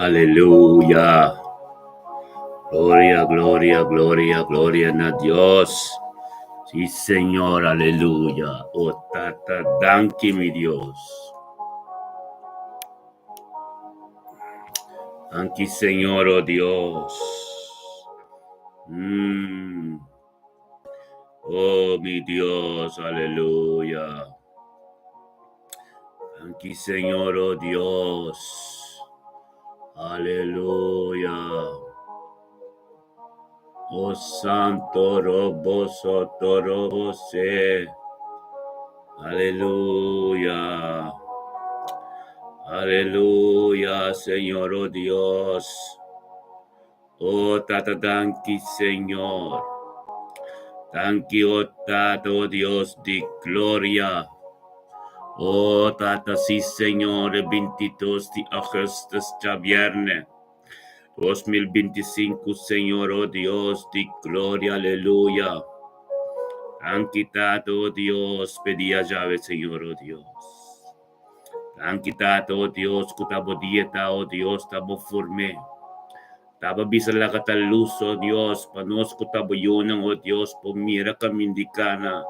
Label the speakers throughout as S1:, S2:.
S1: Aleluya. Gloria, gloria, gloria, gloria na Dios. Sí, Señor, aleluya. Oh, Tata, danki, mi Dios. Danki, Señor, oh Dios. Oh, mi Dios, aleluya. Danki, Señor, oh Dios. Aleluya. Oh Santo Robo Soto Robo Se. Aleluya. Aleluya, Señor, oh Dios. Oh Tata, danki, Señor. Danki, oh Tata, oh Dios di gloria. Oh Tata, sí, Señor, e 22 di augustus djabièrnè 2025, Señor, oh Dios di gloria, aleluya. Danki, Tata, oh Dios, p'e dia djawe, Señor, oh Dios. Danki, Tata, oh Dios, ku ta bo dia ta, oh Dios, ta bo form'é. Ta bo bisa laga ta lus, oh Dios, pa nos ku ta bo yunan, oh Dios, por mira kamin di kana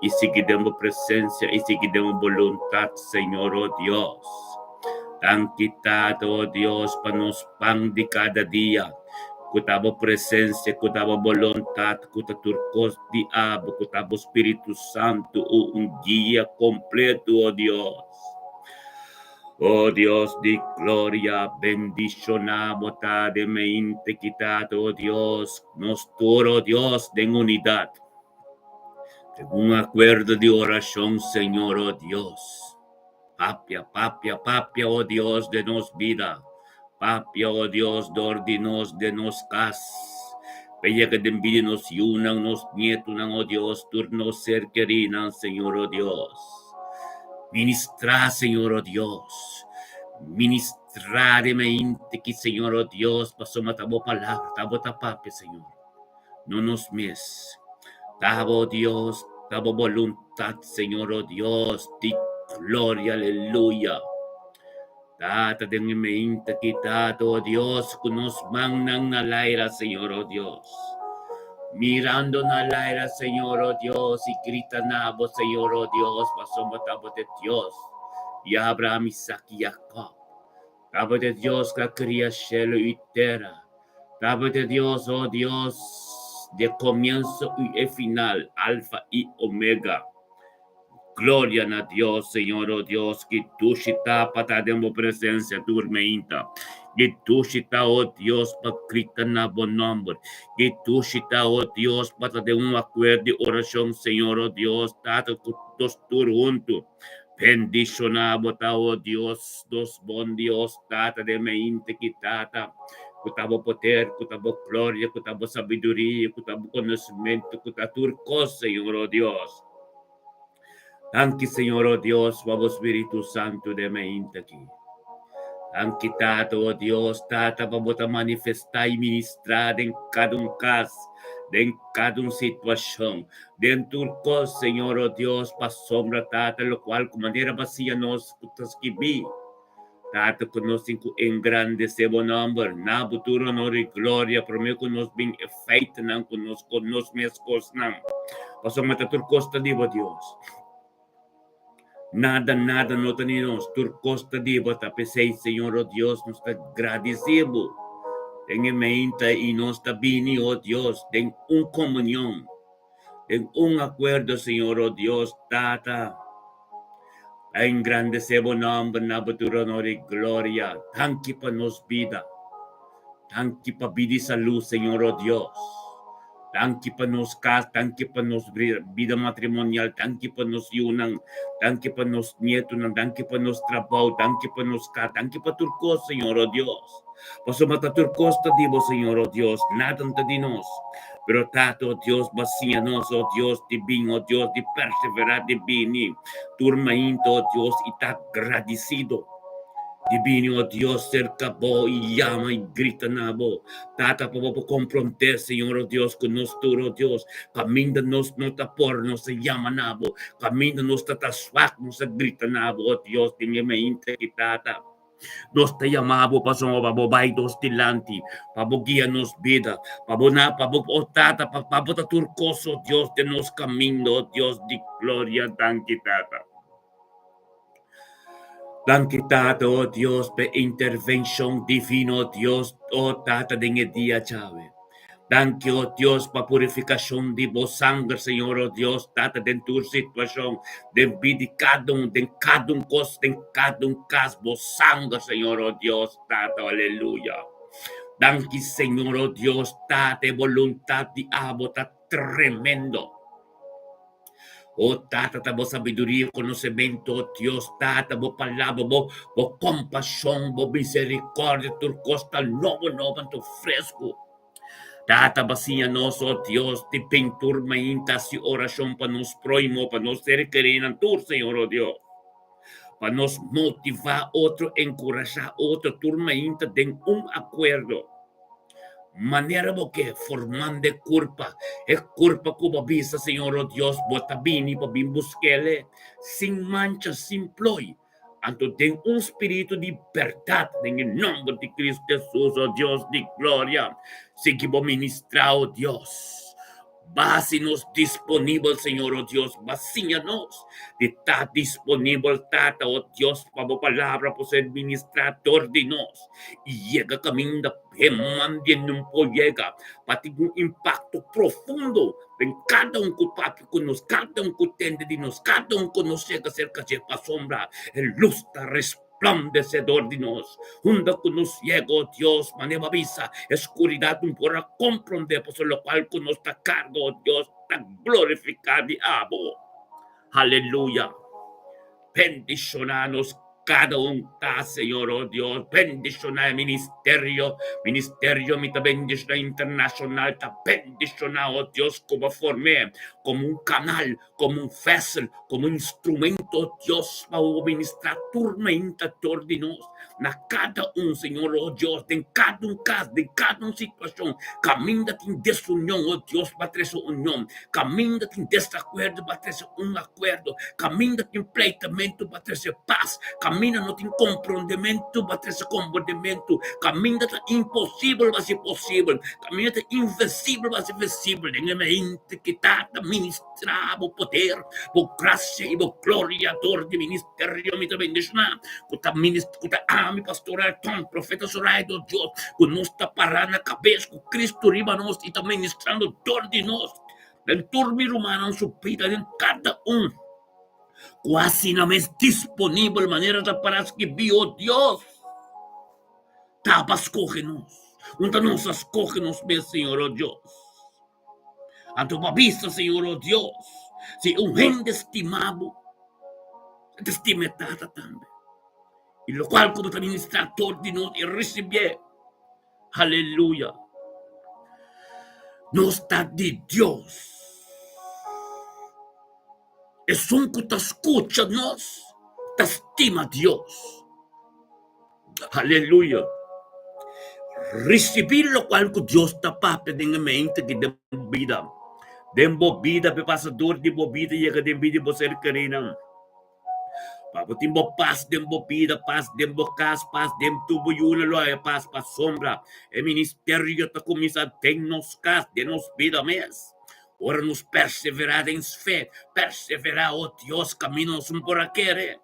S1: i sigui den bo presensia i sigui den bo boluntat, Señor, oh Dios. Danki, Tata, oh Dios, pa nos pan di kada dia, ku ta bo presensia, ku ta bo boluntat, ku ta tur kos di abo, ku ta bo Spiritu Santu, o un guia kompletu, oh Dios. Oh Dios di gloria, bendishoná bo ta den mente ki Tata, oh Dios, nos tur, oh Dios, den unidat, den un akuerdo di orashon, Señor, oh Dios. Papia, papia, papia, oh Dios, den nos bida. Papia, oh Dios, dor di nos, den nos kas. Pa yega den bida di nos yunan, nos nietunan, oh Dios, tur nos ser kerinan, Señor, oh Dios. Ministrá, Señor, oh Dios. Ministrá den mente ki, Señor, oh Dios, pasobra ta bo palabra, ta bo ta papia, Señor. No nos mes. Ta bo, Dios, ta bo boluntat, Señor, oh Dios, di gloria, aleluya. Tata, den e mente ki, Tata, oh Dios, ku nos mannan na laira, Señor, oh Dios. Mirando na laira, Señor, oh Dios, i grita na bo, Señor, oh Dios, pasobra ta bo ta Dios di Abraham, Isaac i Jacob. Ta bo ta Dios ku a kria shelu i tera. Ta bo ta Dios, oh Dios, di e komienso i e final, Alfa i Omega. Gloria na Dios, Señor, oh Dios, ki dushi ta pa ta den bo presencia tur meinta. Ki dushi ta, oh Dios, pa grita na bo nomber. Ki dushi ta, oh Dios, pa ta den un acuerdo di oracion, Señor, oh Dios, Tata, cu nos tur hunto. Bendiciona bo ta, oh Dios, nos bon Dios, Tata den meinta ki Tata, cu ta bo poder, cu ta bo gloria, cu ta bo sabiduria, cu ta bo conocimento, cu ta tur cos, Señor, oh Dios. Danki, Señor, oh Dios, pa bo Spiritu Santu den meinta aki. Danki, Tata, oh Dios, Tata, pa bo ta manifestá i ministrá den kada un kas, den kada un situashon, den tur kos, Señor, oh Dios, pasobra, Tata, lokual ku manera bo a siña nos ku ta skibí, Tata, ku nos tin ku engrandesé bo nòmber, na bo tur honor i gloria, promé ku nos bin e feitonan ku nos nos mes kosnan, pasobra ta tur kos ta di bo, Dios. Nada, nada no ta di nos, tur kos ta di bo. Ta p'esei, Señor, o Dios, nos ta gradisí bo den e meinta i nos ta bini, o Dios, den un komunion, den un akuerdo, Señor, o Dios, Tata. A engrandesé bo nòmber na bo tur honor i gloria. Danki pa nos bida. Danki pa bida i salú, Señor, o Dios. Danki pa nos kas, danki pa nos bida matrimonial, danki pa nos yunan, danki pa nos nietunan, danki pa nos trabou, danki pa nos kas, danki pa tur kos, Señor, o Dios. Pasobra ta tur kos ta di bo, Señor, o Dios, nada no ta di nos. Pero Tata, o Dios, bo a siña nos, o Dios, di bin, o Dios, di perseverá, di bini tur mainta, o Dios, i ta gradisido di bini, o Dios, serka bo i yama i grita na bo. Tata, pa bo por komprondé, Señor, o Dios, ku nos tur, o Dios, kaminda nos no ta por, nos a yama na bo, kaminda nos ta ta swak, nos a grita na bo, o Dios, den e mainta aki, Tata. Nos ta yama bo pasobra pa bo bai nos dilanti, pa bo guia nos bida, pa bo na, pa bo, oh Tata, pa, pa bo ta tur kos, oh Dios, den nos kaminda, oh Dios di gloria. Danki, Tata. Danki, Tata, oh Dios, p'e intervenshon divino, oh Dios, oh Tata, den e dia djawe. Danki, o Dios, pa purifikashon di bo sanger, Señor, o Dios, Tata, den tur situashon, den bida di kada un, den kada un kos, den kada un kas, bo sanger, Señor, o Dios, Tata, aleluya. Danki, Señor, o Dios, Tata, e boluntat di abo ta tremendo. O Tata, ta bo sabiduria i konosementu, o Dios, Tata, bo palabra, bo, bo kompashon, bo miserikòrdia, tur kos ta nobo, nobo, anto fresku. Tata, bo siña nos, o Dios, di bin tur mainta hasi orashon pa nos próhimo, pa nos ser kerínan tur, Señor, o Dios. Pa nos motivá otro, enkurashá otro tur mainta den un akuerdo. Manera bo ke formando e kurpa, e kurpa ku bo bisa, Señor, o Dios, bo ta bini pa bin busk'el sin mancha, sin ploi. Anto den un spiritu di bèrdat, den e nòmber di Kristu Hesus, o Dios di gloria, sigui bo ministrá, o Dios. Basi nos disponibel, Señor, o Dios, ba siña nos di ta disponibel, Tata, o Dios, pa bo palabra por ser ministrá dor di nos i yega kaminda e mandien no por yega, pa tin un impakto profundo den kada un ku papia ku nos, kada un ku tende di nos, kada un ku nos yega serka dje, pasobra e lus ta resplandecedor di nos. Hunda ku nos yega, o Dios, manera bo a bisa, e skuridat no por a komprondé, pasobra lokual ku nos ta karga, o Dios, ta glorifiká di abo. Aleluya! Bendishoná nos kada un ta, Señor, o Dios. Bendishoná e ministerio, ministerio mi ta bendishoná internashonal ta bendishoná, o Dios, ku bo a form'é komo un kanal Komo un vessel, komo un instrumento, Dios, pa bo ministrá tur mainta dor di nos, na kada un, Señor, oh Dios, den kada un kas, den kada un situashon, kaminda tin desunion, oh Dios, bo a trese union, kaminda tin desakuerdo, bo a trese un akuerdo, kaminda tin pleitamentu, bo a trese pas, kaminda no tin komprondementu, bo a trese komprondementu, kaminda ta imposibel, bo a hasi posibel, Kaminda ta invisibel bo hasi visibel den e mente ki Tata ministrá bo poder, bo grasia i bo gloria dor di ministerio. Mi ta bendishoná ku ta ku ta ami Pastor Elton, Profeta Zoraida, Dios, ku nos ta pará na kabes ku Cristo riba nos i ta ministrando dor di nos den tur mi rumannan su bida den kada un ku asina mes disponibel manera ta pará skibí, o Dios. Ta pa skohe nos. Un ta nos a skohe nos mes, Señor, o Dios. Anto bo a bisa, Señor, o Dios, si un hende stima bo, e ta stima e Tata tambe. I lokual ku bo ta ministrá tur di nos i risibié. Aleluya! Nos ta di Dios. Esun ku ta skucha nos ta stima Dios. Aleluya! Risibí lokual ku Dios ta papia den e mente di den bo bida. Den bo bida, pe pasa dor di bo bida yega den bida di bo ser kerinan. Pa bo tin bo pas den bo bida, pas den bo kas, pas den tur bo yunan lo haya pas pasobra e ministerio ta kuminsá den nos kas, den nos bida mes. Ora nos perseverá den fe, perseverá, o Dios, kaminda nos no por a kere.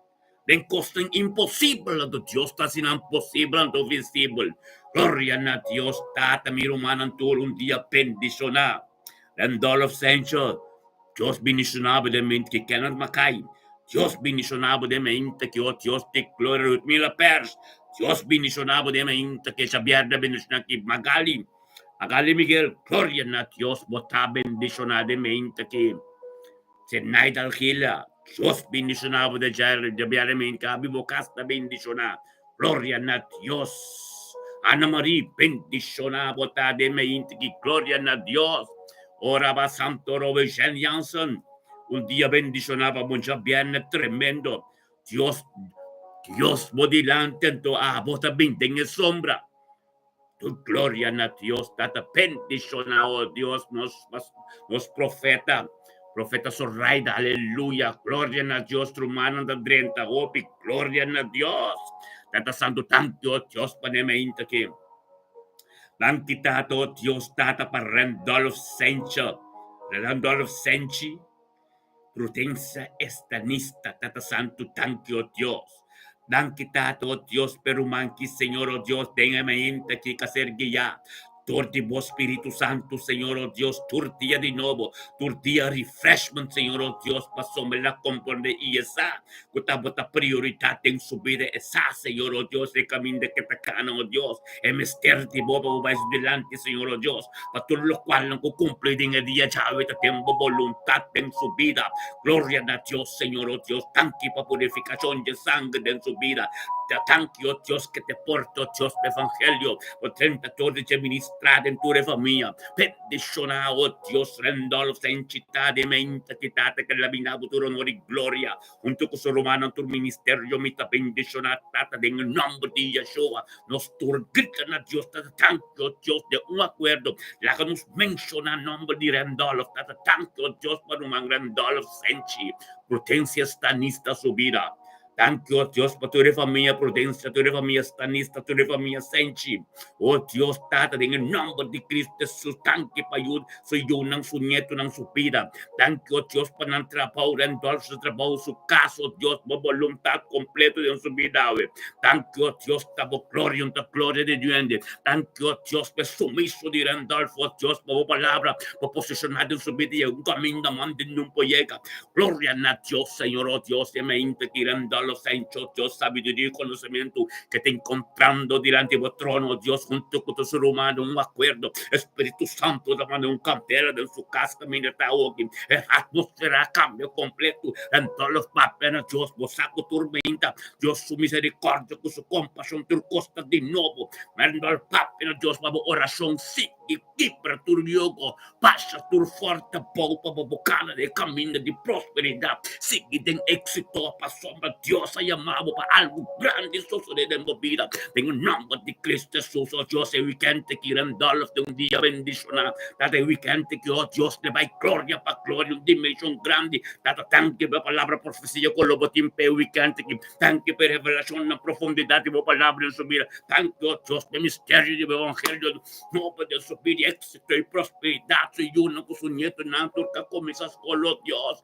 S1: Den kosnan imposibel anto Dios ta hasi nan posibel anto visibel. Gloria na Dios Tata mi rumannan tur un dia bendishoná. Randolph Sancho Dios bendishoná bo den mente ki Kenneth Mackay Dios bendishoná bo den mente ki o Dios di gloria Ludmila Pers Dios bendishoná bo den mente ki Xavier ta bendishoná ki Magali Magali Miguel Gloria na Dios bo ta bendishoná den mente ki Zenaida Algila, Dios bendiciona bo de diariamente, abi bo cas ta bendiciona, gloria na Dios. Ana Marie, bendiciona bo ta den mente ki gloria na Dios. Ora ba Santo Robe Jean Jansen, un dia bendiciona pa bo djabierne tremendo. Dios, Dios bo dilanti anto abo ta bin den e sombra. Tu gloria na Dios Tata bendiciona oh Dios nos nos profeta profeta Zoraida aleluya gloria na Dios rumannan ta drenta hopi gloria na Dios. Tata Santu, danki, o Dios, pa ne mainta aki. Danki, Tata, o Dios, Tata, pa Randolph Sencho, Randolph Senchi, Prudencia Estanista, Tata Santu, danki, o Dios. Danki, Tata, o Dios, pa e ruman ki, Señor, o Dios, den e mainta aki ka ser guiá dor di bo Spiritu Santu, Señor, o Dios, tur dia di nobo, tur dia refreshment, Señor, o Dios, pasobra el a komprondé i e sa ku ta bo ta prioridat den su bida. E sa, Señor, o Dios, e kaminda ke ta kana, o Dios, e mester di bo pa bo bai su dilanti, Señor, o Dios, pa tur lokualnan ku kumpli den e dia djawe ta den bo boluntat den su bida. Gloria na Dios, Señor, o Dios, danki pa purifikashon dje sanger den su bida. Danki, o Dios, ke te porta, o Dios, pa evangelio. Bo drenta tur di dje ministrá den tur e famia. Bendishoná, o Dios, Randolph ta enchitá den mente ki Tata ke labina bo tur honor i gloria. Huntu ku su rumannan tur ministerio mi ta bendishoná Tata den e nòmber di Yeshua. Nos tur grita na Dios, Tata danki, o Dios, den un akuerdo laga nos menshoná nòmber di Randolph. Tata danki, o Dios, pa ruman Randolph Senchi. Prudensia stanista su bida. Danki, o Dios, pa tur e famia Prudencia, tur e famia Stanista, tur e famia Senchi. O Dios, Tata, den e nomber di Cristo Jesus, danki pa yu, su yunan, su nietonan, su bida. Danki, o Dios, pa nan trabou, Randolph su trabou, su cas, o Dios, bo boluntad completo den su bida awe. Danki, o Dios, ta bo gloria, ta gloria di duende. Danki, o Dios, pa e sumiso di Randolph, o Dios, pa bo palabra, bo posiciona den su bida y un caminda mande nun por yega. Gloria na Dios, Señor, oh Dios, e mente ki renda los hechos, Dios, sabiduria y conocimiento que te encontrando delante de bo trono, oh Dios, junto con tu rumano, un acuerdo, Espíritu Santo, da mano un candela de su casa, caminda ta hoy, e atmósfera cambio completo, en todos los papeles, Dios, bo saco tormenta, Dios, su misericordia, con su compasión, tur costa de nuevo, manda el papel, Dios, pa bo oración, sí, i kibra tur yogo, pasa tur forte bou pa bo bokana den e kaminda di prosperidat. Sigui den éksito pasobra Dios a yama bo pa algu grandi sosodé den bo bida. Den e nòmber di Cristo Hesus, o Dios, e wikènt aki Randolph den un dia bendishoná. Tata, e wikènt aki, o Dios, le bai gloria pa gloria, un dimenshon grandi. Tata, danki pa e palabra profesia ku lo bo tin pa e wikènt aki. Danki pa e revelashon na profundidat di bo palabra den su bida. Danki, o Dios, pa e misterio di bo evangelio. Nobo den su bida éxito y prosperidad, su yunan cu su nietonan tur ka cuminsa scol, oh Dios.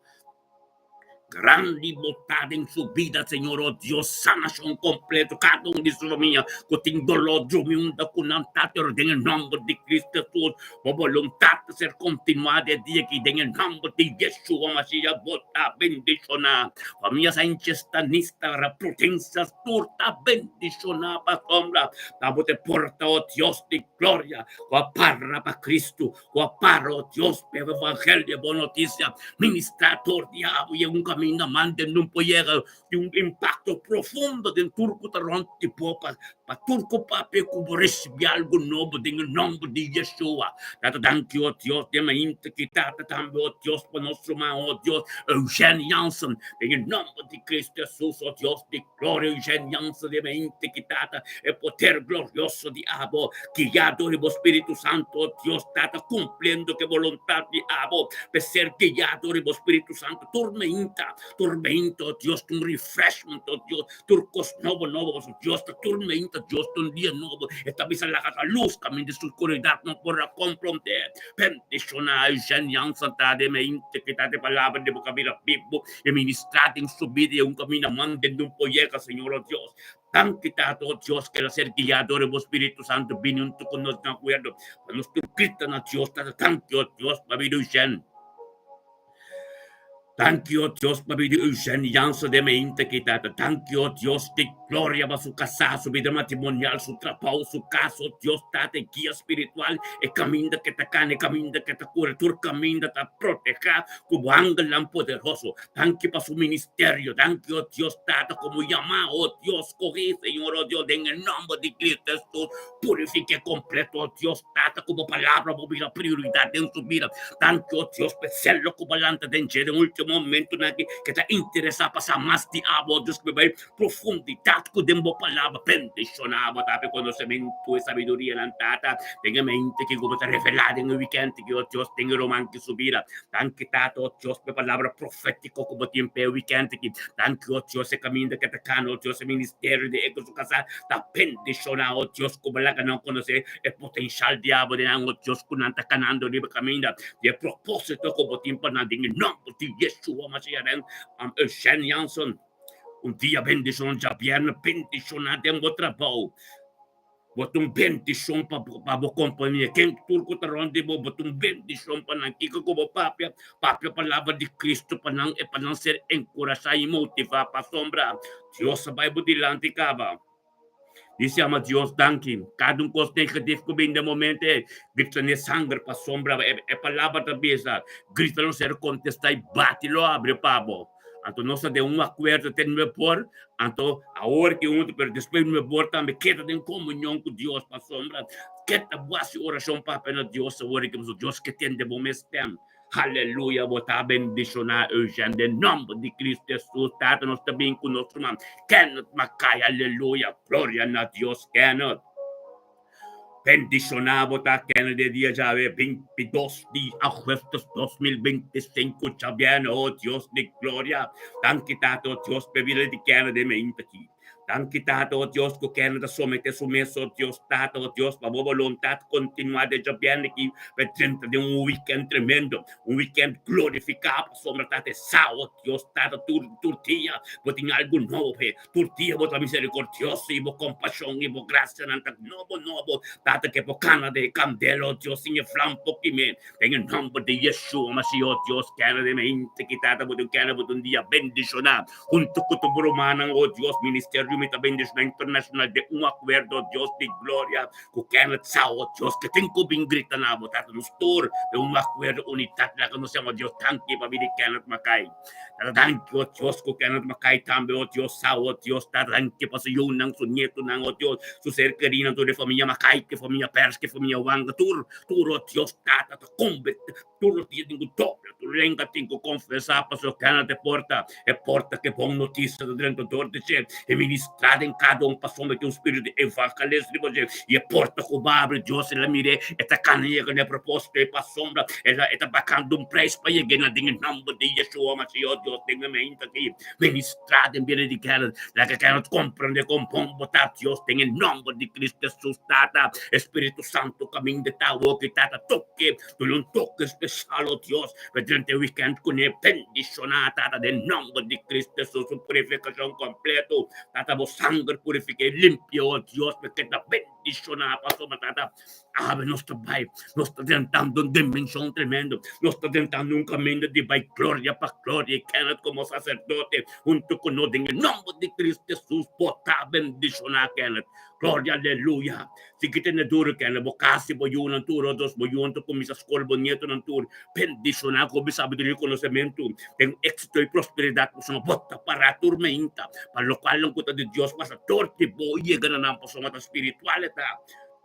S1: Grandi bo ta den su bida, Señor, oh Dios, sanacion completo cada un di su famia cu tin dolor, drumi unda cu nan ta, pero den e nomber di Cristo Jesus, bo boluntad ta ser continua de dia aki den e nomber di Yeshua Mashiach, bo ta bendiciona famia Sanchez, Tanista, Prudencia, Tur ta bendishoná pasobra ta bo te porta, o Dios di gloria, ku a para pa Kristu, ku a para, o Dios, pa e evangelio, e bon notisia, ministrá tur di abo i un kaminda manda nun por yega di un impakto profundo den tur ku ta rònt di bo, pa pa tur ku papia ku bo risibí algu nobo den e nòmber di Yeshua. Tata, danki, o Dios, den mainta ki tata tambe, o Dios, pa nos ruman, o Dios, Eugène Jansen, Den e nomber di Cristo Jesus, o Dios di gloria, enseñansa di mente ki Tata, e poder glorioso di Abo, guiá dor di bo Spiritu Santo, o Dios Tata, cumpliendo cu e boluntad di Abo, pe ser guiá dor di bo Spiritu Santo tur meinta, tur meinta, o Dios, un refreshment, o Dios, tur cos nobo, nobo, pasobra Dios ta tur meinta, Dios ta un dia nobo, e ta bisa laga ta luz caminda su oscuridad no por a comprende. Bendiciona enseñansa ta den e integridad di palabra di bo cabida bibo y ministra den su bida y un camina man den un poyega, Señor, oh Dios. Danki Tata, oh Dios, que el a ser guiado dor di bo Spiritu Santo bini hunto cu nos den acuerdo pa nos tur grita na Dios, Tata, danki, oh Dios, pa bida Eugene. Danki, o Dios, pa bida Eugene Jansen den mente aki, Tata. Danki, o Dios di gloria, pa su kasá, su bida matrimonial, su trabou, su kas, o Dios, Tata, e guia spiritual, e kaminda ke ta kana, e kaminda ke ta kore, tur kaminda ta protehá ku bo angelnan poderoso. Danki pa su ministerio. Danki, o Dios, Tata, komo yamá, o Dios, skohí, Señor, o Dios, den e nòmber di Cristo Hesus. Purifiké kompleto, o Dios, Tata, ku bo palabra bo bira prioridat den su bida. Danki, o Dios, pa e selo ku bo lanta den dje den ultimo. momentonan aki ke ta interesá pa sa mas di abo, Dios, ku bai profundidat ku den bo palabra. Bendishoná bo ta pa e konosementu e sabidurianan, Tata, den e mente ki ku bo ta revelá den e wikènt aki, o Dios, den e ruman ki su bida. Danki, Tata, o Dios, pa e palabra profétiko ku bo tin pa e wikènt aki. Danki, o Dios, e kaminda ke ta kana, o Dios, e ministerio di e ku su kasá ta bendishoná, o Dios, ku bo laga nan konosé e potenshal di abo den nan, o Dios, ku nan ta kanando riba kaminda di e propósito ku bo tin pa nan den e nòmber di Yeshua Mashiach. Den Eugène Jansen, un dia bendishon djabièrnè, bendishoná den bo trabou. Bo ta un bendishon pa pa bo kompania. Ken tur ku ta rònt di bo, bo ta un bendishon pa nan. Kiko ku bo papia, papia palabra di Kristu pa nan i pa nan ser enkurashá i motivá pasobra Dios a bai bo dilanti kaba. Dice ama Dios danki. Kada un kos negatif ku bin den momento ei, grita n'e sanger pasobra e palabra ta bisa, grita lo ser kontestá i bati lo abri pa bo. Anto nos ta den un akuerdo te nuebe por, anto awor ki huntu, pero despues di nuebe por tambe keda den komunion ku Dios pasobra keda bo hasi orashon papia na Dios awor ki pasobra Dios ke tende bo mes stem. Aleluya bo ta bendishoná Eugène den nòmber di Kristu Hesus. Tata nos ta bin ku nos ruman Kenneth Mackay aleluya gloria na Dios Kenneth. Bendishoná bo ta kende den dia djawe 22 di augustus 2025 djabièrnè o Dios di gloria danki Tata o Dios p'e bida di kende den meinta aki danki Tata o Dios ku kende ta someté su mes o Dios Tata o Dios pa bo boluntat kontinuá den djabièrnè aki p'e drenta den un wikènt tremendo un wikènt glorifiká pasobra Tata e sa o Dios Tata tur tur dia bo tin algu nobo p'e Tur dia bo ta misericordioso i bo compasion i bo gracianan ta nobo nobo. Tata ke bo cana den e candela, oh Dios, sin e vlam por kime. Den e nomber di Yeshua Mashiach, oh Dios, kere den hende ki Tata bo tin kere bo ta un dia bendiciona hunto cu tur bo rumannan, oh Dios. Ministerio mi ta bendiciona internacional den un acuerdo, oh Dios di gloria, cu kere sa, oh Dios, ke tin cu bin grita na bo, Tata, nos tur den un acuerdo, unidad, laga nos yama Dios danki pa bini Kenneth Mackay. Tata danki, o Dios, ku Kenneth Mackay tambe, o Dios, sa, o Dios, tata danki pa su yunan, su nietunan, o Dios, su ser kerinan, tur e famia Mackay, ku e famia Pers, ku e famia Wanga, tur, tur, o Dios, tata ta kombe, tur los dia tin ku dobla tur lenga, tin ku konfesá pasobra Kenneth e porta, e porta ku e bon notisia ta drenta dor di dje, e ministrá den kada un pasobra tin un spiritu di evangelis riba dje, i e porta ku bo abri, Dios el a mir'é, e ta kana yega na e propósito ei pasobra el a e ta bakando un preis pa yega na den e nòmber di Yeshua Mashiach. Dios den e mente aki ministrá den bida di Kenneth, laga Kenneth komprendé kon bon bo ta Dios den e nòmber di Cristo Hesus. Tata, Espíritu Santo kaminda ta awoki, Tata, toke, duna un toke spesial, o Dios, pa drenta e wikènt kuné. Bendishoná, Tata, den nòmber di Cristo Hesus, un purifikashon kompleto. Tata, bo sanger purifiká i limpia, o Dios, pa keda bendishoná pasobra, Tata, Awe nos ta bai, nos ta drentando un dimension tremendo, nos ta drentando un kaminda di bai gloria pa gloria i Kenneth komo saserdote huntu ku nos den e nomber di Cristo Jesus bo ta bendishoná Kenneth. Gloria aleluya. Sigui tene duru Kenneth, bo kasi bo yunan tur o dos bo yunan ta kuminsá skol bo nietonan tur bendishoná ku hopi sabiduria i konosementu den éksito i prosperidat pasobra bo ta pará tur meinta pa lokualnan ku ta di Dios pasa dor di bo yega na nan pasobra ta spiritual e ta.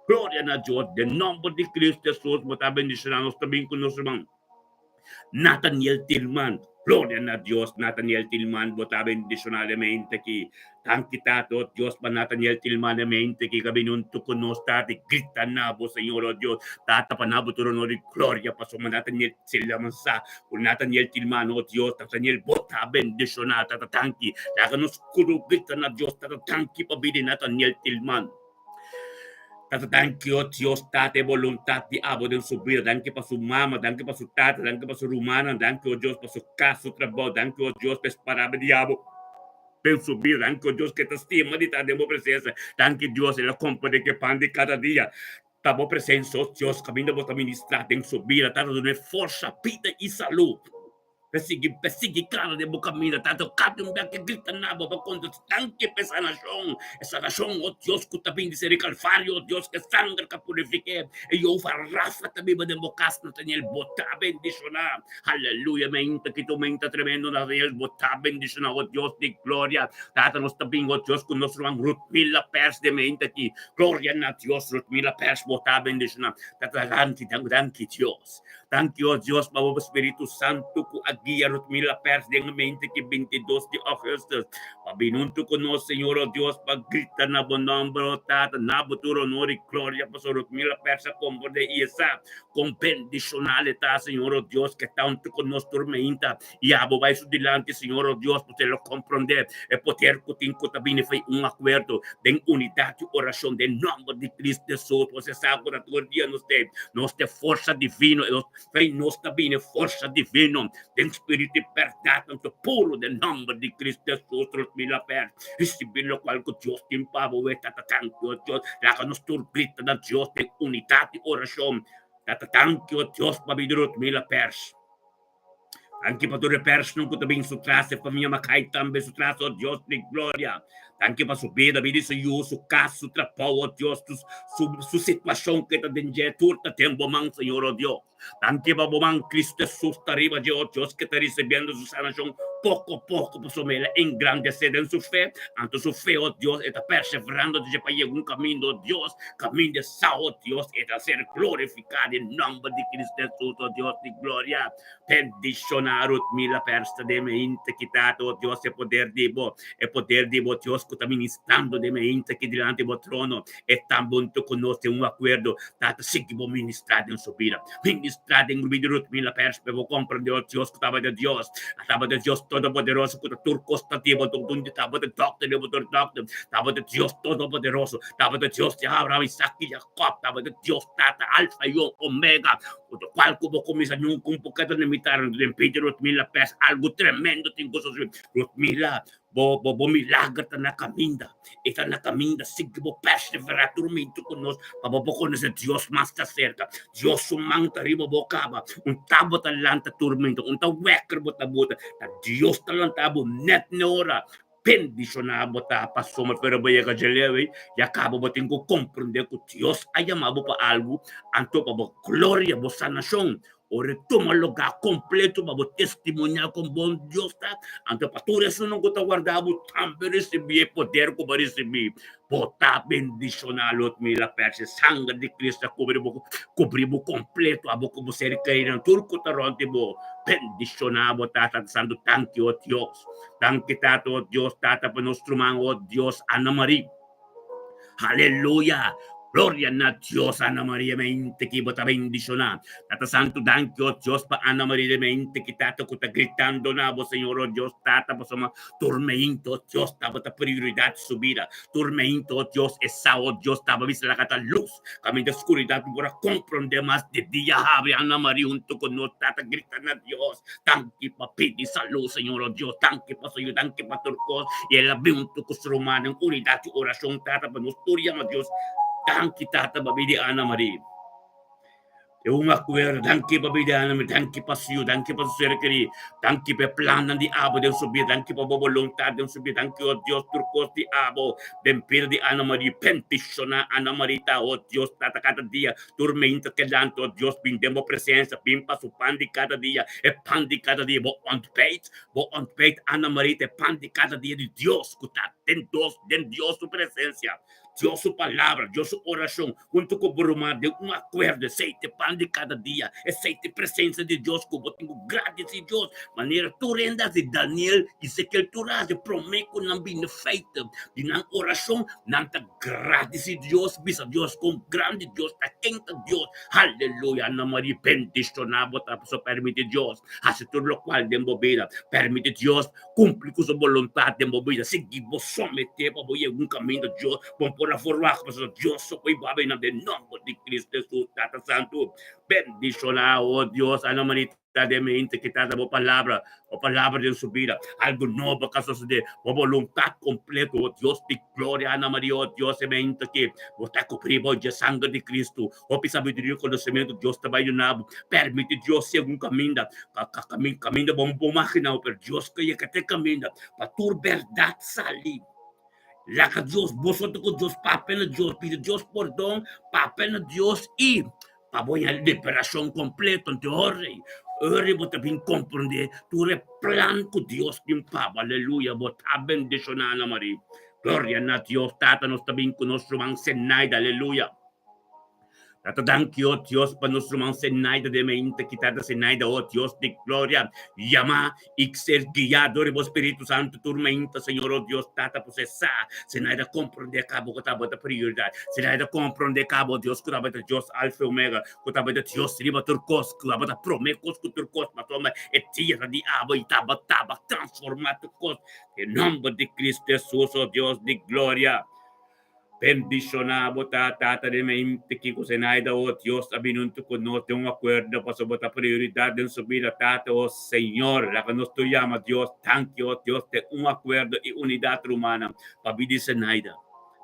S1: Gloria na Dios, den nomber di Cristo Jesus bo ta bendiciona nos ta bin cu nos ruman Nathaniel Tilman. Gloria na Dios, Nathaniel Tilman bo ta bendiciona de mente aki. Danki Tata, oh Dios, pa Nathaniel Tilman de mente aki ka bini hunto cu nos Tata y grita na bo Señor, oh Dios, Tata pa na bo tur honor y gloria pasobra Nathaniel Tilman sa cu Nathaniel Tilman, oh Dios, Nathaniel bo ta bendiciona Tata danki. Laga nos curu grita na Dios Tata danki pa bini Nathaniel Tilman. Tata danki o Dios Tata e boluntat di abo den su bida danki pa su mama danki pa su tata danki pa su rumannan danki o Dios pa su kas su trabou danki o Dios pa e sparaba di abo den su bida danki o Dios ke ta stima di ta den bo presensia danki Dios el a komprende ke pan di kada dia ta bo presensia o Dios kaminda bo ta ministra den su bida Tata dun'e forsa bida i salud. Persigi, persigi klaro den bo kaminda, ta toka di un bia ke grita na bo pa konta tanke pa e sanashon, e sanashon, o Dios, ku ta bin di seri Kalvario, o Dios, ku e sanger ka purifik'é, e Jehová Rafa ta biba den bo kas, Nataniel, bo ta bendishoná. Aleluya, meinta kita un meinta tremendo, Nataniel, bo ta bendishoná, o Dios di gloria. Tata, nos ta bin, o Dios, ku nos ruman Rutmila Pers den meinta aki. Gloria na Dios, Rutmila Pers, bo ta bendishoná. Tata, danki, danki, Dios. Danki, o Dios, pa bo Spiritu Santu ku a guia Rutmila Pers den e mente ki 22 di augustus pa bin huntu ku nos, Señor, o Dios, pa grita na bo nomber, o Tata, na bo tur honor i gloria, pasobra Rutmila Pers a komprendé i e sa kon bendishonal e ta, Señor, o Dios, ke ta huntu ku nos tur meinta. I abo bai su dilanti, Señor, o Dios, pa lo komprendé e poder ku tin ku ta bini fei un akuerdo den unidat i orashon den nòmber di Cristo Hesus. Bo sa ku ta tur dia nos te nos te forsa divino, e nos fei nos ta bini forsa divino den spiritu i bèrdat anto puro den nòmber di Cristo Hesus. Rosmila Pérez, risibí lokual ku Dios tin pa bo. E Tata tanki, o Dios, laga nos tur grita na Dios den unidat i orashon. Tata tanki, o Dios, pa bini Rosmila Pérez. Danki pa tur e persnan ku ta bin su tras, e famia Makai tambe su tras, oh Dios di gloria. Danki pa su bida, bida di su yu, su kas, su trabou, oh Dios, su, su, su situashon ku e ta den dje, tur ta den bo man, Señor, oh Dios. Danki pa bo man, Kristu Hesus ta riba dje, oh Dios, ku ta risibiendo su sanashon poko poko, pasobra el a engrandesé den su fe, anto su fe, oh Dios, e ta perseverando dje pa yega un kaminda, oh Dios, kaminda e sa, oh Dios, e ta ser glorifiká den nòmber di Kristu Hesus, oh Dios di gloria. Bendiciona Rutmila Persta den meinte ki Tata, oh Dios, e poder di bo, e poder di bo Dios cu ta ministrando den meinte ki dilanti bo trono, e ta hunto cu nos den un acuerdo. Tata, sigui bo ministra den su bida. Ministra den bida di Rutmila Persta, pa bo comprende, oh Dios, cu tabata Dios, a tabata Dios Todopoderoso cu ta tur cos ta di bo, dunde tabata dokter di bo tur dokter, tabata Dios Todopoderoso, tabata Dios di Abraham, Isaac y Jacob, tabata Dios Tata, Alfa y Omega. Ku ta kual ku bo kuminsá nunka un poketo na mitar anto den pidi Rutmila pes algu tremendo tin ku sosodé. Rutmila, bo bo bo milager ta na kaminda. E ta na kaminda. Sigui bo perseverá tur mintu ku nos pa bo por konosé Dios mas ta serka. Dios su man ta riba bo kaba. Un ta bo ta lanta tur mintu, un ta wèker bo ta buta. Ta Dios ta lanta bo nèt n'e ora. Bendishoná bo ta pasobra pero bo yega dje leu ei, ya kaba bo tin ku komprendé ku Dios a yama bo pa algu, anto pa bo gloria, bo sanashon, ora e tuma lugá kompleto pa bo testimoniá kon bon Dios ta, anto pa tur esunnan ku ta warda bo tambe risibí e poder ku bo a risibí. Bo ta bendishoná lot mi la pèrshe sanger di Cristo a kubri bo kubri bo kompleto abo ku bo ser kerinan tur ku ta rònt di bo. Bendishoná bo Tata Santu danki o Dios. Danki Tata o Dios Tata pa nos ruman o Dios Ana Marie. Aleluya! Gloria na Dios Ana Maria mente ki bo ta bendishoná. Tata Santu danki o Dios pa Ana Maria mente ki Tata ku ta gritando na bo Señor o Dios Tata pasobra Turmento, Dios tabata prioridat su bida. Turmento, Dios e sa, oh Dios taba bisa laga ta lus. Kaminda skuridat no por a komprondé mas. Di dia habri Ana Maria huntu ku nos tata grita na Dios, Danki pa pidi salú, Señor, oh Dios, danki pa su yu, danki pa tur kos. I el a bin huntu ku su rumannan unidat di orashon, Tata, pa nos tur yama Dios. Danki, Tata, pa bida di Ana Maria. E un akuerdo, danki pa bida di danki pa su yu, danki pa su ser kerí, danki pa e plannan di abo den su bida, danki pa bo boluntat den su bida, danki, o Dios, tur kos di abo den bida di Ana Maria, bendishoná Ana Maria ta, o Dios, Tata, kada dia, tur meinta kelanti, o Dios, bin den bo presensia, bin pa su pan di kada dia, e pan di kada dia, bo ontbijt, bo ontbijt Ana Maria ta e pan di kada dia di Dios ku ta den dos, den Dios su presensia. Dios su palabra, Dios su orashon, huntu ku bo ruman den un akuerdo, esei ta e pan di kada dia, esei ta e presensia di Dios ku bo tin ku gradisí Dios, manera tur hende hasi, Daniel, Ezekiel tur hasi, promé ku nan bini feite di nan orashon, nan ta gradisí Dios, bisa Dios kon grandi Dios ta, ken ta Dios, aleluya, Ana Maria bendishoná bo ta, pasobra permití Dios hasi tur lokual den bo bida, permití Dios Kumpli ku su boluntat den bo bida. Sigui bo someté pa bo yega un kaminda Dios bon por a forwagt, pasobra Dios so por hiba bo einan den nòmber di Cristo Hesus. Tata Santu, bendishoná, o Dios, Ana Marita den mente ki ta bo palabra, bo palabra den su bida. Algu nobo ka sosodé. Bo boluntat kompleto, o Dios di gloria, Ana Maria, o Dios, e mente ki bo ta kubrí bo dje sanger di Cristo. Hopi sabiduria i konosementu Dios ta bai duna bo. Permiti Dios siga un kaminda, kaminda bo no por imaginá, pero Dios ke yega te kaminda pa tur bèrdat sali. Laga Dios, bo so ta ku Dios, papia na Dios, pidi Dios pordon, papia na Dios i pa bo haña liberashon kompleto. Anto ora ei, ora ei bo ta bin komprondé tur e plan ku Dios tin pa bo. Aleluya! Bo ta bendishoná, Ana Maria. Gloria na Dios. Tata, nos ta bin ku nos ruman Zenaida. Aleluya! Tata danki o Dios pa nos ruman Zenaida den mainta ki Tata Zenaida o Dios di gloria yama i ser guia dor di bo Spiritu Santu tur mainta Señor o Dios Tata por ser sa Zenaida comprende cabo cu tabata prioridad Zenaida comprende cabo Dios cu tabata Dios Alfa y Omega cu tabata Dios riba tur cos cu tabata prome cos cu tur cos pasobra e dia ta di abo y tabata transforma tur cos den nomber di Cristo Jesus o Dios di gloria. Bendishoná bo ta, Tata den mente kiko Zenaida, o Dios, a bini huntu ku nos den un akuerdo pasobra bo ta prioridat den su bida, Tata, o Señor, laga nos tur yama Dios danki, o Dios, den un akuerdo i unidat rumannan pa bida di Zenaida.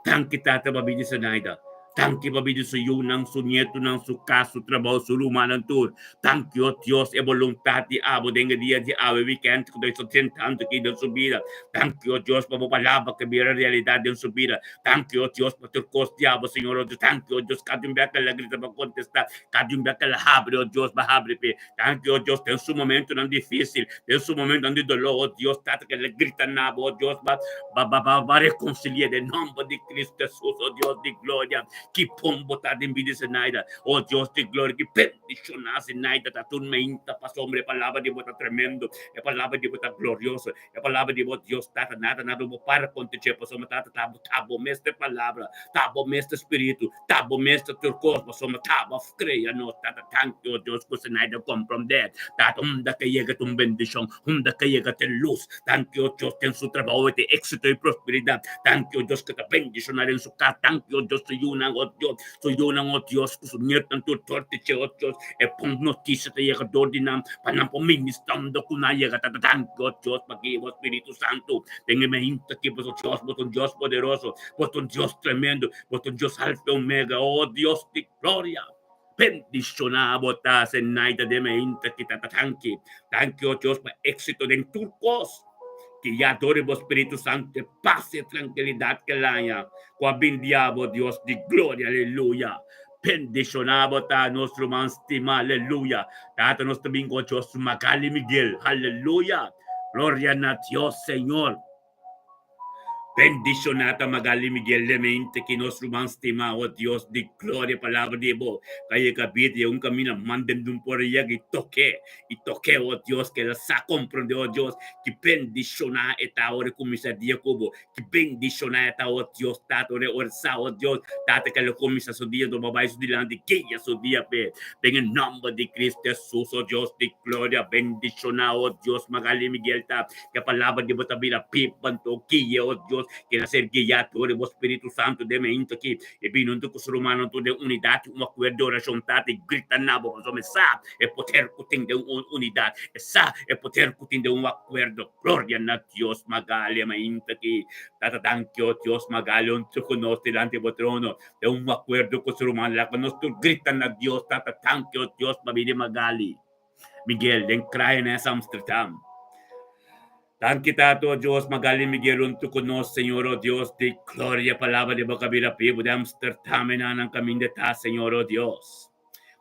S1: Danki, Tata, pa bida di Zenaida. Danki pa bida di su yunan, su nietunan, su kas, su trabou, su rumannan tur. Danki, o Dios, e boluntat di abo den e dia di awe wikènt ku ta hizo den tantu ki den su bida. Danki, o Dios, pa bo palabra ku bira realidat den su bida. Danki, o Dios, pa tur kos di abo, Señor, o Dios. Danki, o Dios, kada un bia ku el a grita pa kontestá, kada un bia ku el a habri, o Dios, bo a habri p'e. Danki, o Dios, den su momentunan difísil, den su momentunan di doló, o Dios, Tata, ku el a grita na bo, o Dios, bo a bo a bo a rekonsili'é den nòmber di Cristo Hesus, o Dios di gloria. Ki pon bo ta den bida di Zenaida, o Dios di gloria, ki bendishoná Zenaida ta tur meinta pasobra e palabra di bo ta tremendo, e palabra di bo ta glorioso, e palabra di bo, Dios Tata, nada nada bo para kontra dje, pasobra Tata ta bo ta bo mes ta e palabra, ta bo mes ta spiritu, ta bo mes ta tur kos, pasobra ta bo a krea nos, Tata. Danki, o Dios, ku Zenaida komprondé, Tata, unda ke yega ta un bendishon, unda ke yega ta e lus. Danki, o Dios, den su trabou e tin éksito i prosperidat. Danki, o Dios, ku ta bendishoná den su kas. Danki, o Dios, su yunan, o Dios, su yunan, o Dios, ku su nietunan tur torti dje, o Dios, e bon notisia ta yega dor di nan, pa nan por ministrando ku nan yega. Tata, danki, o Dios, pa guia bo Spiritu Santu den e meinta aki, pasobra Dios, bo ta un Dios poderoso, bo ta un Dios tremendo, bo ta un Dios Alfa i Omega, o Dios di gloria. Bendishoná bo ta, Zenaida den meinta ki tata danki. Danki, o Dios, pa éksito den tur kos. Guiá dor di bo Spiritu Santu e pas i e trankilidat ke laña ku a bin di abo, Dios di gloria. Aleluya. Bendishoná bo ta, nos ruman stimá. Aleluya. Tata, nos ta bin ku o Dios Magali Miguel. Aleluya. Gloria na Dios, Señor. Bendishoná ta Magali Miguel Lemente ki nos ruman stimá, o Dios di gloria, palabra di bo ka yega bida i un kamina manden dun por yega i tok'é, i tok'é, o Dios, ke el a sa komprondé, o Dios, ki bendishoná e ta ora e kuminsá dia ku bo, ki bendishoná e ta, o Dios, Tata, ora e sa, o Dios, Tata, ke el a kuminsá su dia, enton bo bai su dilanti, guia su dia p'e, den e nòmber di Cristo Hesus, o Dios di gloria, bendishoná, o Dios, Magali Miguel ta. Ke palabra di bo ta bira pipa, anto guia, o Dios, ke na ser guiá dor di bo Spiritu Santu den meintu aki, i bini huntu ku su rumannan tur den unidat i un akuerdo di orashon, Tata, i grita na bo, pasobra mi sa e poder ku tin den un unidat, e sa e poder ku tin den un akuerdo. Gloria na Dios, Magali, e meintu aki. Tata, danki, o Dios, Magali, huntu ku nos dilanti bo trono, den un akuerdo ku su rumannan, laga nos tur grita na Dios, Tata, danki, o Dios, pabia di Magali. Miguel den Kraaienest Amsterdam. Danki Tata o Dios Magali Miguel huntu ku nos Señor o Dios di gloria palabra di bo kabira bibu den Amsterdam e nan kaminda ta Señor o Dios.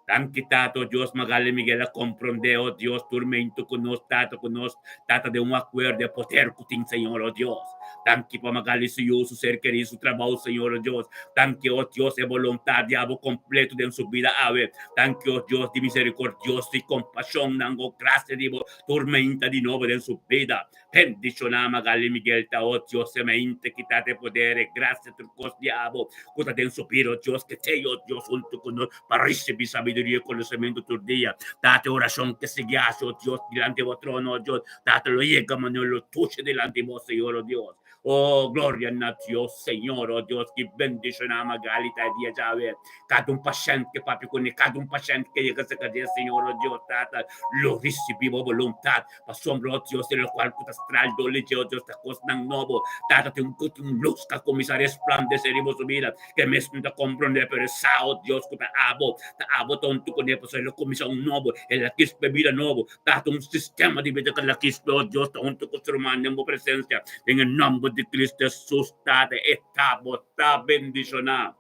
S1: Danki Tata o Dios Magali Miguel a kompronde o Dios turmento ku nos Tata ku nos Tata den un akuerdo e poder ku tin Señor o Dios. Danki pa Magali su yu su ser kerí su trabou Señor o Dios. Danki o Dios e boluntat di abo kompleto den su bida awe. Danki, o Dios di misericordioso i compasion, nan go gracia di bo tormenta di nobo den su bida. Bendiciona Magali Miguel ta, o Dios, e mente kita te poder e gracia tur cos di abo cu ta den su bida, o Dios, ke tey, o Dios, hunto cu nos pa ricibi sabiduria i conocemento tur dia. Date oracion ke sigui haci, o Dios, dilanti bo trono, o Dios, date lo yega manera lo tuche dilanti bo, Señor, o Dios. Oh, gloria na Dios, Señor, oh Dios, ki bendicioná Magali ta e dia djawe. Kada un pashènt ke papia kuné, kada un pashènt ke yega serka di e Señor, oh Dios, Tata, lo risibí bo boluntat. Pasobra, oh Dios, e lokual ku ta stral dor di dje, oh Dios, ta kosnan nobo. Tata, tin un lus ku a kuminsá resplandesé riba su bida, ke mes no ta komprondé, pero e sa, oh Dios, ku ta abo, ta abo ta huntu kuné, pasobra el a kuminsá un nobo, el a kis pa e bida nobo. Tata, un sistema di bida ku lakis oh Dios ta huntu ku su ruman den bo presensia. Den e nòmber di Cristo Jesus, Tata, e ta bo ta bendishoná.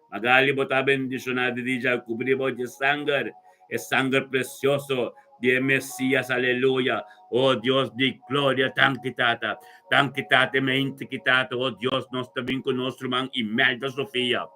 S1: Magali bo ta bendishoná di dia kubrí bo dje sanger, e sanger presioso di e Mesias, aleluya. Oh Dios di gloria, danki Tata. Danki Tata, e mente ki Tata, oh Dios, nos ta bin ku nos ruman Imelda Sofia.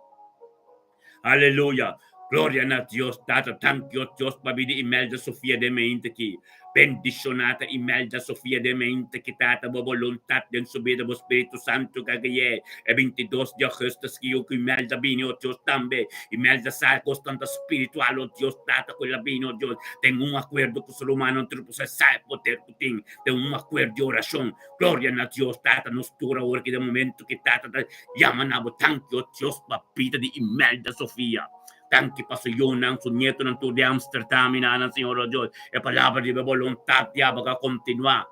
S1: Aleluya. Gloria na Dios Tata, danki o Dios pa bida Imelda Sofia den mente aki. Bendiciona ta Imelda Sofia den mente aki Tata, bo boluntad den su bida, bo Spiritu Santo ka gui'e. E 22 di augustus ki yu ku Imelda bini o Dios tambe. Imelda sa e kosnan ta spiritual o Dios Tata ku el a bini o Dios den un akuerdo ku su rumannan tur pasobra e sa e poder ku tin den un akuerdo di orashon. Gloria na Dios Tata nos tur awor ki den momento ki Tata ta yama na bo danki o Dios pa bida di Imelda Sofia danki pa su yunan su nietonan tur di Amsterdam i nan Señor o Dios e palabra di bo boluntad diablo ka kontinua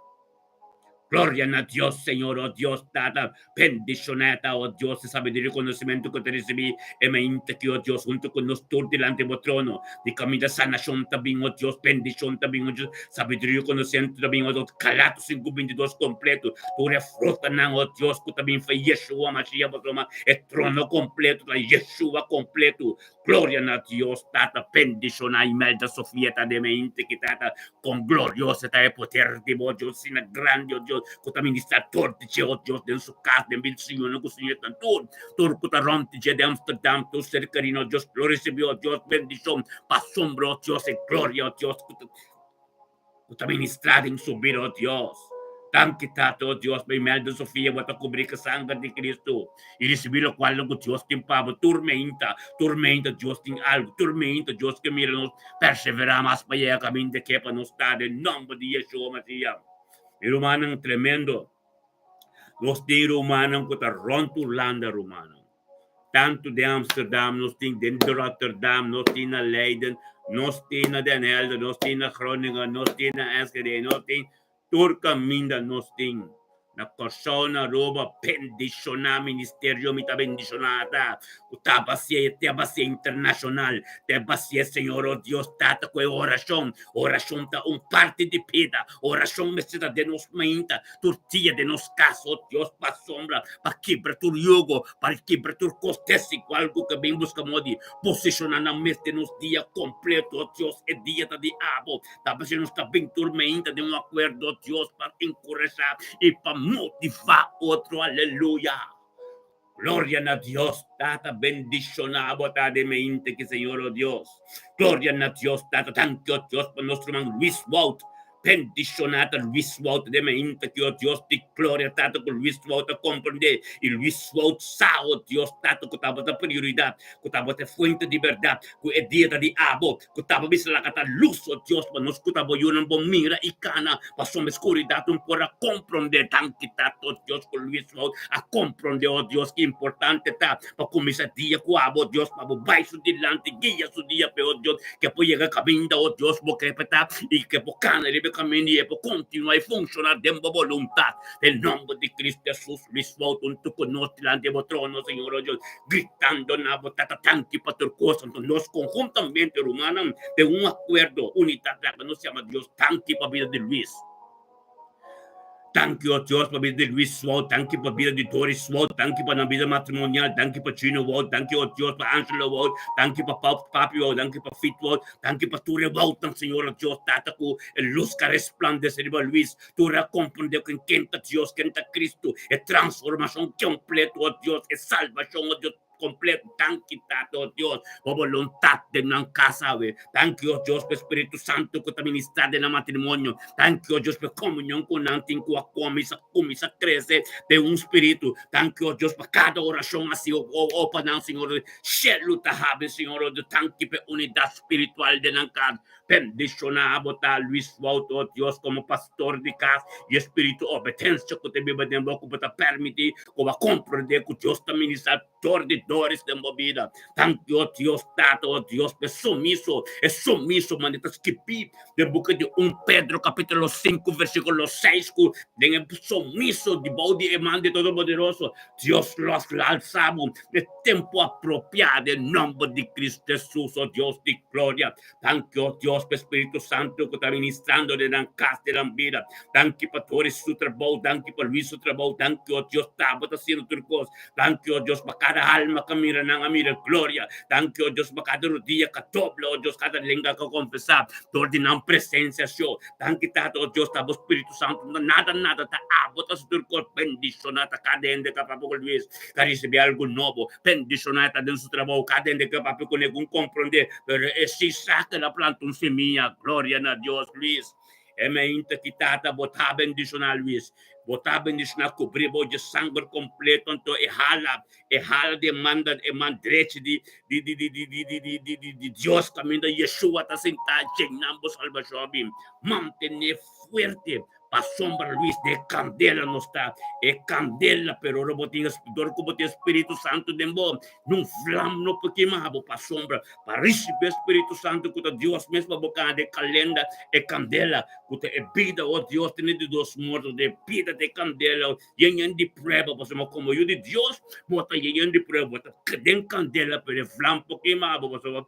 S1: Gloria na Dios Señor o Dios Tata bendiciona ta o Dios e sabiduria i konosementu ku ta risibi e mainta ki o Dios huntu ku nos tur dilanti bo trono di kaminda sanashon ta bin o Dios bendishon ta bin o Dios sabiduria i konosementu ta bin o Dios Galatos sinku 22 kompleto tur e frutanan o Dios ku ta bin fa Yeshua Mashiach pasobra e trono kompleto ta Yeshua kompleto Gloria na Dios Tata bendiciona Imelda Sofia ta den mente ki Tata con glorioso ta e poder di bo Dios asina grandi o Dios cu ta ministra tur di dje o Dios den su cas den bendiciona cu su nietan tur tur cu ta rond di dje den Amsterdam tur cercarino o Dios lo ricibi o Dios bendicion pa sombra o Dios e gloria o Dios cu ta Bo ta ministrá den su bida, o Dios. Danki, Tata, o Dios, pa Imelda Sofia bo ta kubrí ku sanger di Kristu i risibí lokual ku Dios tin pa bo. Tur meinta, tur meinta Dios tin algu. Tur meinta Dios ke mira nos perseverá mas pa yega kaminda ke pa nos ta den nòmber di Yeshua Masiya. Mi rumannan, tremendo. Nos tin rumannan ku ta rònt Hulanda, rumannan. Tantu den Amsterdam, nos tin den Rotterdam, nos tin na Leiden, nos tin na Den Helder, nos tin na Groningen, nos tin na Enschede, nos tin tur kaminda nos tin. Na Kòrsou, na Aruba, bendishoná ministerio mi ta bendishoná ata ku ta basia, te basia internashonal, te basia Señor o Dios Tata ku e orashon. Orashon ta un parti di bida, orashon mester ta den nos mainta, Tur dia den nos cas, oh Dios, pa sombra, pa kibra tur yugo, pa kibra tur cos desigual cu ke bin busca modo di posiciona nan mes den nos dia completo, oh Dios, e dia ta di abo. Ta p'esei nos ta bin tur meinta den un acuerdo, oh Dios, pa encourasha y pa motiva otro. Aleluya! Gloria na Dios, Tata, bendiciona bo ta den meinte ki Señor, oh Dios. Gloria na Dios, Tata, danki, oh Dios, pa nos ruman Luis Wout. Bendiciona ta Luis Wout den meinte ki, oh Dios di gloria, Tata, ku Luis Wout a comprende y Luis Wout sa, oh Dios, Tata, ku tabata prioridad, ku tabata e fuente di berdad, ku e dia ta di abo, ku taba bisa laga ta lus, oh Dios, pa nos ku ta bo yunan por mira y kana, pasobra e skuridat no por a komprondé. Danki, Tata, oh Dios, ku Luis Wout a komprondé, oh Dios, ki importante ta pa kuminsá dia ku abo, oh Dios, pa bo bai su dilanti, guia su dia p'e, oh Dios, ke por yega kaminda, oh Dios, bo ke pa ta i ke por kana riba e kaminda i e por kontinuá i funshoná den bo boluntat. Den nòmber di Cristo Hesus, Luis Wout huntu ku nos dilanti bo trono, Señor, oh Dios, gritando na bo Tata danki pa tur kos. Anto nos konhuntamente, rumannan, den un akuerdo, unidat, laga nos yama Dios danki pa bida di Luis. Danki, o Dios, pa bida di Luis Wout, danki pa bida di Doris Wout, danki pa nan bida matrimonial, danki pa Gino Wout, danki, o Dios, pa Angela Wout, danki pa Papi Wout, danki pa Fit Wout, danki pa tur e Woutnan, Señor, o Dios, Tata, ku e lus ka resplandese riba Luis. Tur a komprendé ken ken ta Dios, ken ta Cristo, e transformashon kompleto, o Dios, e salbashon, o Dios, kompleto. Danki, Tata, o Dios, pa boluntat den nan kas awe. Danki, o Dios, pa e Spiritu Santu ku ta ministrá den nan matrimonio. Danki, o Dios, pa e komunion ku nan tin ku a kuminsá kuminsá krese den un spiritu. Danki, o Dios, pa kada orashon hasi o pa nan, Señor. Shelu ta habri, Señor, o Dios. Danki pa e unidat spiritual den nan kas. Bendiciona bo ta Luis Wout, oh Dios, como pastor di cas y espiritu obedencia cu ta biba den bo cu bo ta permiti cu bo a comprende cu Dios ta ministra dor di dores den bo bida. Danki, oh Dios Tata, oh Dios, pa e sumiso, e sumiso manera ta skibi den buki di un Pedro capitulo 5 versiculo 6 cu den e sumiso di bou di e man di Todopoderoso Dios lo alsa bo den tempo apropiado den nomber di Cristo Jesus, oh Dios di gloria. Danki, oh Dios, pa e Spiritu Santu ku ta ministrando den nan kas, den nan bida. Danki pa Doris su trabou, danki pa Luis su trabou, danki, oh Dios, ta bo ta hasiendo tur kos. Danki, oh Dios, pa kada alma ku a mira nan. Wowonan a mira gloria. Danki, o Dios, pa kada rodia ka dobla, o Dios, kada lenga ka konfesá dor di nan presensia, Sjo. Danki, Tata, o Dios, ta bo Spiritu Santu no nada, nada ta abo ta hasi tur kos. Bendishoná ta kada hende ka papia ku Luis ka risibí algu nobo. Bendishoná ta den su trabou kada hende ka papia kuné ku komprondé, pero e si sa ku el a planta un simia. Gloria na Dios, Luis. E meinta ki Tata bo ta bendishoná Luis. Bo ta bendishoná kubrí bo dje sanger kompleto anto e hala e hala di e manda e man drechi di di di di di di di di di di di Dios kaminda Yeshua ta sintá dje nan bo salbashon a bin. Mantené fuerte pasobra Luis den e kandela nos ta e kandela pero ora bo tin dor ku bo tin e Spiritu Santu den bo Nun vlam no por kima bo pasobra pa risibi e Spiritu Santu ku ta Dios mes pa bo kana den kalenda e kandela ku ta e bida o Dios tene di dos morto den bida den kandela yen yen di prueba pasobra komo yu di Dios bo ta yen yen di prueba bo ta den kandela pero e vlam por kima bo pasobra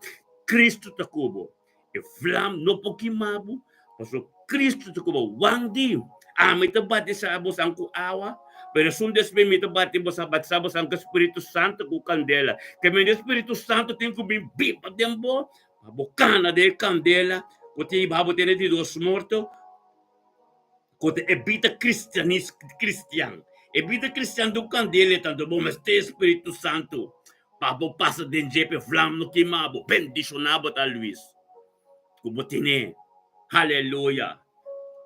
S1: Cristo ta ku bo e vlam no por kima bo pasobra Cristo ta ku bo wan di ami ta batisa bosan ku awa pero esun despues mi ta bati bosan batisa bosan ku Spiritu Santo ku kandela ke mende Spiritu Santo tin ku bin biba den bo pa bo kana den e kandela ku ta hiba bo tene di dos morto ku ta e bida kristianis kristian e bida kristian ta un kandela tanto bo mester Spiritu Santo pa bo pasa den dje pa e vlam no kima bo bendishona bo ta Luis ku bo tene. Aleluya.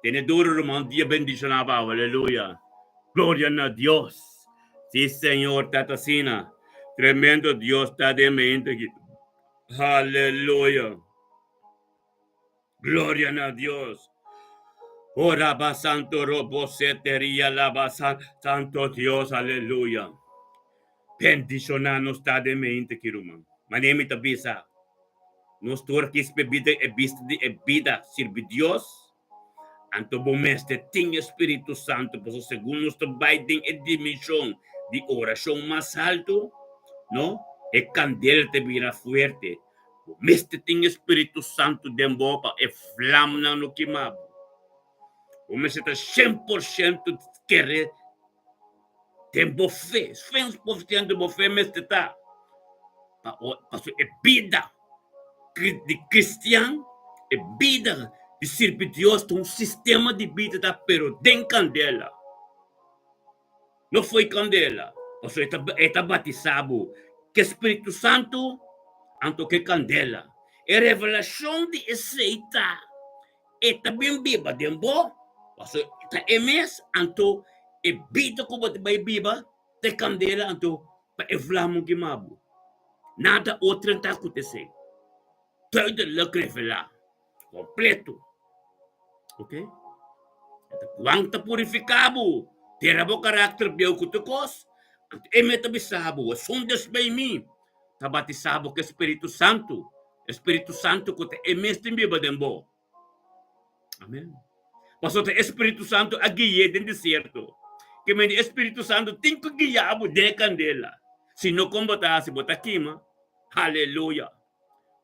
S1: Tene duro ruman dia bendiciona pa bo. Aleluya. Gloria na Dios. Si Señor ta asina. Tremendo Dios ta den mente aki. Aleluya. Gloria na Dios. Ora ba santo robo seteria laba santo Dios. Aleluya. Bendiciona nos ta den mente aki ruman. Mane mi ta bisa. Nos tur kis p'e bida e bista di e bida sirbi Dios, anto bo mester tin e Spiritu Santu, pasobra segun nos ta bai den e dimenshon di orashon mas haltu, no, e kandela ta bira fuerte. Bo mester tin e Spiritu Santu den bo pa e flamnan no kima bo. Bo mester ta 100% kere den bo fe, 100% bo fe mester ta pa pasobra e bida di kristian, e bida di sirbi Dios ta un sistema di bida ta pero den kandela, no fo'i kandela, pasobra e ta batisa bo ku e Spiritu Santu anto ku e kandela. E revelashon di esei ta E ta bin biba den bo, pasobra e ta e mes, anto e bida ku bo ta bai biba ta e kandela anto pa e vlamu kima bo. Nada otro ta akutesé. Duidelijk revelá, kompleto. Ok? Juan ta purifiká bo, tera bo karakter bieu ku tur kos, anto e mes ta bisa bo, Esun despues mi ta batisá bo ku e Spiritu Santu. E Spiritu Santu ku ta e mes tin biba den bo. Amen. Pasobra ta e Spiritu Santu a gui'é den desierto. Ke mende e Spiritu Santu tin ku guia bo den e kandela. Si no kon bo ta hasi? Bo ta kima. Aleluya.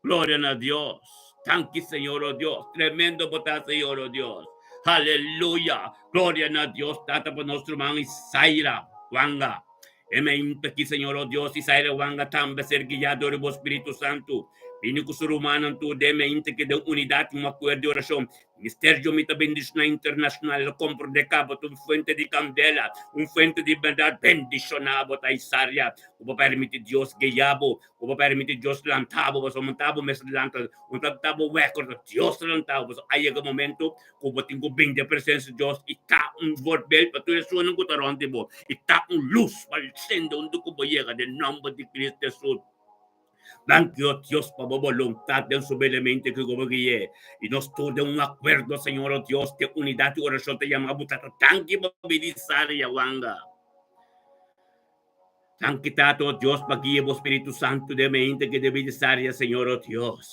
S1: Gloria na Dios. Danki Señor o Dios. Tremendo bo ta Señor o Dios. Aleluya. Gloria na Dios Tata pa nos ruman Isaira Wanga. E meinta ki Señor o Dios Isaira Wanga tambe ser guiá dor di bo Spiritu Santu. Bini ku su rumannan tur den meinta ki den unidat i un akuerdo di orashon. Ministerio mi ta bendishoná internashonal lo komprondé kaba ta un fuente di kandela, un fuente di bèrdat. Bendishoná bo ta Isaria ku bo permiti Dios guiá bo, ku bo permiti Dios lanta bo, pasobra no ta bo mes lanta, no ta bo wèkòr, ta Dios ta lanta bo. Pasobra a yega momento ku bo tin ku bin den presensia di Dios i ta un voorbeeld pa tur esunnan ku ta rònt di bo i ta un lus pa sende unda ku bo yega den nòmber di Cristo Hesus. Danki o Dios pa bo boluntat den su belemente ku bo gui'é i nos tur den un akuerdo Señor o Dios den unidat i orashon ta yama bo Tata danki pa bini Sara Wanga. Danki Tata o Dios pa guia bo Spiritu Santu den mente ke debe di saria Señor o Dios.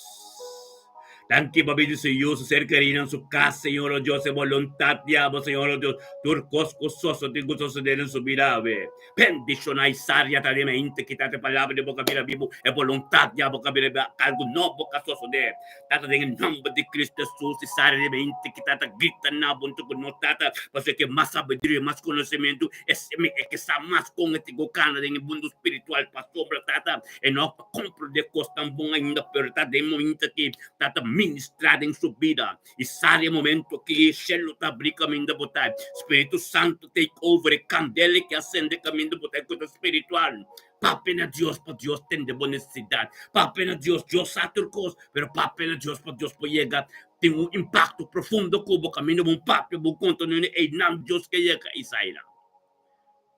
S1: Danki pa bida su yu, su ser kerinan, su kas, Señor, oh Dios, e boluntat di abo, Señor, oh Dios, tur kos ku sosode ku sosode den su bida awe. Bendishoná i saria ta den mente, kita e palabra di bo ka bira bibu, e boluntat di abo ka bira bibu, algu nobo ka sosode. Tata, den e nomber di Cristo Jesus, i saria den mente, kita ta grita na bo huntu ku nos, Tata, pasobra ke mas sabiduria, mas konosementu, e e ke sa mas kon e tin ku kana den e mundu spiritual pasobra, Tata, e no a komprende kosnan bon ainda, pero ta den momento aki, Tata, ministra den su bida. I sali e momento aki e shelu ta abri kaminda bo ta. Spiritu Santu take over e kandela ki a sende kaminda bo ta ku ta spiritual. Papia na Dios pa Dios tende bo nesesidat. Papia na Dios, Dios sa tur kos, pero papia na Dios pa Dios por yega tin un impakto profundo ku bo kaminda bo papia bo konta nunde einan Dios ke yega i saina.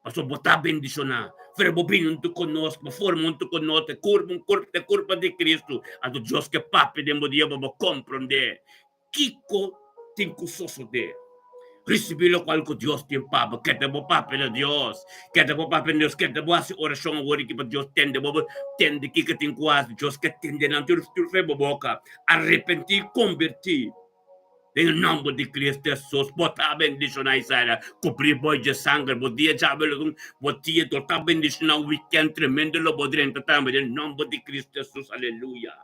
S1: Pasobra bo ta bendishoná. Pero bo bini huntu ku nos, bo forma huntu ku nos, e kurpa, un kurpa ta e kurpa di Kristu. Anto Dios ke papia den bo dia pa bo komprondé kiko tin ku sosodé. Risibí lokual ku Dios tin pa bo. Keda bo papia na Dios. Keda bo papia na Dios. Keda bo hasi orashon awor aki pa Dios tende bo. Bo tende kiko tin ku hasi. Dios ke tende nan tur tur fe bo boka. Arepentí, kombertí. Den e nomber di Cristo Jesus, bo ta bendiciona Isaiah, cubri bo dje sanger, bo dia djabe lo dun, bo dia do ta bendiciona weekend tremendo lo bo drenta tambe den nomber di Cristo Jesus, aleluya.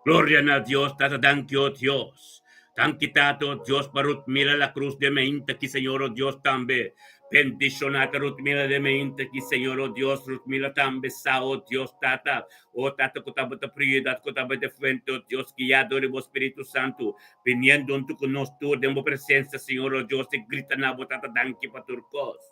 S1: Gloria na Dios, Tata danki o Dios. Danki Tata o Dios pa Ruth Mila la Cruz de Meinta ki Señor o Dios tambe. Bendiciona ta Ruth Mila de Meinta ki Señor o Dios, Ruth Mila tambe sa o Dios Tata. O Tata ku tabata prioridad, ku tabata e fuente, o Dios, guiá dor di bo Spiritu Santu, biniendo huntu ku nos tur den bo presensia, Señor, o Dios, i grita na bo, Tata, danki pa tur kos.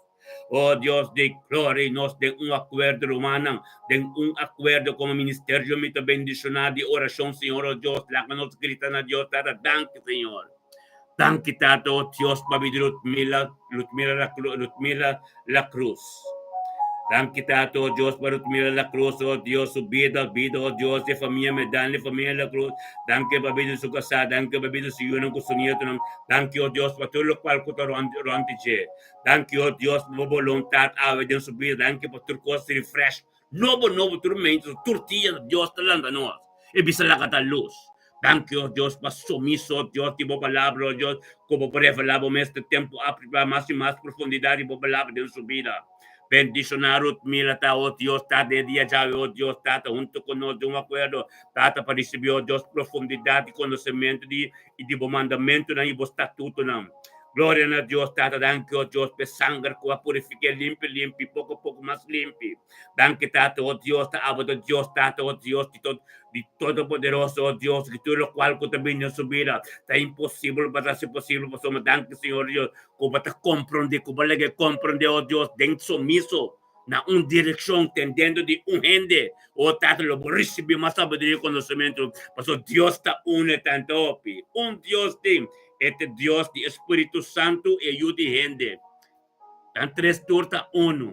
S1: O Dios di gloria, i nos den un akuerdo, rumannan, den un akuerdo komo ministerio mi ta bendishoná di orashon, Señor, o Dios, laga nos grita na Dios, Tata, danki, Señor. Danki, Tata, o Dios, pa bida Ludmila, Ludmila La, Ludmila La Cruz. Danki, Tata, o Dios, pa Ludmila La Cruz, o Dios, su bida, bida, o Dios, di famia Medan, di famia La Cruz. Danki pa bida su kasá, danki pa bida su yunan ku su nietonan. Danki, o Dios, pa tur lokual ku ta rònt, rònt di dje. Danki, o Dios, pa bo boluntat awe den su bida. Danki pa tur kos refresh, nobo, nobo, tur mente, tur dia, Dios ta lanta nos i bisa laga ta lus. Danki, o Dios, pa sumiso, o Dios, di bo palabra, o Dios, ku bo por revelá bo mes te tempu apliká mas i mas profundidat di bo palabra den su bida. Bendishoná Ruth Mila ta, o Dios, Tata, e dia djawe, o Dios, Tata, huntu ku nos den un akuerdo, Tata, pa risibí, o Dios, profundidat di konosementu di i di bo mandamentunan i bo statutonan. Gloria na Dios, Tata, danki, o Dios, pa e sanger ku a purifik'é limpi, limpi, poko poko mas limpi. Danki, Tata, o Dios, ta abo ta Dios, Tata, o Dios, di tot Di Todopoderoso, oh Dios, ki tur lokual ku ta bini na su bida ta imposibel pa ta hasi posibel pasobra danki Señor Dios ku bo ta komprondé, ku bo laga e komprondé, oh Dios, den sumiso na un direkshon tendiendo di un hende, oh Tata, lo bo risibí mas sabiduria i konosementu, pasobra Dios ta uno e tanta hopi. Un Dios tin, e ta Dios di e Spiritu Santu i e Yu di hende. Nan tres tur ta unu.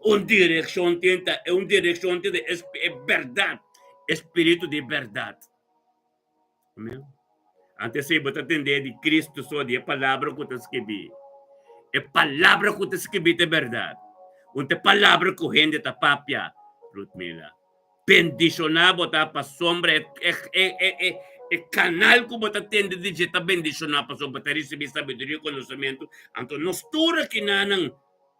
S1: Un direkshon tin ta un direkshon tin ta e bèrdat, e spiritu di bèrdat. Amen. Antes ei bo ta tende di Cristo so di e palabra ku ta skibí. E palabra ku ta skibí ta e bèrdat. Un ta e palabra ku hende ta papia, Rutmila. Bendishoná bo ta pasobra e e e e e kanal ku bo ta tende di dje ta bendishoná pasobra bo ta risibí sabiduria i konosementu. Anto nos tur akinanan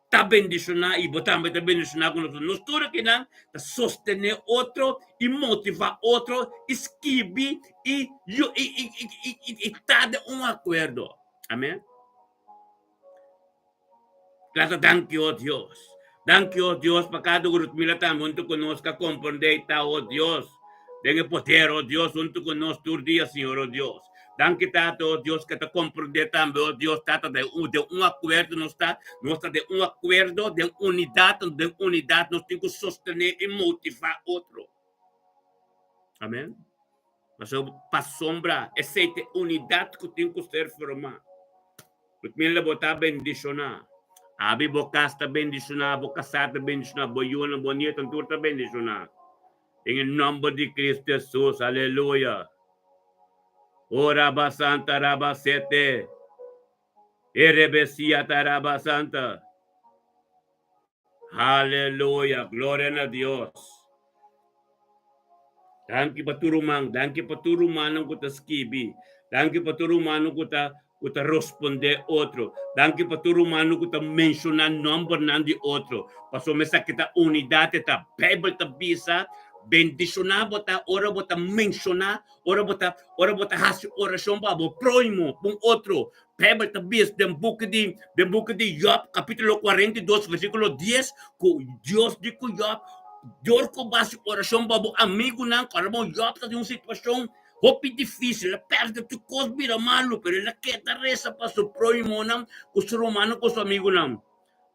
S1: ta bendishoná i bo tambe ta bendishoná ku nos. Nos tur akinan ta sostené otro i motivá otro i skibi i i i i i i ta den un akuerdo. Amen. Tata danki o Dios. Danki o Dios pa kada un Rutmila tambe huntu ku nos ka komprondé i ta o Dios den e poder o Dios huntu ku nos tur dia Señor o Dios. Danki Tata o Dios ke ta komprondé tambe o Dios Tata den un den un akuerdo nos ta nos ta den un akuerdo den unidat den unidat nos tin ku sostené i motivá otro. Amen. Pasobra pasobra esei ta e unidat ku tin ku ser formá. Rutmila bo ta bendishoná. Abi bo kas ta bendishoná, bo kasá ta bendishoná, bo yunan, bo nietunan tur ta bendishoná. Den e nòmber di Kristu Hesus, aleluya. O raba santa raba sete, e rebesia ta raba santa. Aleluya, gloria na Dios. Danki pa tur ruman, danki pa tur rumannan ku ta skibi, danki pa tur rumannan ku ta ku ta rospondé otro, danki pa tur rumannan ku ta menshoná nòmbernan di otro, pasobra esaki ta unidat, e ta Beibel ta bisa, bendishoná bo ta ora bo ta menshoná, ora bo ta ora bo ta hasi orashon pa bo próhimo, pa un otro. Beibel ta bisa den buki di den buki di Jòb kapítulo 42 versíkulo 10 ku Dios di ku Jòb, Dor ku bo hasi orashon pa bo amigunan, ora bo Jòb ta den un situashon hopi difísil, el a pèrdè tur kos bira malu, pero el a keda resa pa su próhimonan, ku su rumannan, ku su amigunan.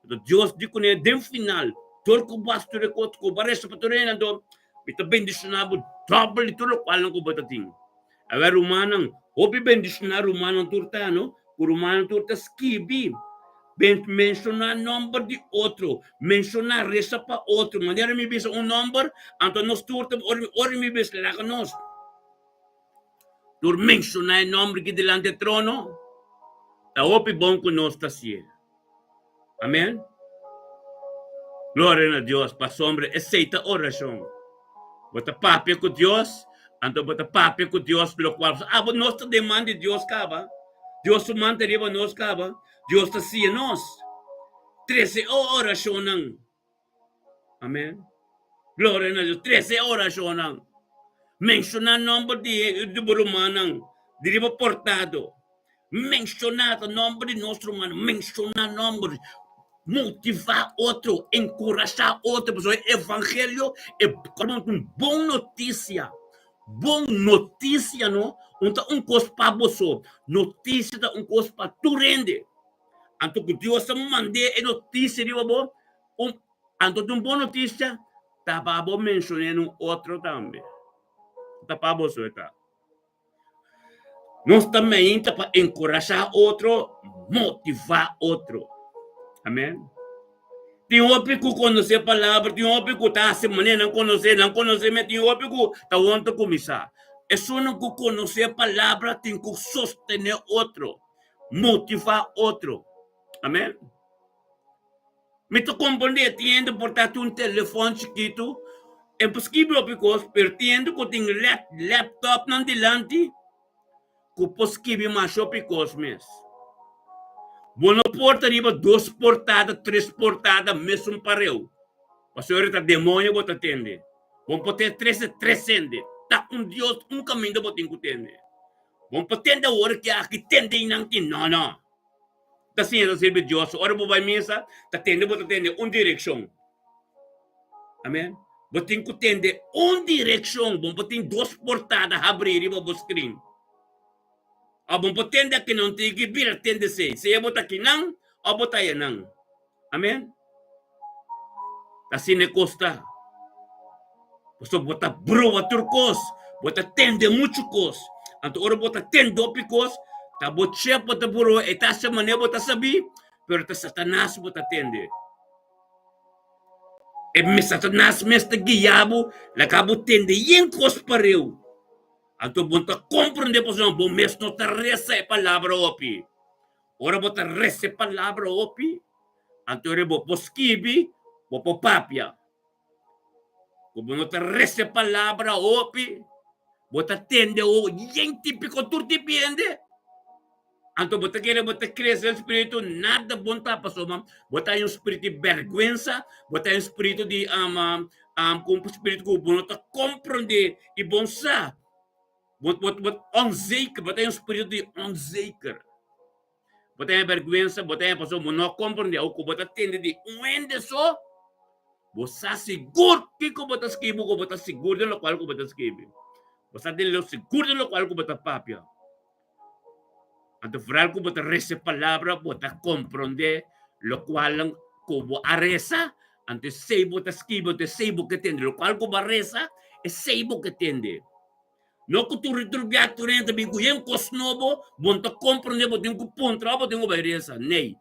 S1: Anto Dios di kuné den final, Dor ku bo hasi tur e kos, ku bo a resa pa tur hende, anto mi ta bendishoná bo dòbel di tur lokualnan ku bo ta tin. Awor rumannan, hopi bendishoná rumannan tur ta, no? Ku rumannan tur ta skibi, ben menshoná nòmber di otro, menshoná, resa pa otro. Manera mi bisa un nòmber, anto nos tur ta, ora ora mi bisa laga nos tur menshoná e nòmber aki dilanti e trono, ta hopi bon ku nos ta hasié. Amen. Gloria na Dios, pasobra esei ta orashon. Bo ta papia ku Dios, anto bo ta papia ku Dios lokual abo nos ta den man di Dios kaba. Dios su man ta riba nos kaba. Dios ta siña nos. Trese e orashonnan. Amen. Gloria na Dios. Trese e orashonnan. Menshoná nòmber di di bo rumannan di riba portado. Menshoná ta nòmber di nos rumannan. Menshoná nòmber. Motivá otro, enkurashá otro, pasobra e evangelio e un bon notisia. Bon notisia no un ta un kos pa bo so. Notisia ta un kos pa tur hende. Anto ku Dios a mand'é e notisia riba bo, un anto ta un bon notisia, ta pa bo menshoné na un otro tambe. Ta pa bo so e ta. Nos ta meinta pa enkurashá otro, motivá otro. Amèn. Tin hopi ku konosé palabra, tin hopi ku ta hasi manera nan konosé, nan konosé, ma tin hopi ku ta won ta kuminsá. Esunnan ku konosé palabra tin ku sostené otro, motivá otro. Amèn. Mi ta komprendé tin hende por ta tin un telefòn chikitu, e por skibi hopi kos, pero tin hende ku tin laptop nan dilanti ku por skibi mas hopi kos mes. Bo no por ta riba dos portada, tres portada mesun pareu, pasobra ta demoño bo ta tende. Bo no por tene tres e tres hende, ta un Dios un kaminda bo tin ku tende. Bo no por tende awor ki aki tende einan ki, no no. Ta siña ta sirbi Dios. Ora bo bai misa, ta tende bo ta tende un direkshon. Amen. Bo tin ku tende un direkshon. Bo por tin dos portada habrí riba bo screen. Òf bo por tende akinan tin ki bira tende esei. Sea bo ta akinan òf bo ta ayanan. Amen. Ta asina e kos ta. Pasobra bo ta proba tur kos, bo ta tende muchu kos. Anto ora bo ta tende hopi kos, ta bo chef bo ta proba, e ta hasi manera bo ta sabí, pero ta Satanas bo ta tende. E Satanas mes ta guia bo, laga bo tende yen kos pareu. Anto bo no ta komprendé pasobra bo mes no ta resa e palabra hopi. Ora bo ta resa e palabra hopi, anto ora bo por skibi, bo por papia. Ku bo no ta resa e palabra hopi, bo ta tende o yen tipiko tur tipi hende. Anto bo ta kere bo ta krese den spiritu, nada bon ta pasobra bo ta haña un spiritu di bèrgwensa, bo ta haña un spiritu di un spiritu ku bo no ta komprondé i bon sa. Bo bo bo onzeker, bo ta haña un spiritu di onzeker. Bo ta haña bèrgwensa, bo ta haña pasobra bo no a komprondé òf ku bo ta tende di un hende so, bo sa sigur kiko bo ta skibi ku bo ta sigur den lokual ku bo ta skibi. Bo sa den lo sigur den lokual ku bo ta papia. Anto foral ku bo ta resa e palabra, bo ta komprondé lokual ku bo a resa, anto esei bo ta skibi, anto esei bo ke tende. Lokual ku bo a resa, esei bo ke tende. No ku tur tur bia tur hende ta bin ku yen kos nobo, bo no ta komprondé, bo tin ku puntra òf bo tin ku bai resa. Nei.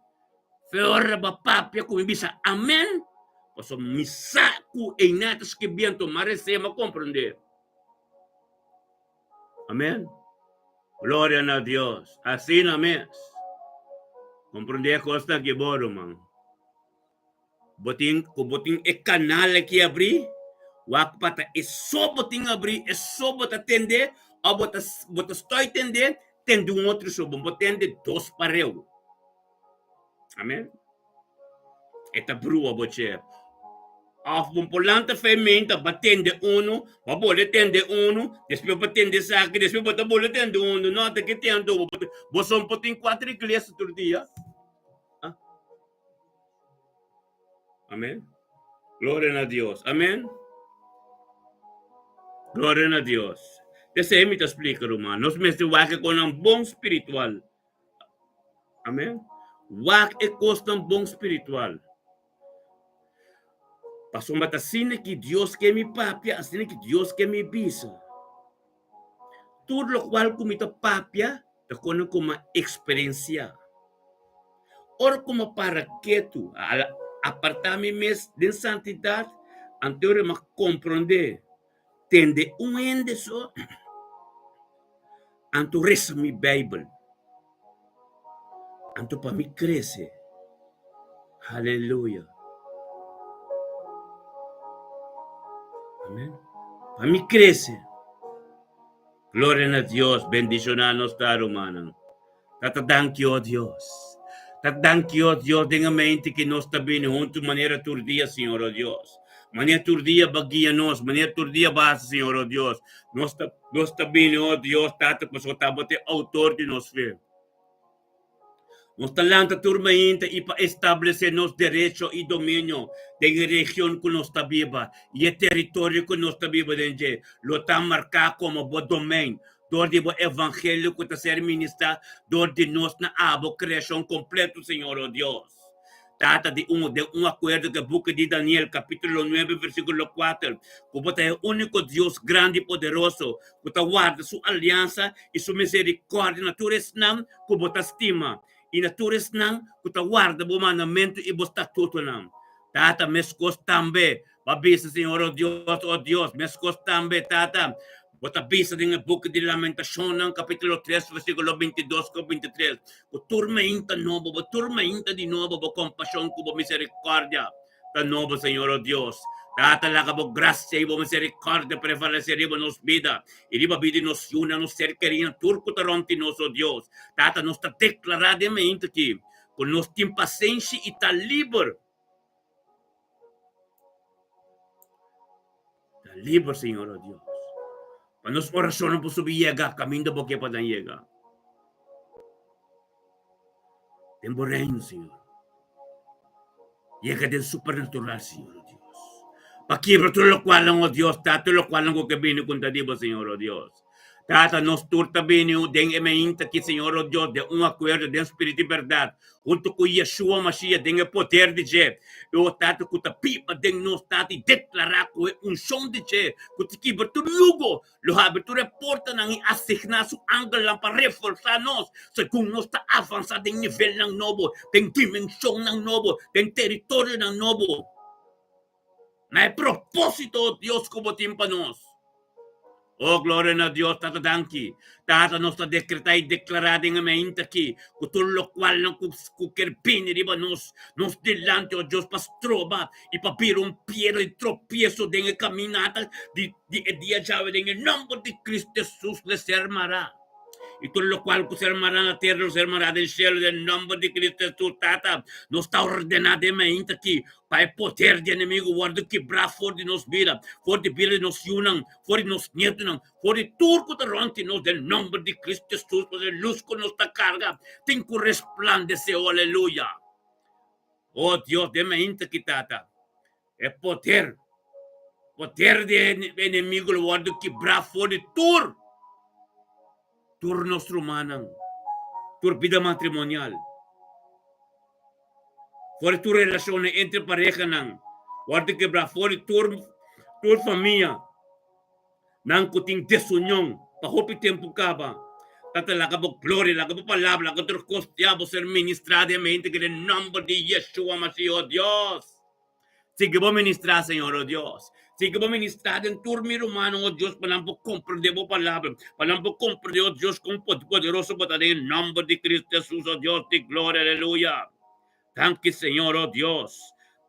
S1: Fe ora bo a papia ku mi bisa amen, pasobra mi sa ku einan ta skibi, anto mi a resa i mi a komprondé. Amen. Gloria na Dios. Asina mes. Comprende e cosnan aki bo, ruman. Bo tin, cu bo tin e canal aki abri, Wak pa ta e so bo tin abrí, e so bo ta tende, òf bo ta bo ta stòi tende, tende un otro so. Bo no por tende dos pareu. Amen. E ta brua bo che. Òf bo por lanta fe menta, bo a tende unu, bo a bole tende unu, despues bo a tende esaki, despues bo ta bole tende unu. No, ta ke tende bo. Bo son por tin kuater iglesia tur dia. Ah. Amen. Gloria na Dios. Amen. Gloria na Dios. Esei mi ta splika, ruman. Nos mester wak e kosnan bon spiritual. Amen. Wak e kosnan bon spiritual. Pasobra ta asina ki Dios ke mi papia, asina ki Dios ke mi bisa. Tur lokual ku mi ta papia ta kone ku mi a eksperensiá. Ora ku mi a para ketu, a apartá mi mes den santidat, anto ora mi a komprondé, tende un hende so, anto resa mi Beibel, anto pa mi krese. Aleluya. Amen. Pa mi krese. Gloria na Dios. Bendishoná nos ta, rumannan. Tata danki, oh Dios. Tata danki, oh Dios, den e mente ki nos ta bini huntu manera tur dia, Señor, oh Dios. Manera tur dia ba guia nos, manera tur dia ba hasi, Señor, oh Dios. Nos ta, nos ta bini, oh Dios, Tata, pasobra ta bo ta e outor di nos fe. Nos ta lanta tur mainta i pa establesé nos derecho i dominio den e region ku nos ta biba i e teritorio ku nos ta biba den dje lo ta marká komo bo domein dor di bo evangelio ku ta ser ministrá dor di nos na abo kreashon kompleto, Señor, o Dios. Tata di un den un akuerdo ku e buki di Daniel, kapítulo nuebe, versíkulo kuater, ku bo ta e úniko Dios grandi i poderoso ku ta warda su aliansa i su miserikòrdia na tur esnan ku bo ta stima i na tur esnan ku ta warda bo mandamentu i bo statutonan. Tata, meskos tambe bo a bisa, Señor, o Dios, o Dios, meskos tambe, Tata, bo ta bisa den e buki di Lamentashonnan, kapítulo tres, versíkulo bintidos ku bintitres, ku tur mainta nobo, bo tur mainta di nobo, bo kompashon ku bo miserikòrdia ta nobo, Señor, o Dios. Tata, laga bo grasia i bo miserikòrdia prevalesé riba nos bida i riba bida di nos yunan, nos ser kerínan, tur ku ta rònt di nos, o Dios. Tata, nos ta deklará den mainta aki ku nos tin pasenshi i ta liber. Ta liber, Señor, o Dios. Pa nos orashonnan por subi yega kaminda bo ke pa nan yega. Den bo reino, Señor. Yega den supernatural, Señor, o Dios. Pa kibra tur lokualnan, o Dios, ta tur lokualnan ku ke bini kontra di bo, Señor, o Dios. Tata, nos tur ta bini den e mainta aki, Señor, o Dios, den un akuerdo, den spiritu i bèrdat, huntu ku Yeshua Mashiach, den e poder di dje. I o Tata, ku ta biba den nos, Tata, i deklará ku e unshon di dje, ku ta kibra tur yugo, Lo habri tur e portanan i asigná su angelnan pa reforsá nos segun nos ta avansá den nivelnan nobo, den dimenshonnan nobo, den teritorionan nobo. Na e propósito, Dios, ku bo tin pa nos. O, gloria na Dios, Tata, danki. Tata, nos ta dekretá i deklará den e mainta aki ku tur lokualnan ku ku ker bini riba nos, nos dilanti, o Dios, pa stroba i pa bira un piedra di tropieso den e kaminata di Di e dia djawe den e nomber di Cristo Jesus lo ser mará. I tur lokual ku ser mará na tera lo ser mará den shelu den nomber di Cristo Jesus. Tata, nos ta ordená den mainta aki pa e poder di enemigu wòrdu kibrá for di nos bida, for di bida di nos yunan, for di nos nietunan, for di tur ku ta rònt di nos den nomber di Cristo Jesus, pasobra e lus ku nos ta karga tin ku resplandesé. O aleluya! O Dios, den mainta aki, Tata, E poder, poder di e enemigo lo wòrdu kibrá for di tur, tur nos rumannan, tur bida matrimonial, for di tur relashonnan entre parehanan, wòrdu kibrá for di tur, tur famia. Nan ku tin desunion pa hopi tempu kaba, Tata laga bo gloria, laga bo palabra, laga tur kos di abo ser ministrá den mente ki den nòmber di Yeshua Mashiach, o Dios. Sigui bo ministrá, Señor, o Dios. Sigui bo ministrá den tur mi rumannan, o Dios, pa nan por komprendé bo palabra, pa nan por komprendé, o Dios, kon poderoso bo ta den e nòmber di Cristo Jesus, o Dios di gloria, aleluya. Danki, Señor, o Dios.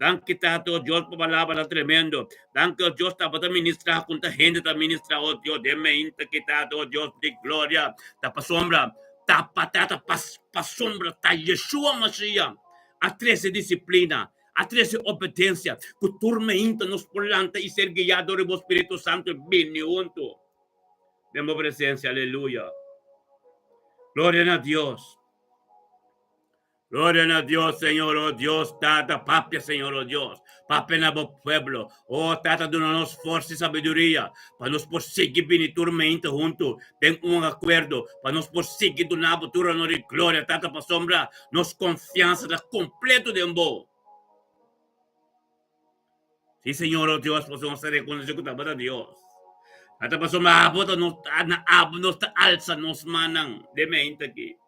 S1: Danki Tata, oh Dios, pa palabranan tremendo. Danki, oh Dios, tabata ministrá ku ta hende ta ministrá, oh Dios, den meinta ki Tata, oh Dios di gloria, ta pasobra, ta pa Tata, pasobra ta Yeshua Mashiach a trese disiplina, a trese obedensia, ku tur meinta nos por lanta i ser guiá dor di bo Spiritu Santu i bini huntu den bo presensia. Aleluya! Gloria na Dios! Gloria na Dios, Señor, oh Dios, Tata, papia, Señor, oh Dios, papia na bo pueblo. Oh Tata, duna nos forsa i sabiduria pa nos por sigui bini tur meinta huntu den un akuerdo, pa nos por sigui duna bo tur honor i gloria, Tata, pasobra nos konfiansa ta kompleto den bo. Sí, Señor, oh Dios, pasobra nos ta rekonosé ku tabata Dios. Tata, pasobra abo ta nos, na abo nos ta alsa nos mannan den meinta aki.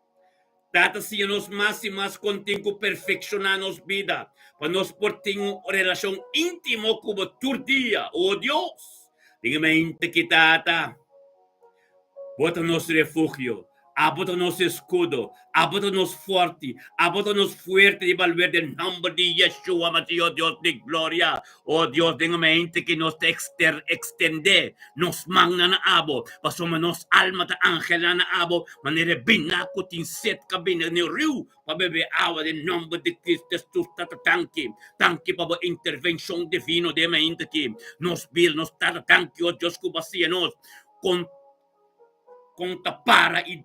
S1: Tata, siña nos mas i mas kon tin ku perfekshoná nos bida pa nos por tin un relashon íntimo ku bo tur dia. O Dios, den e mente ki, Tata, bo ta nos refugio, abo ta nos eskudo, abo ta nos fòrti, abo ta nos fuerte di balwer den nòmber di Yeshua Mashiach, o Dios di gloria. O Dios, den e mente ki nos ta ekstendé Nos mannan na abo, pasobra nos alma ta anhelá na abo, manera e biná ku tin set ka bini na e riu pa bebe awa. Den nòmber di Kristu Hesus, Tata, danki. Danki pa bo intervenshon divino den e mainta aki. Nos bira, nos Tata, danki, o Dios, ku bo a siña nos kon kon ta para i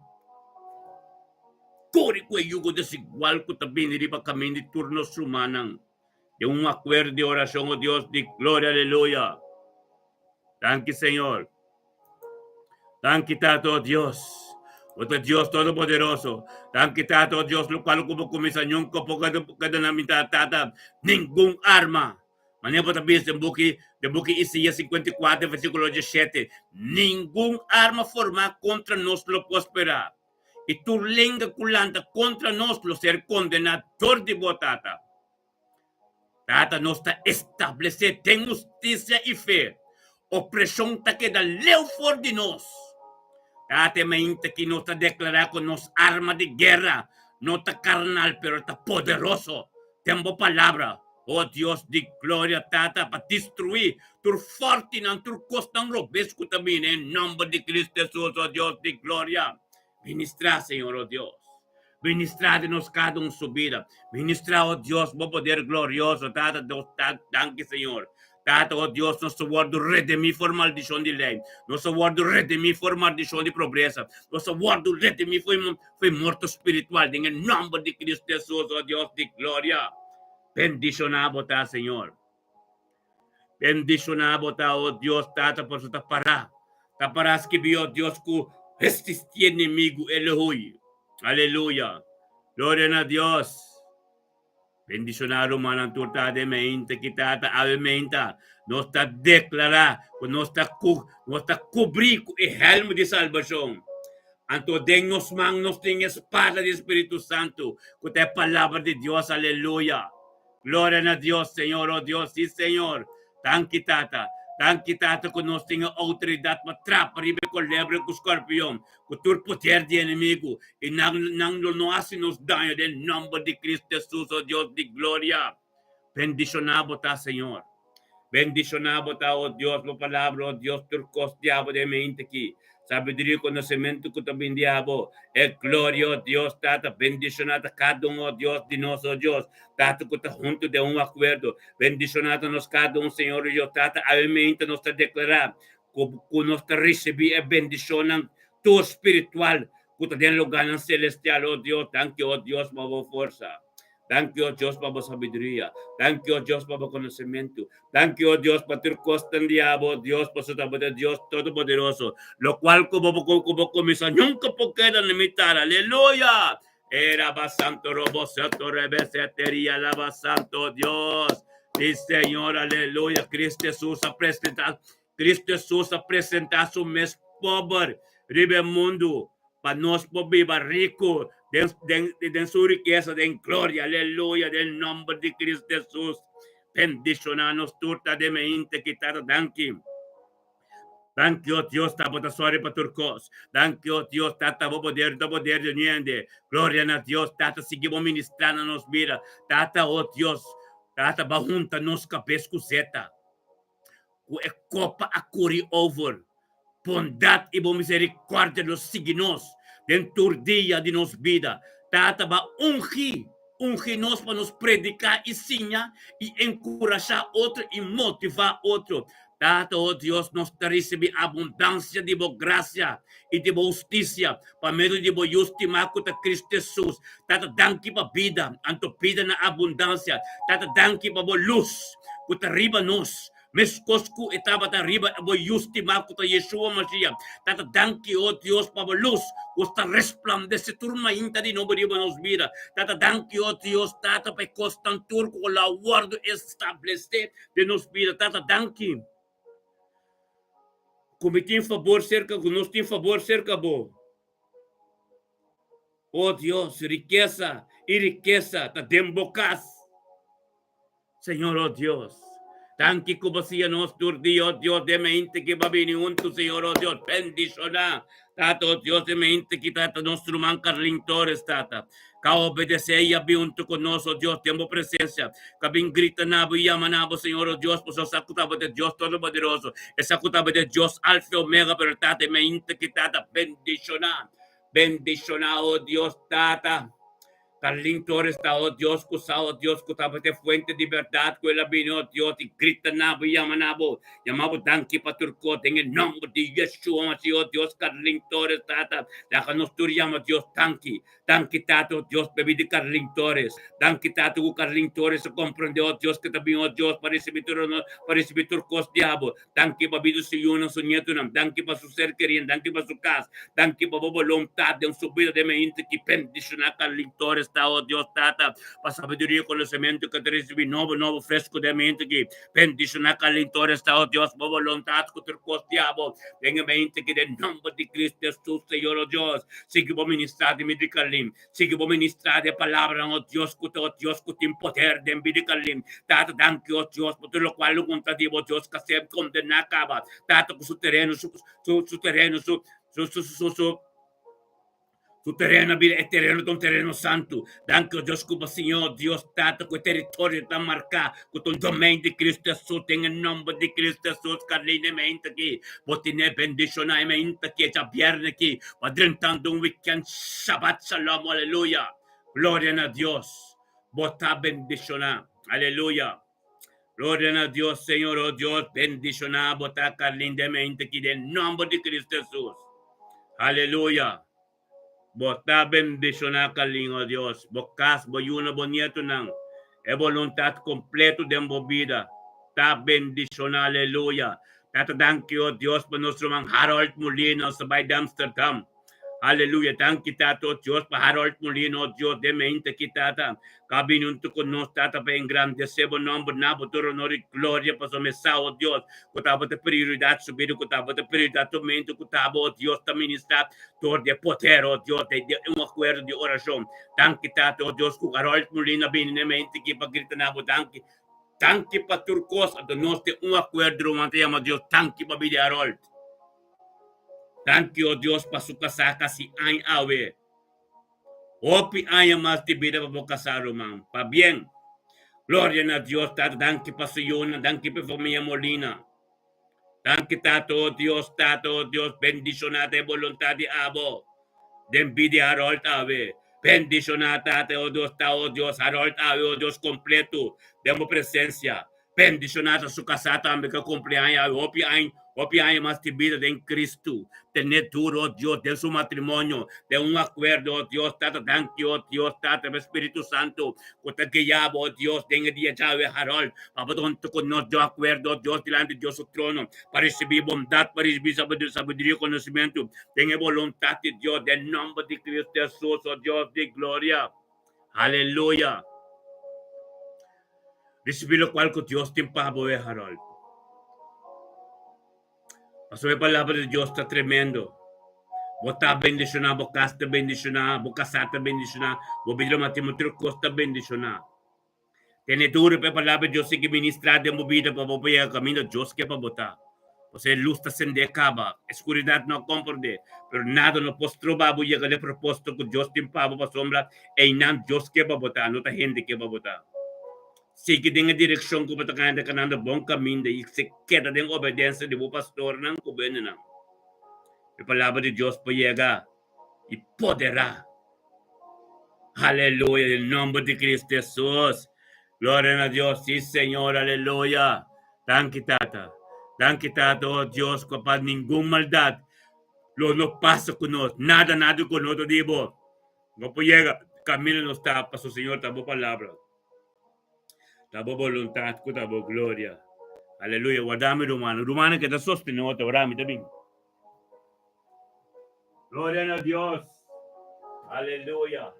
S1: kore ku e yugo desigual ku ta bini riba kaminda di tur nos rumannan. Den un akuerdo di orashon, o Dios di gloria, aleluya. Danki, Señor. Danki, Tata, o Dios. Bo ta Dios Todopoderoso. Danki, Tata, o Dios, lokual ku bo kuminsá nunka por keda na mitad, Tata. Ningun arma. Manera bo ta bisa den buki, den buki Isaías 54, versíkulo 17, Ningun arma formá kontra nos lo prosperá, i tur lenga ku lanta kontra nos lo ser kondená dor di bo, Tata. Tata nos ta establesé den hustisia i fe. Opreshon ta keda leu for di nos. Tata e mainta ki nos ta deklará ku nos arma di guera no ta karnal pero ta poderoso den bo palabra, o Dios di gloria, Tata, pa destruí tur fòrtinan, tur kosnan robes ku ta bini den nòmber di Kristu Hesus, o Dios di gloria. Ministrá, Señor, o Dios. Ministrá den nos kada un su bida. Ministrá, o Dios, bo poder glorioso, Tata, Dios, danki, Señor. Tata, o Dios, nos ta wòrdu redimí for maldishon di lei. Nos ta wòrdu redimí for maldishon di pobresa. Nos ta wòrdu redimí for e morto spiritual den e nòmber di Cristo Hesus, o Dios di gloria. Bendishoná bo ta, Señor. Bendishoná bo ta, o Dios, Tata, pasobra ta pará, ta pará skibí, o Dios, ku resistí enemigu, el lo hui. Aleluya! Gloria na Dios! Bendishoná rumannan tur ta den meinta ki Tata awe meinta. Nos ta deklará ku nos ta ku nos ta kubrí ku e hèlmu di salbashon. Anto den nos man nos tin e spada di Spiritu Santu, ku ta e Palabra di Dios. Aleluya! Gloria na Dios, Señor, oh Dios, sí, Señor. Danki, Tata. Danki, Tata, ku nos tin e outoridat pa trapa riba e kolebra ku skorpion, ku tur poder di enemigu, i nan, nan lo no hasi nos daño den nòmber di Kristu Hesus, oh Dios di gloria. Bendishoná bo ta, Señor. Bendishoná bo ta, o Dios, bo palabra, o Dios, tur kos di abo den mente aki. Sabiduria i konosementu ku ta bin di abo. E gloria, o Dios, Tata, bendishoná ta kada un, o Dios, di nos, o Dios, Tata, ku ta huntu den un akuerdo. Bendishoná ta nos kada un, Señor, o Dios, Tata, awe mente nos ta deklará ku, ku nos ta risibí e bendishonnan tur spiritual ku ta den lugánan selestial, o Dios. Danki, o Dios, pa bo forsa. Danki, o Dios, pa bo sabiduria. Danki, o Dios, pa bo konosementu. Danki, o Dios, pa tur kosnan di abo, o Dios, pasobra bo ta Dios Todopoderoso, lokual ku bo ku bo kuminsá nunka por keda na mitar. Aleluya! E raba santo robo soto rebe seteria laba santo Dios. Sí, Señor, aleluya. Cristo Jesús a presentá, Cristo Jesús a presentá su mes pober riba e mundu pa nos por biba riku den, den, den su rikesa, den gloria, aleluya, den nomber di Cristo Jesús. Bendishoná nos tur ta den meinte ki Tata danki. Danki, oh Dios, ta bo ta sòri pa tur kos. Danki, oh Dios, Tata, bo poder ta poder di niende. Gloria na Dios, Tata, sigui bo ministrá na nos bida. Tata, oh Dios, Tata ba hunta nos kabes ku zeta, ku e kopa a kuri over. Bondat i bo miserikòrdia lo sigui nos den tur dia di nos bida. Tata ba ungi, ungi nos pa nos prediká i siña i enkurashá otro i motivá otro. Tata, o Dios, nos ta risibí abundansia di bo grasia i di bo hustisia pa medio di bo Yu stimá ku ta Kristu Hesus. Tata, danki pa bida, anto bida na abundansia. Tata, danki pa bo lus ku ta riba nos, meskos ku e tabata riba e bo Yu stimá ku ta Yeshua Mashiach. Tata, danki, o Dios, pa bo lus ku sta resplandesé tur mainta di nobo riba nos bida. Tata, danki, o Dios, Tata, pa e kosnan tur ku lo a wòrdu establesé den nos bida. Tata, danki ku mi tin fabor serka ku nos tin fabor serka bo. O Dios, rikesa i rikesa ta den bo kas. Señor, o Dios, danki ku bo siña nos tur dia, o Dios, den mente ki bo a bini huntu, Señor, o Dios, bendishoná. Tata, o Dios, den mente ki tata nos ruman Carlin Torres, Tata. Ka obedesé i a bin huntu ku nos, o Dios, den bo presensia. Ka bin grita na bo i yama na bo, Señor, o Dios, pasobra sa ku tabata e Dios Todopoderoso, e sa ku tabata e Dios Alfa i Omega, pero Tata, e mainta ki Tata bendishoná, bendishoná, o Dios, Tata. Carlin Torres ta, o Dios, ku sa, o Dios, ku tabata e fuente di bèrdat, ku el a bini, o Dios, i grita na bo i yama na bo. Yama bo danki pa tur kos den e nòmber di Yeshua Mashiach, o Dios, Carlin Torres, Tata. Laga nos tur yama Dios danki. Danki Tata, oh Dios, p'e bida di Carlin Torres. Danki Tata ku Carlin Torres a komprendé, oh Dios, ku ta bin, oh Dios, pa risibí tur honor, pa risibí tur kos di abo. Danki pa bida su yunan, su nietunan. Danki pa su ser kerí, danki pa su kas. Danki pa bo boluntat den su bida den mainta ki bendishoná Carlin Torres ta, oh Dios, Tata, pa sabiduria i konosementu ku ta risibí nobo, nobo, fresku den mainta ki bendishoná Carlin Torres ta, oh Dios, bo boluntat ku tur kos di abo den e mainta ki den nomber di Cristo Hesus, Señor, oh Dios. Sigui bo ministrá den bida di Carlin. Sigui bo ministrá den e palabranan, oh Dios, ku ta, oh Dios, ku tin poder den bida di Carlin. Tata, danki, oh Dios, pa tur lokual lo konta di bo, Dios, ka ser kondená kaba. Tata, ku su tereno, su, su, su tereno, su, su, su, su, su, su tereno a bira e tereno ta un tereno santu. Danki, oh Dios, ku bo Señor, Dios Tata, ku e teritorio ta marká ku ta un domein di Cristo Hesus, den e nomber di Cristo Hesus, Carlin e meinta aki, bo tene bendiciona e meinta aki, e djabierne aki, pa drentando un weekend, Shabbat Shalom, aleluya, gloria na Dios, bo ta bendiciona, aleluya. Gloria na Dios, Señor, oh Dios, bendiciona bo ta Carlin den meinta aki, den nomber di Cristo Hesus, aleluya. Bo ta bendishoná Kalin, o Dios, bo kas, bo yunan, bo nietunan. E boluntat kompleto den bo bida ta bendishoná. Aleluya. Tata danki, o Dios, pa nos ruman Harold Molina, nos ta bai di Amsterdam. Aleluya. Danki, Tata, o Dios, pa Harold Molina, o Dios, den mente aki, Tata. Ka bini huntu ku nos, Tata, pa engrandesé bo nòmber na bo tur onor i gloria, pasobra mi sa, o Dios, ku tabata prioridat su bida, ku tabata prioridat tur mente ku taba, o Dios, ta ministrá dor di e poder, o Dios, di un akuerdo di orashon. Danki, Tata, o Dios, ku Harold Molina a bini na e mente aki pa grita na bo danki. Danki pa tur kos. Anto nos den un akuerdo, ruman, ta yama Dios danki pa bida di Harold. Danki, o Dios, pa su kasá kasi aña awe. Hopi aña mas di bida pa bo kasá ruman. Pabien. Gloria na Dios Tata danki pa su yunan danki pa e famia Molina. Danki Tata oh Dios Tata oh Dios bendishoná ta e boluntad di abo den bida di Harold awe. Bendishoná Tata oh Dios ta oh Dios Harold awe oh Dios kompleto den bo presensia. Bendishoná ta su kasá tambe ku a kumpli aña awe hopi aña, hopi aña mas di bida den Kristu. Ten'é duru, o Dios, den su matrimonio, den un akuerdo, o Dios, Tata, danki, o Dios, Tata, pa e Spiritu Santu ku ta guia bo, o Dios, den e dia djawe, Harold, pa bo ta huntu ku nos den un akuerdo, o Dios, dilanti Dios su trono, pa risibí bondat, pa risibí sabiduria i konosementu den e boluntat di Dios, den nòmber di Kristu Hesus, o Dios di gloria. Aleluya! Risibí lokual ku Dios tin pa bo, e Harold. Pasobra e palabra di Dios ta tremendo. Bo ta bendishoná, bo kas ta bendishoná, bo kasá ta bendishoná, bo bida matrimonio, tur kos ta bendishoná. Tene duru pa e palabra di Dios sigui ministrá den bo bida pa bo por yega kaminda Dios ke pa bo ta. Pasobra e lus ta sendé kaba, e skuridat no a komprondé, pero nada no por stroba bo yega na e propósito ku Dios tin pa bo pasobra einan Dios ke pa bo ta, no ta hende ke pa bo ta. Sigui den e direkshon ku bo ta kanta kanando bon kaminda i si keda den obedensia di bo pastornan ku bo hendenan. E palabra di Dios por yega i poderá. Aleluya, den nomber di Cristo Jesus. Gloria na Dios, sí Señor, aleluya. Danki Tata. Danki Tata, oh Dios, ku pa ningun maldad lo no pasa ku nos. Nada, nada ku no ta di bo. No por yega kaminda nos ta, paso Señor ta bo palabra. Ta bo boluntat ku ta bo gloria. Aleluya. Warda mi rumannan. Rumannan ke ta sostené otro, ora mi ta bin. Gloria na Dios. Aleluya.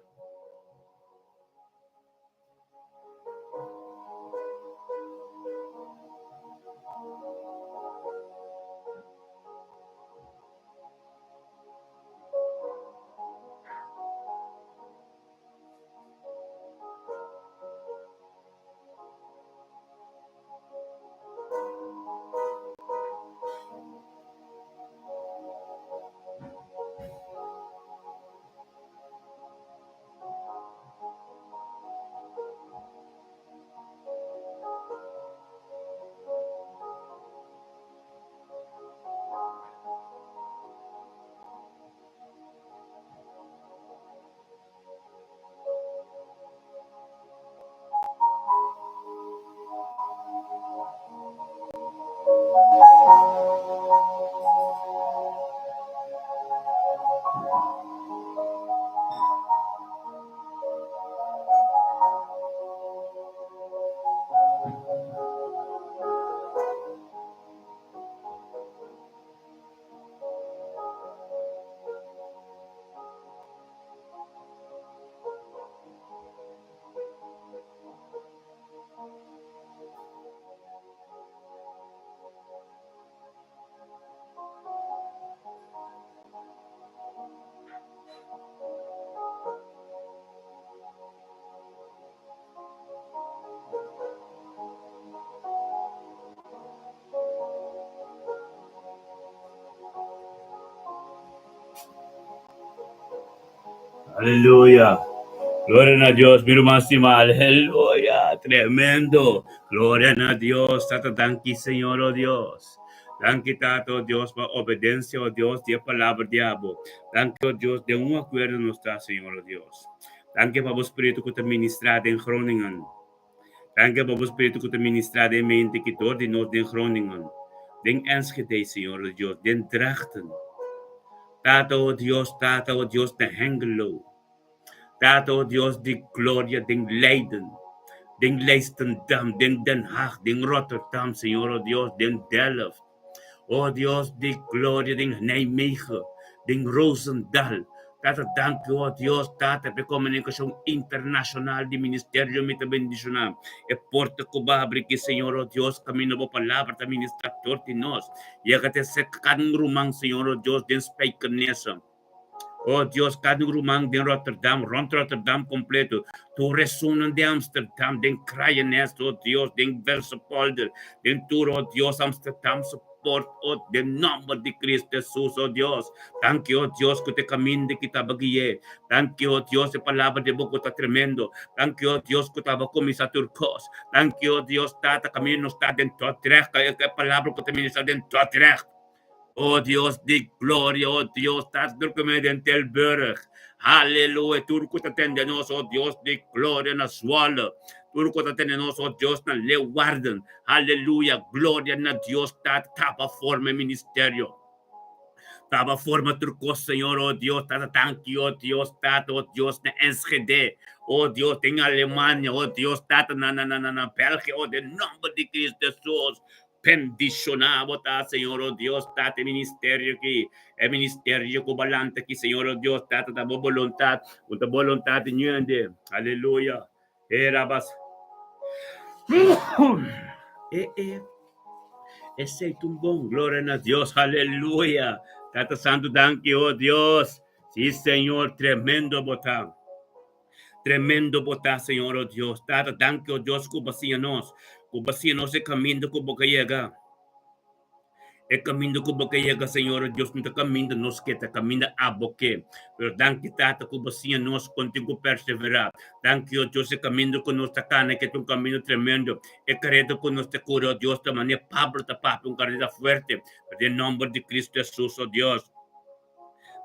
S1: Aleluya. Gloria na Dios, mi ruman stima. Aleluya. Tremendo. Gloria na Dios. Tata, danki, Señor, oh Dios. Danki, Tata, oh Dios, pa obedencia, oh Dios, di e palabra di abo. Danki, oh Dios, den un acuerdo nos ta, Señor, oh Dios. Danki pa bo spiritu ku ta ministrá den Groningen. Danki pa bo spiritu ku ta ministrá den mente ki dor di nos den Groningen, den Enschede, Señor o Dios, den Drachten. Tata, o Dios, Tata, o Dios, den Hengelo. Tata, o Dios di gloria, den Leiden, den Leidschendam, den Den Haag, den Rotterdam, Señor o Dios, den Delft. O Dios di gloria den Nijmegen, den Roosendaal. Tata danki o Dios Tata p'e komunikashon internashonal di ministerio mi ta bendishoná e porta ku bo habri ki Señor o Dios kaminda bo palabra ta ministrá tur di nos. Yega te serka kada un ruman Señor o Dios den Spijkenisse. O Dios kada un ruman den Rotterdam, rònt Rotterdam kompleto, tur esunnan den Amsterdam, den Kraaiennest, o Dios, den Velserpolder, den tur, o Dios, Amsterdam su port, o den nòmber di Cristo Jesus, o Dios. Danki, o Dios, ku ta e kaminda ki ta gui'é. Danki, o Dios, e palabra di bo ku ta tremendo. Danki, o Dios, ku ta kuminsá tur kos. Danki, o Dios, Tata, kaminda nos ta den Dordrecht, e palabra ku ta ministrá den Dordrecht. O Dios di gloria, o Dios, ta drukme den Tilburg. Haleluya, tur ku ta tende nos, o Dios di gloria, na Zwolle. Tur ku ta tende nos, o Dios, na Leeuwarden. Haleluya, gloria na Dios, Tata, tapa forma e ministerio. Tapa forma tur kos, Señor, o Dios, Tata, danki, o Dios, Tata, o Dios, na Enschede, o Dios, den Alemania, o Dios, Tata, na, na, na, na, na België, o den nomber di Cristo Jesus. Bendishoná bo ta, Señor, o Dios, Tata, e ministerio aki, e ministerio ku bo lanta aki, Señor, o Dios, Tata, ta bo boluntat, ku ta boluntat di ñuende. Aleluya. E rabas. E, e, esei ta un bon. Gloria na Dios. Aleluya. Tata Santu, danki, o Dios. Sí, Señor, tremendo bo ta. Tremendo bo ta, Señor, o Dios. Tata, danki, o Dios, ku bo siña nos, ku bo siña nos e kaminda ku bo ka yega. E kaminda ku bo ke yega, Señor, o Dios, no ta kaminda nos ke, ta kaminda abo ke. Pero danki, Tata, ku bo siña nos kon tin ku perseverá. Danki, o Dios, e kaminda ku nos ta kana ke ta un kaminda tremendo. E kareda ku nos ta kore, o Dios, ta manera Pablo ta papia, un kareda fuerte. Pero den nomber di Cristo Hesus, o Dios.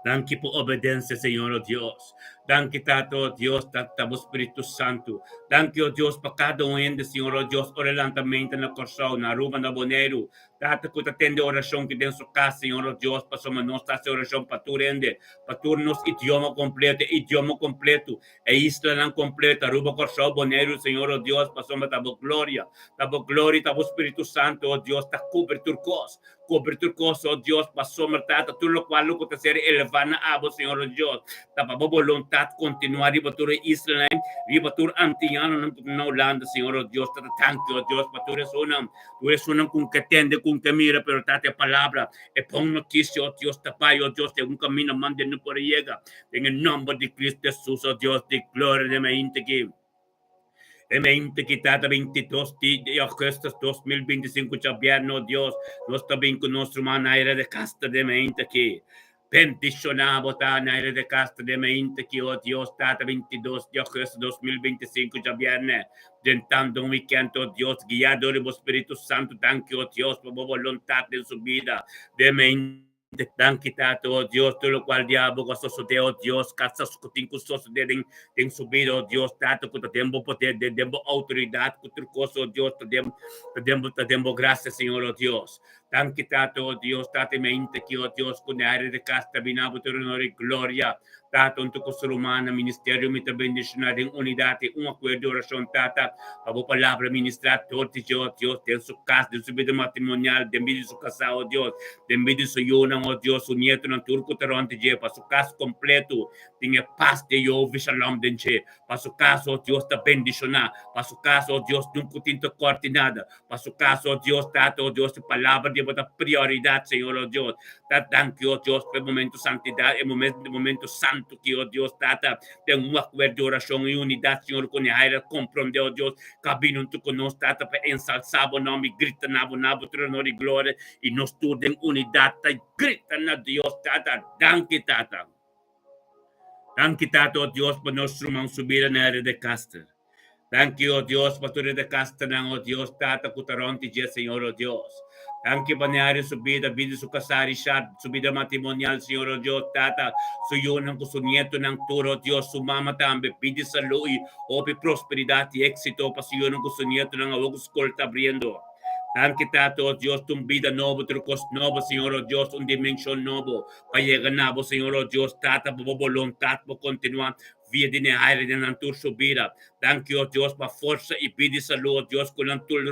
S1: Danki pa obedensia, Señor, o Dios. Danki, Tata, o Dios, ta bo Spiritu Santu. Danki, o Dios, pa kada un hende, Señor, o Dios, ora e lanta mente na Kòrsou, na Aruba, na Boneiru. Tata, ku ta tende orashon ki den su kas, Señor, o Dios, pasobra nos ta hasi orashon pa tur hende, pa tur nos idioma kompleto, e idioma kompleto, e islanan kompleto, Aruba, Kòrsou, Boneiru, Señor, o Dios, pasobra ta bo gloria, ta bo gloria i ta bo Spiritu Santu, o Dios, ta kubri tur kos. Kubri tur kos, o Dios, pasobra Tata, tur lokual lo ku ta ser elevá na abo, Señor, o Dios, ta pa bo boluntat kontinuá riba tur e islanan, riba tur antianonan ku ta na Hulanda, Señor, o Dios. Tata, danki, o Dios, pa tur esunnan, tur esunnan ku ke tende, ku ke mira, pero Tata, e palabra, e bon notisia, o Dios, ta bai, o Dios, den un kaminda mande no por a yega. Den e nòmber di Cristo Hesus, o Dios di gloria, den mainta aki. E mente ki tata 22 di augustus 2025 djabièrnè, o Dios, nos ta bin ku nos ruman Naira de Castro den mente aki. Bendishoná bo ta Naira de Castro den mente aki, o Dios, tata 22 di augustus 2025 djabièrnè, drentando un wikènt, o Dios, guiá dor di bo Spiritu Santu. Danki, o Dios, pa bo boluntat den su bida den mente. Danki Tata, oh Dios, tur lokual diablo ku a sosodé, oh Dios, ka sa ku tin ku sosodé den den su bida, oh Dios, Tata, ku ta den bo poder, den den bo outoridat, ku tur kos, oh Dios, ta den ta den bo ta den bo grasia, Señor, oh Dios. Danki Tata, oh Dios, Tata, i mi ainda aki, oh Dios, ku ne área di kas ta bini abo tur honor i gloria. Tata, huntu ku su rumannan, ministerio mi ta bendishoná den unidat i un akuerdo di orashon, Tata, pa bo palabra ministrá tur di dje, o Dios, den su kas, den su bida matrimonial, den bida di su kasá, o Dios, den bida di su yunan, o Dios, su nietonan, tur ku ta rònt di dje, pa su kas kompletu tin e pas di Jehová i shalom den dje, pa su kas, o Dios, ta bendishoná, pa su kas, o Dios, nunka tin ta kòrti nada, Pa su kas, o Dios, Tata, o Dios, e palabra di bo ta prioridat, Señor, o Dios. Ta danki, o Dios, pa e momento santidat, e momento, momento santu ki, o Dios, Tata, den un akuerdo di orashon i unidat, Señor, ku Nehaira komprondé, o Dios, ku a bini huntu ku nos, Tata, pa ensalsá bo nòmber i grita na bo, na bo tur honor i gloria, i nos tur den unidat ta grita na Dios, Tata. Danki, Tata. Danki, Tata, o Dios, pa nos ruman su bida na Nehaira de Caster. Danki, o Dios, pa tur e dekasternan, o Dios, Tata, ku ta rònt di dje, Señor, o Dios. Danki pa Neario su bida, bida di su kasá, Richard, su bida matrimonial, Señor, o Dios, Tata, su yunan ku su nietonan tur, o Dios, su mama tambe, bida di salú i hopi prosperidat i éksito pa su yunan ku su nietonan awor ku skol ta abriendo. Danki, Tata, o Dios, ta un bida nobo, tur kos nobo, Señor, o Dios, un dimenshon nobo pa yega na bo, Señor, o Dios, Tata, pa bo boluntat por kontinuá Via di Nehaire den nan tur su bida. Danki, o Dios, pa forsa i bida i salú, o Dios, ku nan tur lo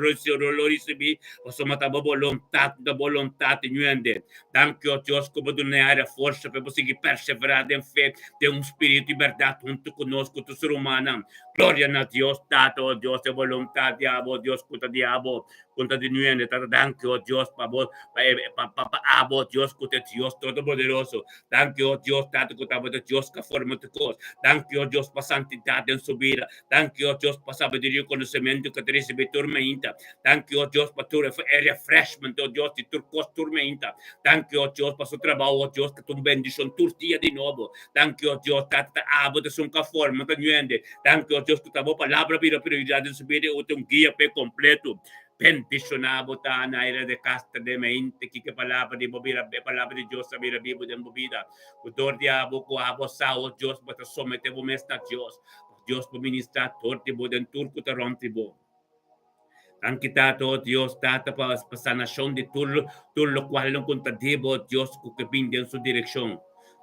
S1: risibí, pasobra ta bo boluntat, ta boluntat ñuende. Danki, o Dios, ku bo duna Nehaire forsa pa e por sigui perseverá den fe, den un spiritu i bèrdat huntu ku nos, ku tur su rumannan. Gloria na Dios, Tata, o Dios, e boluntat di abo, o Dios, ku ta di abo. Konta di nuende, Tata, danki, o Dios, pa bo, pa e, pa, pa, pa abo, o Dios, ku ta e Dios Todopoderoso. Danki, o Dios, Tata, ku tabata Dios ku a forma tur kos. Danki, o Dios, pa santidat den su bida. Danki, o Dios, pa sabiduria i konosementu ku ta risibí tur mainta. Danki, o Dios, pa tur e refreshment, o Dios, di tur kos tur mainta. Danki, o Dios, pa su trabou, o Dios, ku ta un bendishon tur dia di nobo. Danki, o Dios, Tata, ta abo ta esun ku a forma ta nuende. Danki, o Dios, ku ta bo palabra bira prioridat den su bida i bo ta un guia p'e kompleto. Bendishoná bo ta na era de kasta den mente kiko e palabra di bo bira, e palabra di Dios ta bira bibu den bo bida. Ku dor di abo ku abo sa, o Dios, bo ta someté bo mes na Dios, pa Dios por ministrá dor di bo den tur ku ta rònt di bo. Danki, Tata, o Dios, Tata, pa sanashon di tur tur lokual lo konta di bo, Dios, ku ke bin den su direkshon.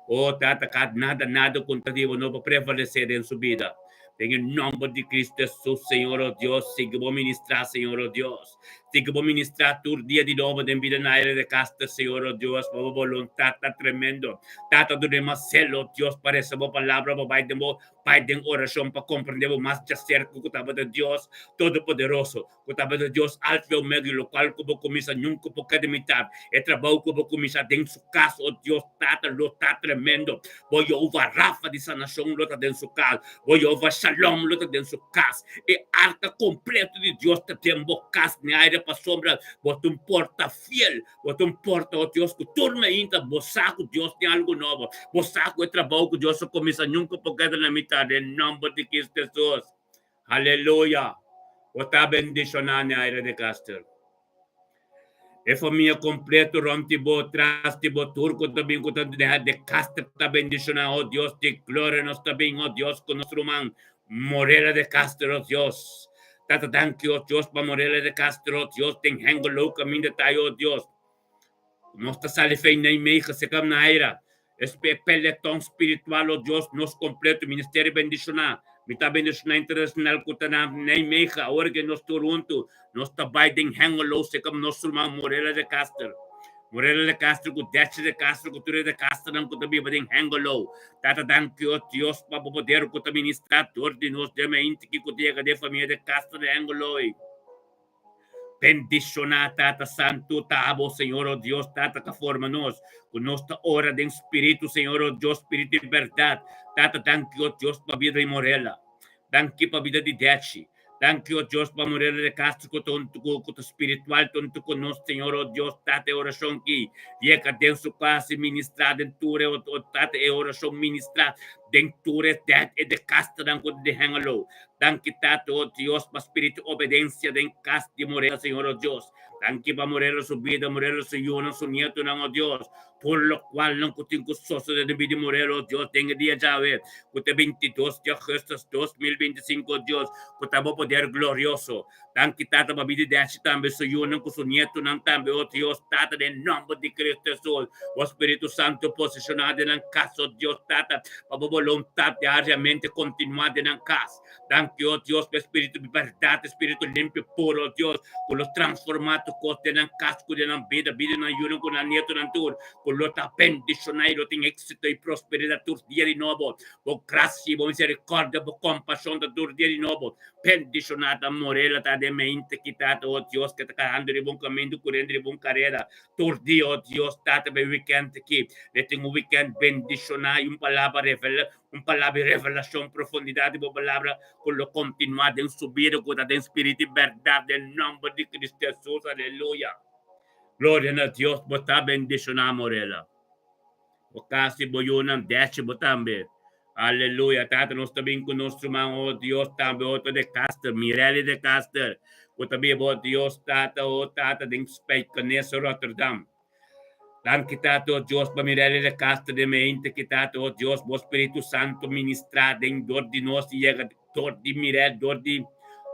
S1: O Tata, ka nada, nada konta di bo no por prevalesé den su bida. Den e nòmber di Cristo Hesus, Señor, o Dios, sigui bo ministrá, Señor, o Dios. Sigui bo ministrá tur dia di nobo den bida na aire de Caster, Señor, o Dios, pa bo boluntat ta tremendo. Tata, dun'é mas selo, Dios, pa resa bo palabra, pa bai den bo Bai den orashon pa komprendé bo mas djaserka ku tabata Dios Todopoderoso, ku tabata Dios Alfa i Omega i lokual ku bo kuminsá nunka por keda mitar. E trabou ku bo kuminsá den su kas, o Dios Tata, lo ta tremendo. Bo Jehová Rafa di sanashon lo ta den su kas. Bo Jehová Shalom lo ta den su kas. E arka kompleto di Dios ta den bo kas, Neaira. gloria pasobra bo ta un porta fiel, bo ta un porta, oh Dios, ku tur mainta bo sa ku Dios tin algu nobo, bo sa ku e trabou ku Dios a kuminsá nunka por keda na mitat den nòmber di Cristo Hesus. Aleluya! Bo ta bendishoná, Neaira de Caster. E famia kompleto rònt di bo, tras di bo, tur ku ta bin ku ta deha de Caster ta bendishoná. O Dios di gloria, nos ta bin, o Dios, ku nos ruman Morela de Caster, o Dios. Tata, danki, o Dios, pa Morela de Caster, o Dios, den Hengelo kaminda ta ai, o Dios. Nos ta sali fei Nijmegen, sekam na aira. E peleton spiritual, o Dios, nos kompleto ministerio bendishoná. Mi ta bendishoná internacional ku ta na Nijmegen, awor ke nos tur huntu, nos ta bai den Hengelo, sekam nos ruman Morela de Caster. Morela de Castro ku Detje de Castro ku tur e de Castronan ku ta biba den Hengelo. Tata danki, o Dios, pa bo poder ku ta ministrá dor di nos den mainti ki ku ta yega den famia de Castro den Hengelo ei. Bendishoná Tata Santu ta abo Señor o Dios Tata ta forma nos ku nos ta ora den spiritu Señor o Dios spiritu di bèrdat Tata danki o Dios pa bida di Morela danki pa bida di Dechi danki o Dios pa Morela de Castro ku ta huntu ku ku ta spiritual ta huntu ku nos Señor o Dios Tata e orashon ki yega den su kas i ministrá den tur e o Tata e orashon ministrá den tur e det e de Castronan ku ta di Hengelo Danki Tata, o Dios, pa spiritu obedensia den kas di Morela, Señor, o Dios. Danki pa Morela su bida, Morela su yunan, su nietonan, o Dios. Tur lokualnan ku tin ku sosode den bida di Morela, o Dios, den e dia djawe, ku ta 22 di augustus 2025, o Dios, ku ta bo poder glorioso. Danki Tata pa bida di Deshi tambe, su yunan ku su nietonan tambe, o Dios, Tata, den nomber di Cristo Hesus. Bo Spiritu Santo posishoná den nan kas, o Dios Tata, pa bo boluntat diariamente kontinuá den nan kas. Danki, o Dios, pa e Spiritu di bèrdat, e Spiritu limpio, puro, o Dios, ku lo transformá tur kos den nan kas ku den nan bida, bida di nan yunan ku nan nietonan tur, ku lo ta bendishoná i lo tin éksito i prosperidat tur dia di nobo. Bo grasia i bo miserikòrdia, bo kompashon ta tur dia di nobo. Bendishoná ta Morela ta den mente ki Tata, o Dios, ke ta karando riba un kaminda, kuriendo riba un karera. Tur dia, oh Dios, Tata, pa e weekend aki. Le tin un weekend bendishoná i un palabra revela, un palabra di revelashon, profundidat di bo palabra ku lo kontinuá den su bida ku ta den spiritu i bèrdat den nòmber di Cristo Hesus. Aleluya. Gloria na Dios. Bo ta bendishoná, Morela. Bo kas i bo yunan, Dechi bo tambe. Aleluya. Tata, nos ta bin ku nos ruman, oh Dios, tambe otro de Caster, Mirelli de Caster, ku ta biba, oh Dios, Tata, oh Tata, den Spijkenisse, Rotterdam. Danki, Tata, oh Dios, pa Mirelli de Caster den meinte ki, Tata, oh Dios, bo Spiritu Santo ministrá den dor di nos i yega Dor di mir'é, dor di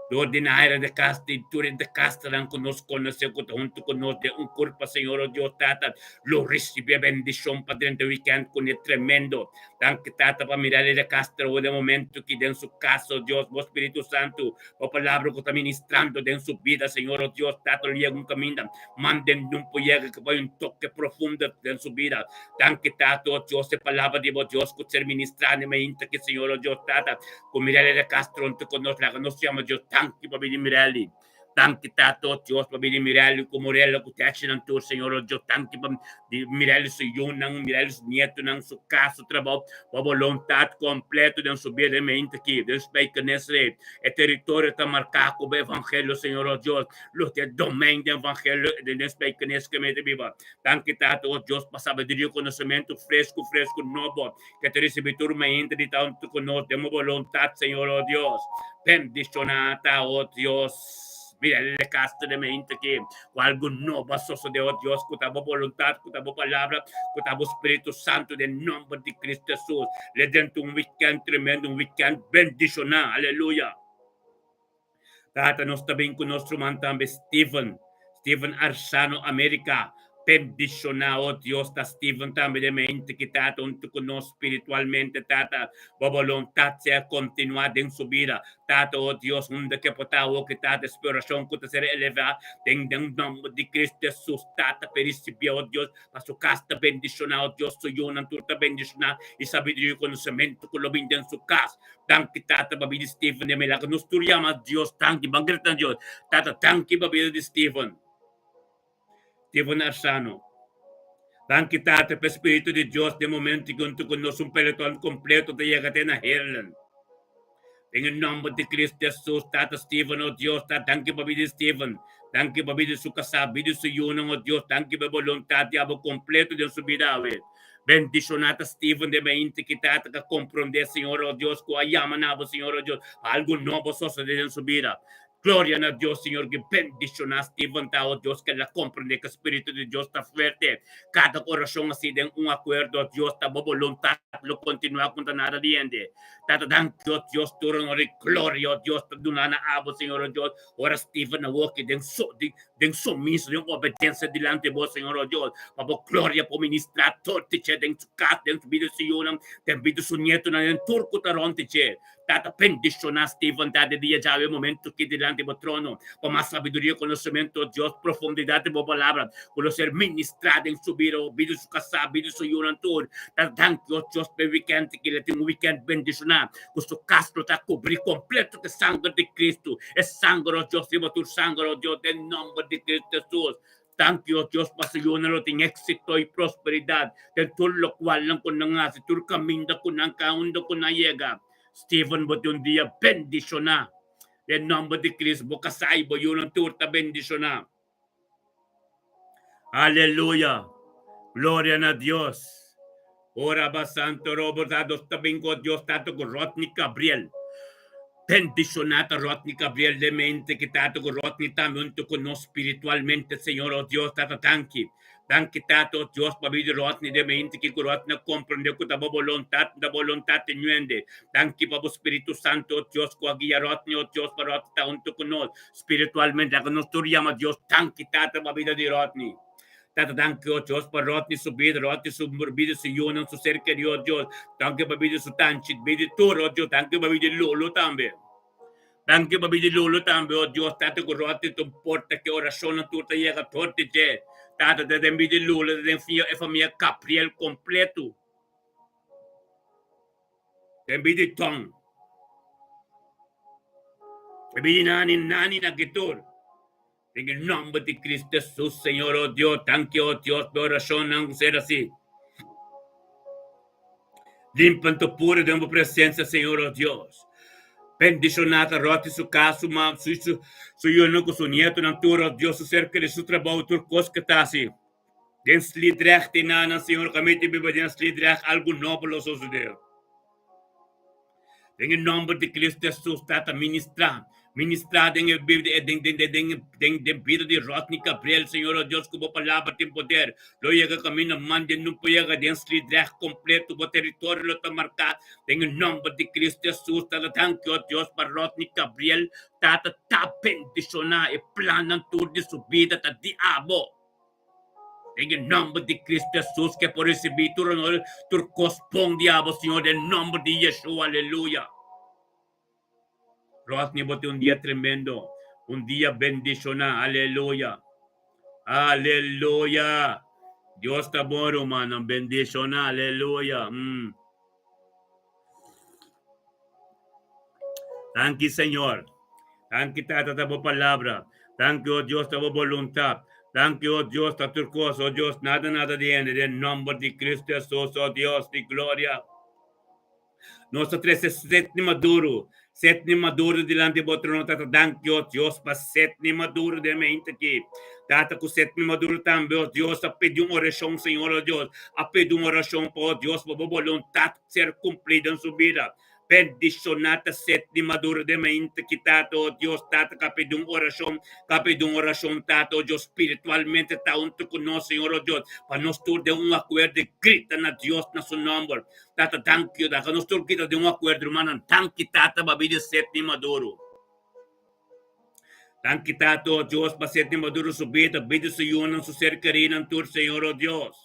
S1: dor di Naira de Castro i tur e de Castronan ku nos konosé ku ta huntu ku nos den un kurpa, Señor o Dios Tata, lo risibí e bendishon pa drenta wikènt kuné tremendo. Danki Tata pa Mirelli de Castro awo den momentu ki den su kas, o Dios, bo Spiritu Santu, bo Palabra ku ta ministrando den su bida, Señor o Dios Tata, lo yega un kaminda manden nun por yega ku bai un toke profundo den su bida. Danki Tata, o Dios, e palabra di bo Dios ku ser ministrá na mainta ki Señor, o Dios Tata, ku Mirelli de Castro huntu ku nos, laga nos yama Dios danki pa bini Mirelli. Danki Tata, o Dios, pa bini Mirelli ku Morella ku Techinan tur, Señor, o Dios, danki pa di Mirelli su yunan, Mirelli su nietonan, su kas, su trabou, bo boluntat kompleto den su bida e mainta ki, den Spijkenisse, e teritorio ta marká ku bo evangelio, Señor, o Dios. Lo te domein den evangelio den den Spijkenisse ke mete biba. Danki Tata, o Dios, pa sabiduria i konosementu fresku, fresku, nobo, ke ta risibí tur mainta di ta huntu ku nos den bo boluntat, Señor, o Dios. Bendishoná ta, o Dios. Mira el kasto den mainta aki, ku algu nobo a sosodé, o Dios, ku ta bo boluntat, ku ta bo palabra, ku ta bo Spiritu Santu, den nomber di Cristo Jesus. Le dentro un weekend tremendo, un weekend bendishoná. Aleluya. Tata, nos ta bin ku nos ruman tambe Steven, Steven Arsano, Amerika. Bendishoná, o Dios, ta Steven tambe den mente ki Tata huntu ku nos spiritualmente, Tata. Bo boluntat sea kontinuá den su bida, Tata, o Dios, unda ke por ta awoki, Tata, e spirashon ku ta ser elevá den den nòmber di Cristo Hesus, Tata, pa e risibí, o Dios, pa su kas ta bendishoná, o Dios, su yunan tur ta bendishoná, i sabiduria i konosementu ku lo bin den su kas. Danki Tata pa bida di Steven den milagro. Nos tur yama Dios danki. Ban grita na Dios. Tata danki pa bida di Steven. Steven Arsano. Danki Tata pa e Spiritu di Dios den momento ki huntu ku nos un peloton kompleto ta yega te na Heerlen. Den e nomber di Cristo Jesus, Tata Steven, oh Dios, ta danki pa bida di Steven. Danki pa bida di su kasá, bida di su yunan, oh Dios, danki pa e boluntat di abo kompleto den su bida awe. Bendishoná ta Steven den mainti ki Tata ka komprondé, Señor, oh Dios, ku a yama na abo, Señor, oh Dios, pa algu nobo sosodé den su bida. Gloria na Dios, Señor, ki bendishoná Steven ta, oh Dios, ke el a komprondé ku Spiritu di Dios ta fuerte. Kada orashon hasi den un akuerdo, oh Dios, ta bo boluntat lo kontinuá kontra nada di hende. Tata danki, oh Dios, tur honor i gloria, oh Dios, ta duna na abo, Señor, oh Dios. Ora Steven a woki den so, den sumiso, den obedensia dilanti bo, Señor, oh Dios, pa bo gloria por ministrá tur di dje den su kas, den su bida di su yunan, den bida di su nietonan, den tur ku ta rònt di dje. Tata, bendishoná Steven ta di dia djawe momento ki dilanti bo trono, pa mas sabiduria, konosementu, oh Dios, profundidat di bo palabra, ku lo ser ministrá den su bida, oh bida di su kasá, bida di su yunan tur. Tata, danki, oh Dios, pa e wikènt ki lo tin un wikènt bendishoná, ku su kas lo ta kubrí kompleto ku e sanger di Kristu, e sanger, oh Dios, riba tur sanger, oh Dios, den nòmber di Kristu Hesus. Danki, oh Dios, pa su yunan lo tin éksito i prosperidat den tur lokualnan ku nan hasi, tur kaminda ku nan ka, unda ku nan yega. Steven, bo tin un dia bendishoná. Den nòmber di Cristo, bo kasá i bo yunan tur ta bendishoná. Aleluya! Gloria na Dios! Ora ba Santo Robert a dos ta bin ku Dios Tata ku Rodney Gabriel. Bendishoná ta Rodney Gabriel den mente ki Tata ku Rodney tambe huntu ku nos spiritualmente Señor oh Dios Tata danki. Danki Tata oh Dios pa bida di Rodney den mente ki ku Rodney a komprende ku ta bo bolontat ta bolontat di ñuende. Danki pa bo Spiritu Santo oh Dios ku a guia Rodney oh Dios pa Rodney ta huntu ku nos spiritualmente. Laga nos tur yama Dios danki Tata pa bida di Rodney. Tata danki o Dios pa Rodney su bida, Rodney su bida, su yunan, su ser kerido o Dios. Danki pa bida su tanchi, bida di tur o Dios. Danki pa bida di Lolo tambe. Danki pa bida di Lolo tambe o Dios. Tata ku Rodney ta un porta ku e orashonnan tur ta yega tur di dje. Tata ta den bida di Lolo, ta den e famia Capriel kompleto. Den bida di Tom. Den bida di Nani, Nani na Kitur. Den e nomber di Cristo Jesus, Señor, oh Dios, danki, oh Dios, pa e oracionnan cu ser haci. Limpa anto puro den bo presencia, Señor, oh Dios. Bendiciona ta Roti su cas, su mam, su, su, su yunan cu su nietonan tur, oh Dios, su ser keri, su trabou, tur cos cu ta haci. Den Sliedrecht e nanan, Señor, cu ami ta biba den Sliedrecht, algo nobo lo sosode. Den e nomber di Cristo Jesus, Tata, ministra, ministra den e bida, den, den, den, den, den, den bida di Rodney Gabriel, Señor, oh Dios, cu bo palabra tin poder. Lo yega camino mande no por yega den Sliedrecht completo, bo territorio lo ta marca den e nomber di Cristo Jesus, Tata, danki, oh Dios, pa Rodney Gabriel, Tata, ta bendiciona e plannan tur di su bida ta di abo. Den e nomber di Cristo Jesus ke por ricibi tur honor, tur cos bon di abo, Señor, den nomber di Yeshua, aleluya. Rodney, bo tin un dia tremendo, un dia bendiciona, aleluya. Aleluya. Dios ta bon, rumannan, bendiciona, aleluya. Mm. Danki, Señor. Danki, Tata, ta bo palabra. Danki, oh Dios, ta bo voluntad. Danki, oh Dios, ta tur cos, oh Dios, nada, nada di hende. Den nomber di Cristo Jesus, oh Dios di gloria. Nos ta trece Sidney Maduro. Sidney Maduro dilanti bo trono, Tata. Danki, oh Dios, pa Sidney Maduro den mente aki. Tata, ku Sidney Maduro tambe, oh Dios, a pidi un orashon, Señor, oh Dios, a pidi un orashon pa, oh Dios, pa bo boluntat ser kumplí den su bida. Bendishoná ta Sidney Maduro den mente ki, Tata, oh Dios, Tata, ku a pidi un orashon, ku a pidi un orashon, Tata, oh Dios, spiritualmente ta huntu ku nos, Señor, oh Dios, pa nos tur den un akuerdo i grita na Dios na su nòmber. Tata, danki, oh, nos tur grita den un akuerdo, rumannan, danki, Tata, pa bida Sidney Maduro. Danki Tata, oh Dios, pa Sidney Maduro su bida, bida su yunan, su ser kerinan tur, Señor, oh Dios.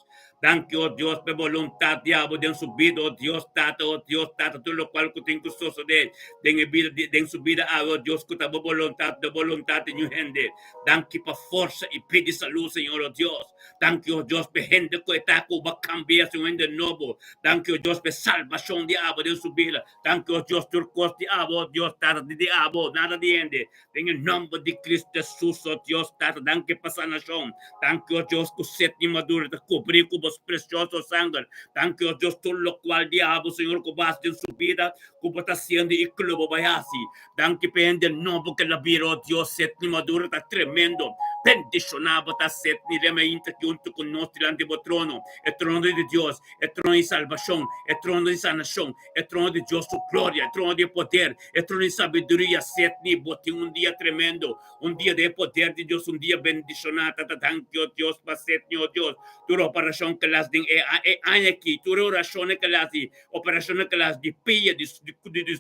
S1: Danki, oh Dios, pa e boluntat di abo den su bida, oh Dios, Tata, oh Dios, Tata, tur lokual ku tin ku sosodé den e bida di, den su bida awe, oh Dios, ku ta bo boluntat, ta boluntat di ñu hende. Danki pa forsa i pidi salú, Señor, oh Dios. Danki, oh Dios, pa e hende ku e ta ku bo a kambia si un hende nobo. Danki, oh Dios, pa e salbashon di abo den su bida. Danki, oh Dios, tur kos di abo, oh Dios, Tata, di di abo, nada di hende. Den e nomber di Cristo Jesus, oh Dios, Tata, danki pa sanashon. Danki, oh Dios, ku Sidney Maduro ta kubrí ku bo. precioso sanger. Danki, oh Dios, tur locual diablo, Señor, cu bas den su bida, cu bo ta haciendo y cu lo bo bay haci. Danki pa hende nobo ke la bira, oh Dios, Setni Maduro ta tremendo. Bendiciona bo ta Setni Remainta ki hunto cu nos dilanti bo trono, e trono di Dios, e trono di salbacion, e trono di sanacion, e trono di Dios su gloria, e trono di poder, e trono di sabiduria. Setni, bo tin un dia tremendo, un dia den e poder di Dios, un dia bendiciona. Tata, danki, oh Dios, pa Setni, oh Dios, tur operacion ke las den e e aña aki, tur e oracionnan ke las di Operacionnan ke las di pia, di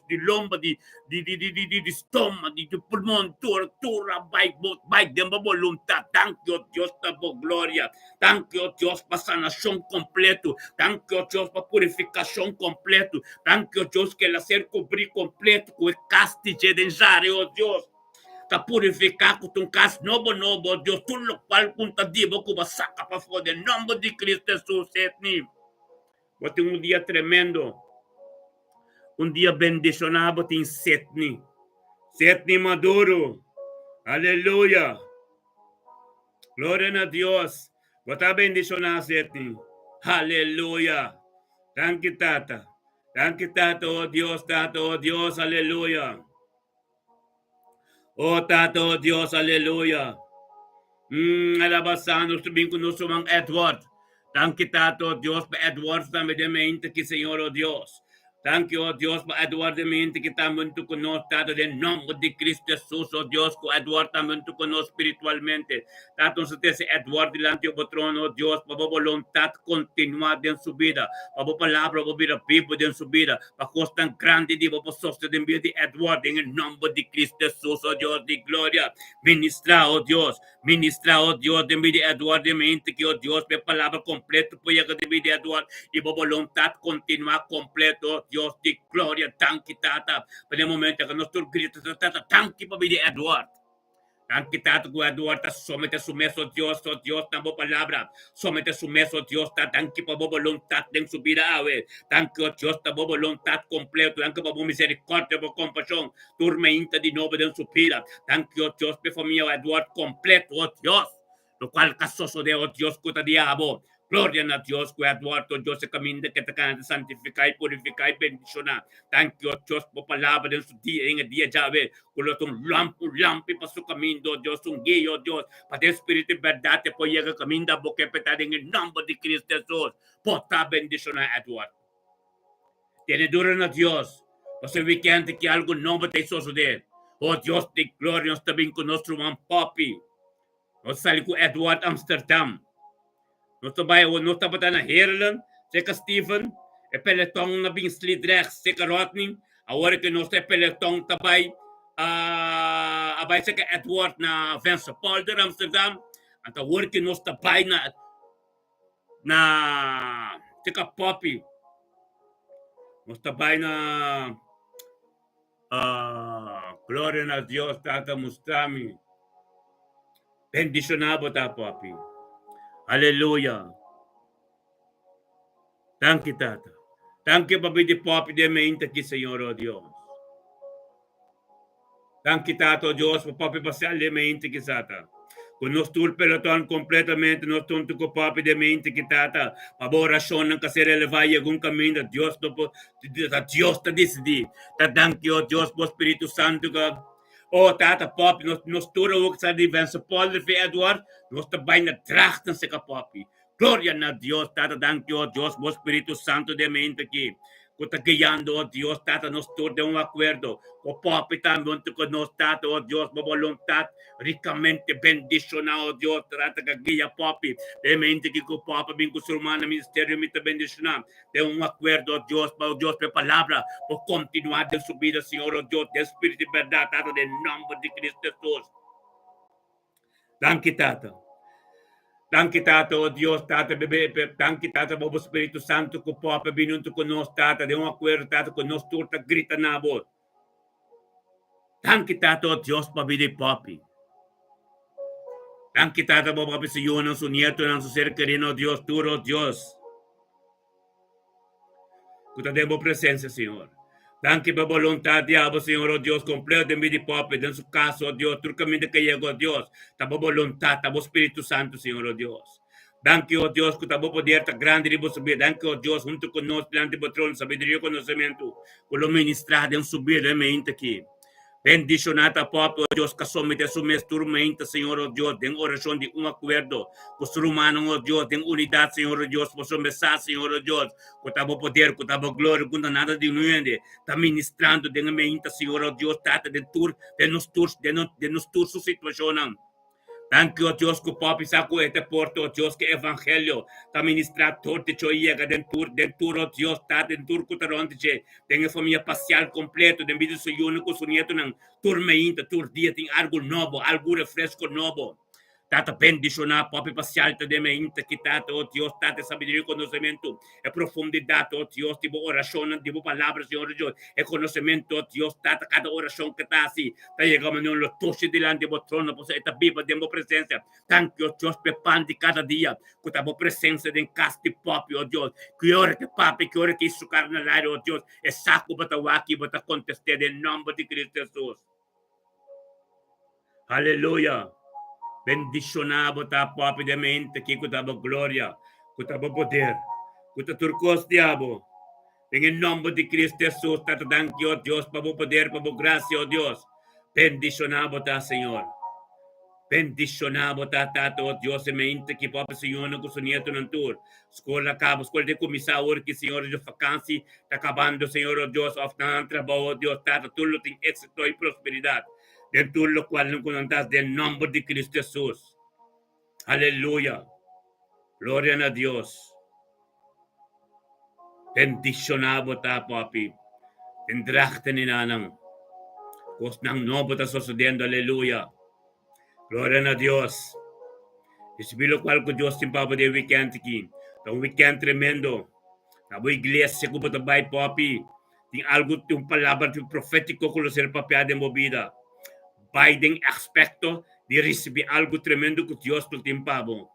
S1: di lomba, di di di di di di stoma, di di pulmon, tur tur a bai bo bai den bo boluntat. Danki o Dios pa bo gloria. Danki o Dios pa sanacion completo. Danki o Dios pa purificacion completo. Danki o Dios ke el a ser cubri completo cu e cas di dje den jare o Dios. Ta purifica cu ta un cas nobo nobo o Dios. Tur locual cu ta di bo cu bo saca pafo den nomber di Cristo Jesus. Etni. Bo tin un dia tremendo, un dia bendishoná bo tin Setni, Setni Maduro, aleluya, gloria na Dios, bo ta bendishoná Setni, aleluya, danki Tata, danki Tata, oh Dios, Tata, oh Dios, aleluya. Oh Tata, oh Dios, aleluya. Mm, alabasa nos bin ku nos ruman Edward. Danki Tata, oh Dios, pa Edward tambe den mente ki Señor, oh Dios. Danki, oh Dios, pa Edward den mente ki tambe huntu ku nos, Tata, den nomber di Cristo Jesus, oh Dios, ku Edward tambe huntu ku nos spiritualmente. Tata, nos ta trese Edward dilanti bo trono, oh Dios, pa bo boluntat kontinuá den su bida, pa bo palabra bo bira bibu den su bida, Pa kosnan grandi di bo por sosode den bida di Edward den e nomber di Cristo Jesus, oh Dios di gloria. Ministra, oh Dios, ministra, oh Dios, den bida di Edward den mente ki, oh Dios, pa e palabra completo por yega den bida di Edward i bo boluntat continua completo, oh Dios di gloria. Danki, Tata, pa den momento aki nos tur grita, Tata, danki pa bida di Edward. Danki Tata ku Edward ta somete su mes, o Dios, o Dios, na bo palabra. Somete su mes, o Dios, ta danki pa bo boluntat den su bida awe. Danki, o Dios, ta bo boluntat kompleto. Danki pa bo miserikòrdia, bo kompashon tur meinta di nobo den su bida. Danki, o Dios, pa e famia Edward kompleto, o Dios. Lokual ka sosodé, o Dios ku ta di abo. Gloria na Dios ku Edward, o Dios, e kaminda ke ta kana ta santifiká i purifiká i bendishoná. Danki, o Dios, bo palabra den su dia, den e dia djawe, ku lo ta un lamp, un lampi pa su kaminda, o Dios, un guia, o Dios, pa den spiritu i bèrdat e por yega kaminda bo ke p'e ta den e nòmber di Cristo Hesus. Bo ta bendishoná, Edward. Tene duro na Dios, pasobra wikènt aki algu nobo ta e sosodé. O Dios di gloria, nos ta bin ku nos ruman Poppy. Nos sali ku Edward Amsterdam. Nos ta bai awor, nos tabata na Heerlen, serka Steven, e peloton na bin Sliedrecht, serka Rodney. Awor ke nos ta e peloton ta bai a bai serka Edward na Vensterpolder, Amsterdam. Anto awor ke nos ta bai na na serka Poppy. Nos ta bai na Ah, gloria na Dios, Tata mustra mi. Bendiciona bo ta, papi. Aleluya. Danki, Tata. Danki papi di papi de mente aki, Señor, oh Dios. Danki, Tata, oh Dios, pa papi pasar de mente aki, Tata. Ku nos tur peloton kompletamente nos tonto ku papi den mente ki tata pa bo orashonnan ka ser elevá yega un kaminda Dios no por ta Dios ta disidí ta danki oh Dios bo Spiritu Santu ka oh tata papi nos nos tur awor ku sa di Vencepolder fe Edward nos ta bai na Drachten seka papi Gloria na Dios Tata danki oh Dios bo Spiritu Santo den mente aki ku ta guiando oh Dios Tata nos tur den un akuerdo ku popi tambe huntu ku nos Tata oh Dios bo boluntat rikamente bendishona oh Dios Tata ka guia popi den mente aki ku popi bin ku su ruman na ministerio mi ta bendishona den un akuerdo oh Dios pa oh Dios pa e palabra por kontinua den su bida Señor oh Dios den spiritu i bèrdat Tata den nòmber di Cristo Jesus. Danki Tata. Danki Tata, oh Dios, Tata, bebe, danki Tata, bo Spiritu Santu ku pope bini huntu ku nos, Tata, den un akuerdo, Tata, ku nos tur ta grita na bo. Danki Tata, oh Dios, pa bida i popi. Danki Tata, bo papi su yunan, su nietonan, su ser kerinan, oh Dios, tur, oh Dios. Ku ta den bo presensia, Señor. Danki pa boluntat di abo, Señor, oh Dios, kompleto den bida di pope, den su kas, oh Dios, tur kaminda ke yega, oh Dios, ta bo boluntat, ta bo Spiritu Santu, Señor, oh Dios. Danki, o Dios, ku ta bo poder ta grandi riba su bida. Danki, o Dios, huntu ku nos dilanti bo trono, sabiduria i konosementu ku lo ministrá den su bida e meinta aki. Bendishoná ta pòp, o Dios, ku a someté su mes tur meinta, Señor, o Dios, den orashon di un akuerdo ku su rumannan, o Dios, den unidat, Señor, o Dios, pasobra mi sa, Señor, o Dios, ku ta bo poder, ku ta bo gloria, ku no ta nada di un hende ta ministrando den e meinta, Señor, o Dios, Tata, den tur, den nos tur, den nos, den nos tur su situashonnan. Danki, o Dios, ku pòp sa ku e ta porta, o Dios, ku e evangelio ta ministrá tur di djo i yega den tur, den tur, o Dios, Tata, den tur ku ta rònt dje, den e famia pasial kompleto, den bida di su yunan ku su nietonan, tur meinta, tur dia tin algu nobo, algu refresko nobo. Tata, bendishoná pòp i pasial ta den meinta ki, Tata, o Dios, Tata, e sabiduria i konosementu, e profundidat, o Dios, di bo orashonnan, di bo palabra, Señor Dios, e konosementu, o Dios, Tata, kada orashon ku ta hasi ta yega manera un lo toshi dilanti bo trono, pasobra e ta biba den bo presensia. Danki, o Dios, pa e pan di kada dia ku ta bo presensia den kas di popi, o Dios. Ki ora ku e papia, ki ora ku e sukar na laria, o Dios, e sa ku bo ta wak i bo ta kontest'é den nòmber di Kristu Hesus. Aleluya! Bendishoná bo ta popi den mente ki ku ta bo gloria, ku ta bo poder, ku ta tur kos di abo. Den e nòmber di Kristu Hesus, Tata danki, o Dios, pa bo poder, pa bo grasia, o Dios. Bendishoná bo ta, Señor. Bendishoná bo ta, Tata, o Dios, e mente ki popi señornan ku su nietonan tur. Skol a kaba, skol ta kuminsá awor ki, Señor, di fakansi ta kabando, Señor, o Dios, òf nan trabou, o Dios, Tata, tur lo tin éksito i prosperidat. Den tur lokual nan ku nan ta hasi den nòmber di Kristu Hesus. Aleluya! Gloria na Dios! Bendishoná bo ta, papi. Den drachten i nanan. Kosnan nobo ta sosodiendo. Aleluya! Gloria na Dios! Risibí lokual ku Dios tin pa bo den wikènt aki. Ta un wikènt tremendo. Na bo iglesia ku bo ta bai, papi. Tin algu, tin un palabra profétiko ku lo ser papiá den bo bida. Bai den aspekto di risibí algu tremendo ku Dios lo tin pa bo.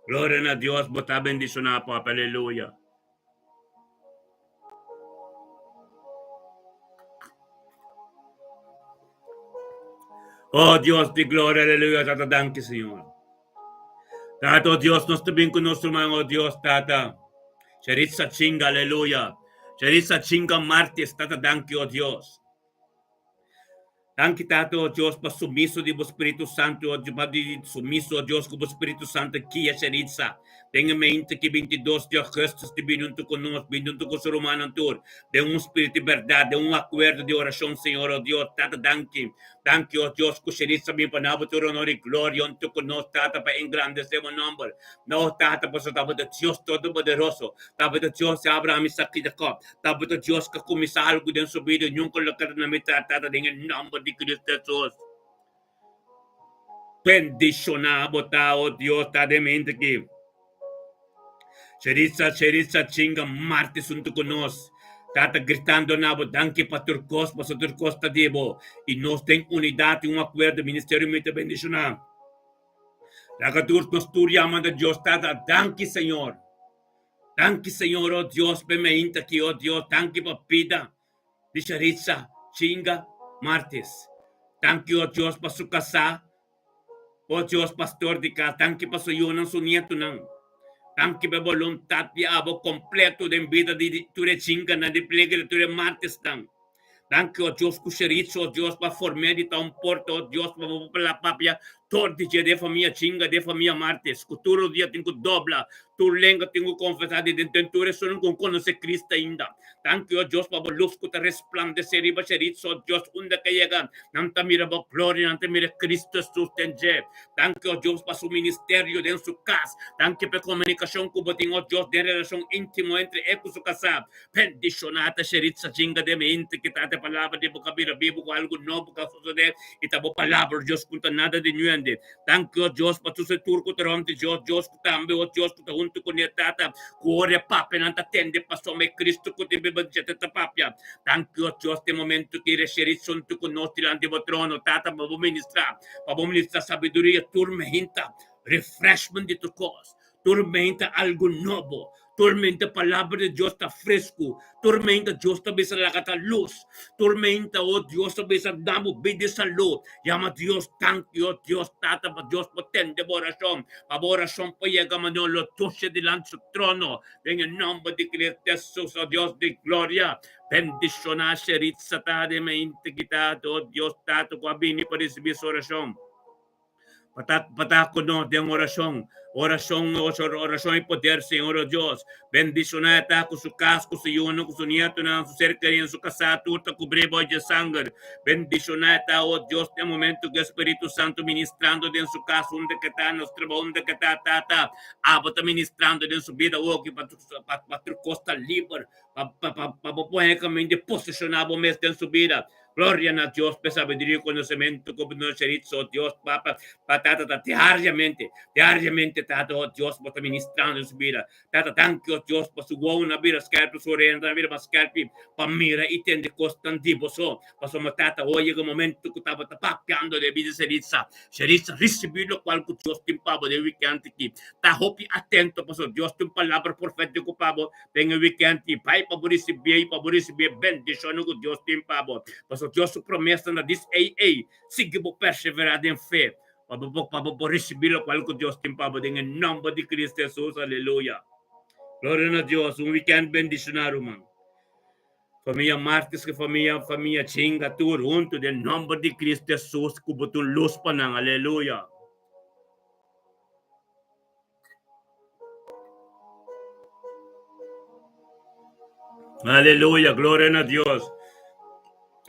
S1: Gloria na Dios, bo ta bendishoná, Papi. Aleluya. Oh Dios di gloria, aleluya, Tata, danki, Señor. Tata, oh Dios, nos ta bin ku nos ruman, oh Dios, Tata. Charitza chinga, aleluya. Charitza chinga martes, Tata, danki, oh Dios. Danki, Tata, oh Dios, pa sumiso di bo Spiritu Santu, oh Dios, pa di sumiso, oh Dios, ku bo Spiritu Santu kia Charitza. Den e mente ki 22 di augustus di bini huntu ku nos, bini huntu ku su rumannan tur, den un spiritu di bèrdat, den un akuerdo di orashon, Señor, oh Dios, Tata, danki. Danki, oh Dios, ku Sherisa bin pa na bo tur honor i gloria huntu ku nos, Tata, pa engrandesé bo nòmber. No, Tata, pasobra ta bo ta Dios Todopoderoso, ta bo ta Dios di Abraham, Isaac i Jacob, ta bo ta Dios ku a kuminsá algu den su bida i nunka lo keda na mitat, Tata, den e nòmber di Cristo Hesus. Bendishoná bo ta, oh Dios, ta den mente aki. Sherisa, Sherisa, chinga martes huntu ku nos. Tata gritando na bo, danki pa tur kos, pasobra tur kos ta di bo. I nos den unidat i un akuerdo, ministerio mi ta bendishoná. Laga tur nos tur yama na Dios Tata, danki Señor. Danki Señor, oh Dios, p'e meinta aki, oh Dios, danki pa bida di Sherisa, chinga martes. Danki, oh Dios, pa su kasá. O Dios, pastor di kas, danki pa su yunan, su nietunan. Danki pa e boluntat di abo kompleto den bida di tur e chinganan di plegria, tur e martesnan. Danki, o Dios, ku Sheritz, o Dios, pa form'é di ta un porta, o Dios, pa bo por papia tur di dje den famia chinga, den famia martes, ku tur rodia tin ku dobla, tur lenga tin ku konfesá di den tur esunnan ku konosé Cristo ainda. Danki, o Dios, pa bo lus ku ta resplandesé riba Sheritz, o Dios, unda ke yega, nan ta mira bo gloria, nan ta mira Cristo Jesus den dje. Danki, o Dios, pa su ministerio den su kas. Danki pa e komunikashon ku bo tin, o Dios, den relashon íntimo entre e ku su kasá. Bendishoná ta Sheritz Chinga den mente ki ta e palabra di bo ka bira bibu ku algu nobo ka sosodé i ta bo palabra, o Dios, ku no ta nada di nuende. Danki, o Dios, pa tur tur ku ta rònt di Dios, Dios ku tambe, o Dios, ku ta huntu kuné, Tata, ku ora e papianan ta tende pasobra e Cristo ku tin biba dje ta papia. Danki, o Dios, den momento ki resherí suntu ku nos dilanti bo trono, Tata, pa bo ministrá, pa bo ministrá sabiduria tur mehinta, refreshment di tur kos, tur mehinta algu nobo. Tur meinta palabra di Dios ta fresku. Tur meinta Dios ta bisa laga ta lus. Tur meinta, oh Dios ta bisa da bo bida salú. Yama Dios danki, oh Dios Tata, pa Dios por tende bo orashon. Pa bo orashon por yega manera lo dushe dilanti su trono. Den e nòmber di Cristo Jesus, oh Dios di gloria. Bendishoná Sheritza ta den meinta ki ta, oh Dios Tata, ku a bini pa risibí su orashon. Pa ta ku nos den orashon. Orashon, orashon i poder, Señor o Dios. Bendishoná e ta ku su kas, ku su yunan, ku su nietonan, su ser kerinan, su kasá, tur ta kubrí bou dje sanger. Bendishoná e ta, o Dios, den momento ku e Spiritu Santu ministrando den su kas, unda ke ta, na su trabou, unda ke ta, Tata, abo ta ministrando den su bida awoki pa pa tur kos ta liber, pa pa pa bo pone e kaminda di posishoná bo mes den su bida. Gloria na Dios p'e sabiduria i konosementu ku bo nos Sheritz, o Dios Papa, pa Tata ta diariamente, diariamente Tata, o Dios, bo ta ministrando den su bida. Tata, danki, o Dios, pa su wowonan a bira skèrpi, su oreanan a bira mas skèrpi pa mira i tende kosnan di bo so. Pasobra, Tata, o yega momentu ku tabata papiando den bida Sheritza. Sheritza, risibí lokual ku Dios tin pa bo den wikènt aki. Ta hopi atento, pasobra Dios tin un palabra profétiko pa bo. Den e weekend i bai pa bo risibié i pa bo risibié bendishonnan ku Dios tin pa bo. Pasobra Dios su promesanan ta dis ei ei. Sigui bo perseverá den fe pa bo pa bo por risibí lokual ku Dios tin pa bo den e nòmber di Cristo Hesus. Aleluya. Gloria na Dios. Un weekend bendishoná ruman. Famia Martes ku famia famia Chinga tur huntu den nòmber di Cristo Hesus ku bo ta un lus pa nan. Aleluya. Aleluya, gloria na Dios.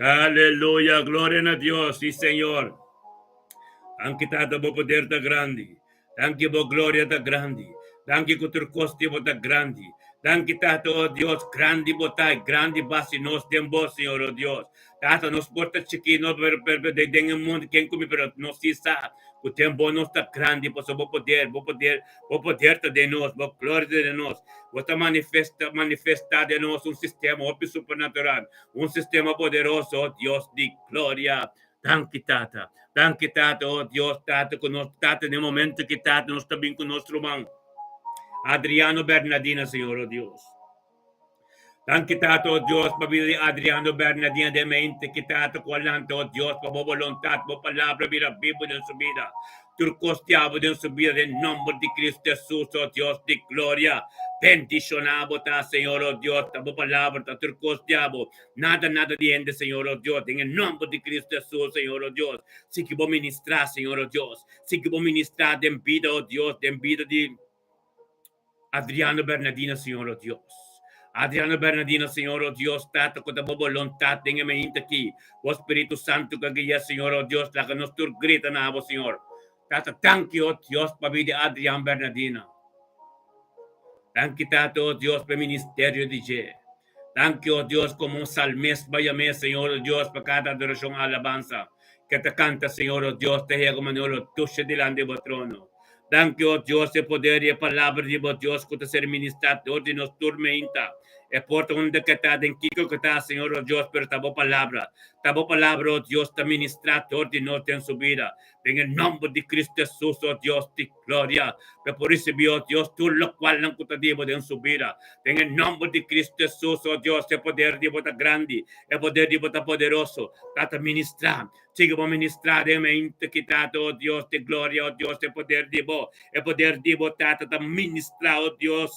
S1: Aleluya, gloria na Dios. Sí, Señor. Danki, Tata, bo poder ta grandi. Danki, bo gloria ta grandi. Danki ku tur kos di bo ta grandi. Danki, Tata, oh Dios, grandi bo ta, grandi basi nos den bo, Señor, oh Dios. Tata, nos por ta chikí, no, pero, pero, pero den e mundu ken ku mi, pero nos sí sa ku den bo nos ta grandi, pasobra bo poder, bo poder, bo poder ta den nos, bo gloria ta den nos. Bo ta manifesta, manifestá den nos un sistema hopi supernatural, un sistema poderoso, oh Dios di gloria. Danki, Tata. Danki, Tata, oh Dios, Tata, ku nos, Tata, den e momento ki, Tata, nos ta bin ku nos ruman Adriano Bernadina, Señor, oh Dios. Danki Tata, o Dios, pa bida di Adriano Bernardina den mente ki Tata ku a lanta, o Dios, pa bo boluntat, bo palabra bira bibu den su bida. Tur kos diabel den su bida den nomber di Cristo Jesus, o Dios di gloria. Bendiciona bo ta, Señor, o Dios, ta bo palabra ta tur kos diabel. Nada, nada di hende, Señor, o Dios, den e nomber di Cristo Jesus, Señor, o Dios. Sigui bo ministra, Señor, o Dios. Sigui bo ministra den bida, o Dios, den bida di. Adriano Bernardino Señor o Dios. Adriano Bernardino Señor o Dios Tata ku ta bo boluntat den e mainta aki bo Spiritu Santu ku a guia Señor o Dios laga nos tur grita na abo Señor Tata danki o Dios pa bida di Adrian Bernardino danki Tata o Dios pa e ministerio di dje danki o Dios komo un salmist bo yam'é Señor o Dios pa kada adorashon alabansa ke ta kanta Señor o Dios ta hega manera lo tusha dilanti bo trono. Danki, o Dios, e poder i e palabra di bo Dios ku ta ser ministrá dor di nos tur meinta. E por ta unda ke ta, den kiko ke ta, Señor, o Dios, pero ta bo palabra. Ta bo palabra, o Dios, ta ministrá dor di nos den su bida. Den e nòmber di Cristo Jesus, o Dios di gloria, pa e por risibí, o Dios, tur lokualnan ku ta di bo den su bida. Den e nòmber di Cristo Jesus, o Dios, e poder di bo ta grandi, e poder di bo ta poderoso. Tata, ministrá. Sigui bo ministrá den mente ki Tata, o Dios di gloria, o Dios, e poder di bo, e poder di bo Tata ta ministrá, o Dios,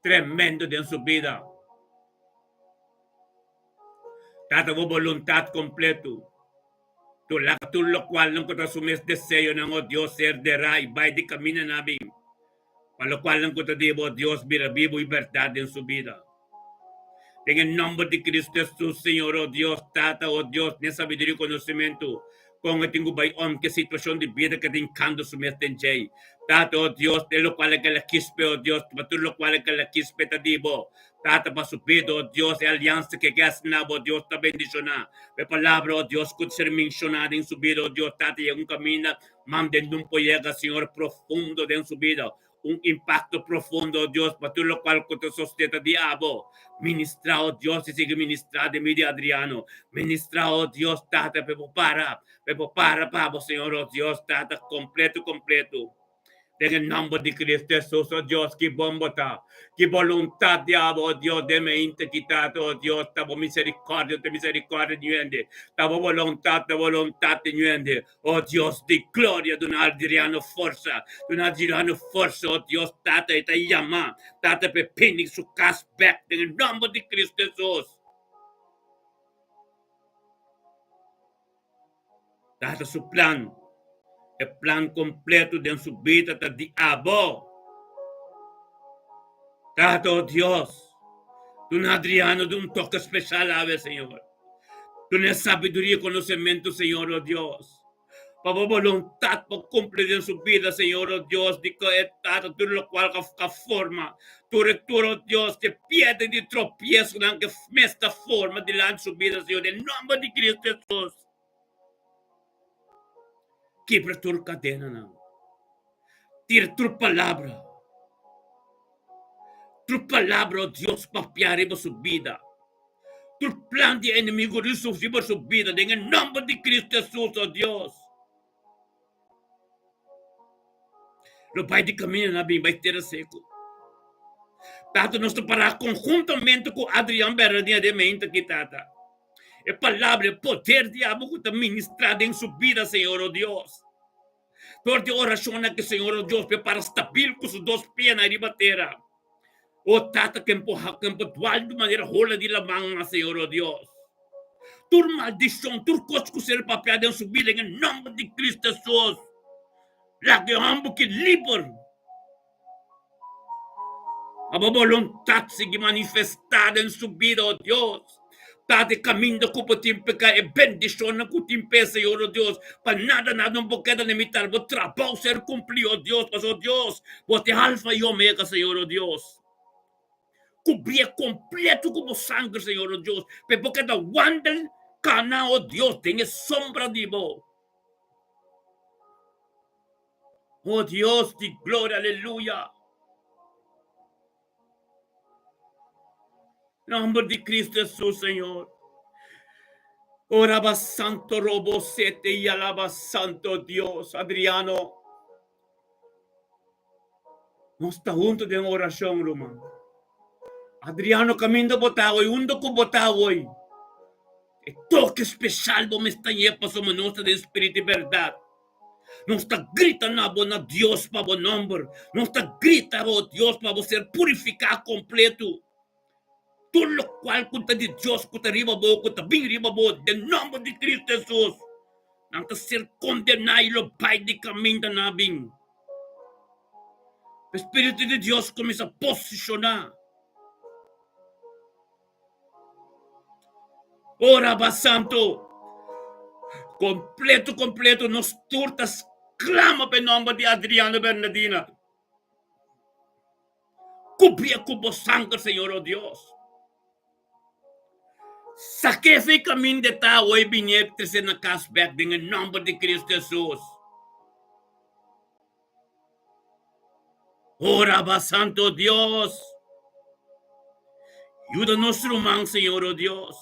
S1: tremendo den su bida. Tata, bo boluntat kompleto, tur laga tur lokualnan ku ta su mes deseonan, o Dios, ser derá i bai di kaminda nan a bin, pa lokualnan ku ta di bo, o Dios, bira bibu i bèrdat den su bida. Den e nòmber di Cristo Hesus, Señor, o Dios, Tata, o Dios, den sabiduria i konosementu, kon e tin ku bai om ku e situashon di bida ku e ta hinkando su mes den djei. Tata, o Dios, den lokual e kela kispe, o Dios, pa tur lokual e kela kispe ta di bo. Tata, pa su bida, o Dios, e aliansa ku e ke hasi na bo, Dios, ta bendishoná. Pa e palabra, o Dios, ku ta ser menshoná den su bida, o Dios, Tata, yega un kaminda, manda den un por yega, Señor, profundo den su bida. Un impacto profundo, oh Dios, pa tur locual cu ta sosteta di abo. Ministra, oh Dios, y sigui ministra den mi di Adriano. Ministra, oh Dios, Tata, p'e por para, p'e por para pa bo, Señor, oh Dios, Tata, completo, completo. Den e nomber di Cristo Jesus, oh Dios, ki bon bo ta. Ki boluntat di abo, oh Dios, den mente ki Tata, oh Dios, ta bo misericordia, ta misericordia di hende. Ta bo boluntat, ta boluntat di hende. Oh Dios di gloria, duna Adriano forsa, duna Adriano forsa, oh Dios, Tata, e ta yama, Tata, p'e bini su kas bek den e nomber di Cristo Jesus. Tata su plan, e plan kompleto den su bida ta di abo. Tata, oh Dios, duna Adriano di un toke speshal awe, Señor. Duna e sabiduria i konosementu, Señor, oh Dios, pa bo boluntat por kumpli den su bida, Señor, oh Dios, di ku e Tata tur lokual ka forma, tur e tur, oh Dios, di piedra di tropiesonan ku mes ta forma dilanti su bida, Señor, den nomber di Cristo Jesus. Kibra tur kadenanan. Tira tur palabra. Tur palabra, oh Dios, papia riba su bida. Tur plan di enemigo riba su bida, den e nomber di Cristo Jesus, oh Dios. Lo bai di camino na bin bai tera seco. Tata, nos ta para conjuntamente cu Adrian Bernardino den mente aki, Tata. E palabra, e poder di abo cu ta ministra den su bida, Señor, oh Dios. Dor di oracionnan ki Señor, oh Dios, prepara stabil cu su dos pianan riba tera. Oh Tata, ken por ken por dwal di manera hola di laman, Señor, oh Dios. Tur maldicion, tur cos cu ser papia den su bida, en e nomber di Cristo Jesus, laga e homber ki liber. Pa bo boluntat sigui manifestá den su bida, o Dios. Ta di kaminda ku bo tin p'e kai e bendishonnan ku tin p'e, Señor, o Dios. Pa nada, nada no bo keda limitá. Bo trabou ser kumplí, o Dios, pasobra, o Dios, bo ta e Alfa i Omega, Señor, o Dios. Kubrié kompleto ku bo sanger, Señor, o Dios, p'e bo keda wandel, kana, o Dios, den e sombra di bo. Oh Dios di gloria, aleluya. Nomber di Cristo Jesús, Señor. Oraba Santo Robo Sete y alaba Santo Dios. Adriano. Nos ta hunto den oracion, ruman. Adriano, caminda bo ta hoy, unda cu bo ta hoy. E toque special bo mester ñe pasobra nos ta den spiritu y berdad. Nos ta grita na bo na Dios pa bo nomber. Nos ta grita bo Dios pa bo ser purificá completo. Tur locual cu ta di Dios cu ta riba bo, cu ta bin riba bo, den nomber di Cristo Jesus, nan ta ser condená y lo bai di caminda nan a bin. E Spiritu di Dios cuminsa posicioná. Ora ba Santo, completo completo nos tur ta sclama pa e nomber di Adriano Bernardina. Cubrie cu bo sanger, Señor, oh Dios. Saque fe caminda e ta awo y binie trece na cas bek den e nomber di Cristo Jesus. Ora ba Santo Dios. Yuda nos ruman, Señor, oh Dios.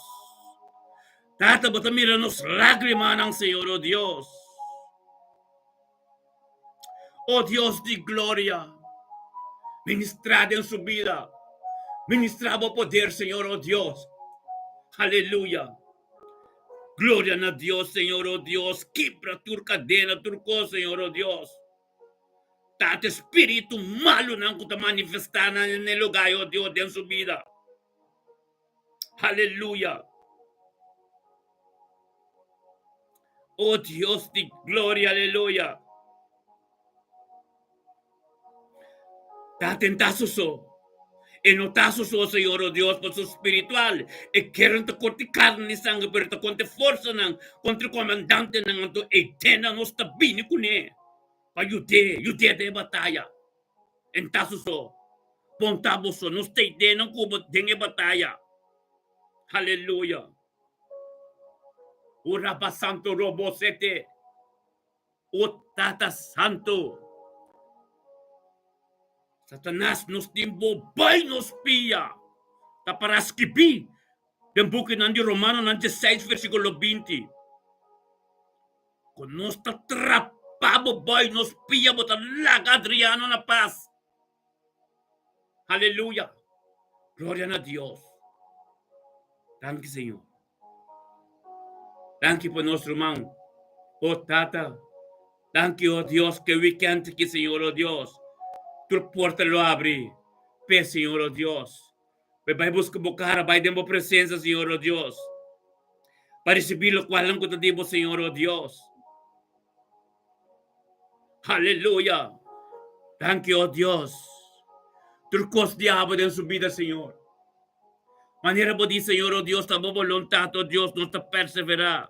S1: Tata, bo ta mira nos lágrimanan, Señor, oh Dios. Oh Dios di gloria, ministra den su bida. Ministra bo poder, Señor, oh Dios. Aleluya. Gloria na Dios, Señor, oh Dios. Kibra tur kadena, tur kos, Señor, oh Dios. Tata, spiritu malunan ku ta manifestá na e lugá, oh Dios, den su bida. Aleluya. Oh Dios di gloria, aleluya. Ta tentá su so. E no ta su so, Señor, oh Dios, pa su spiritual. E keren ta korti karni i sanger, pero ta kontra e forsanan, kontra e komandantenan, anto e tena nos ta bini kuné pa yud'é, yud'é den e bataya. En ta su so. Ponta boso, nos ta e denan ku bo den e bataya. Aleluya. O Raba Santo Robo Sete. O Tata Santo. Satanas, nos tin bo bai nos pia. Ta para skibí den bukinan di Romanonan 16 versíkulo 20. Ku nos ta trapa. Pa bo boy nos pia bo ta laga Adriano na pas. Aleluya. Gloria na Dios. Danki Señor. Danki pa nos ruman. Oh Tata, danki oh Dios ke weekend aki Señor oh Dios. Tur porta lo abri p'e Señor oh Dios. P'e bai buska bo kara, bai den bo presensia Señor oh Dios. Pa risibí lokualnan ku ta di bo Señor oh Dios. Aleluya! Danki oh Dios. Tur kos di abo den su bida Señor. Manera bo di, Señor, oh Dios, ta bo boluntat, oh Dios, nos ta perseverá.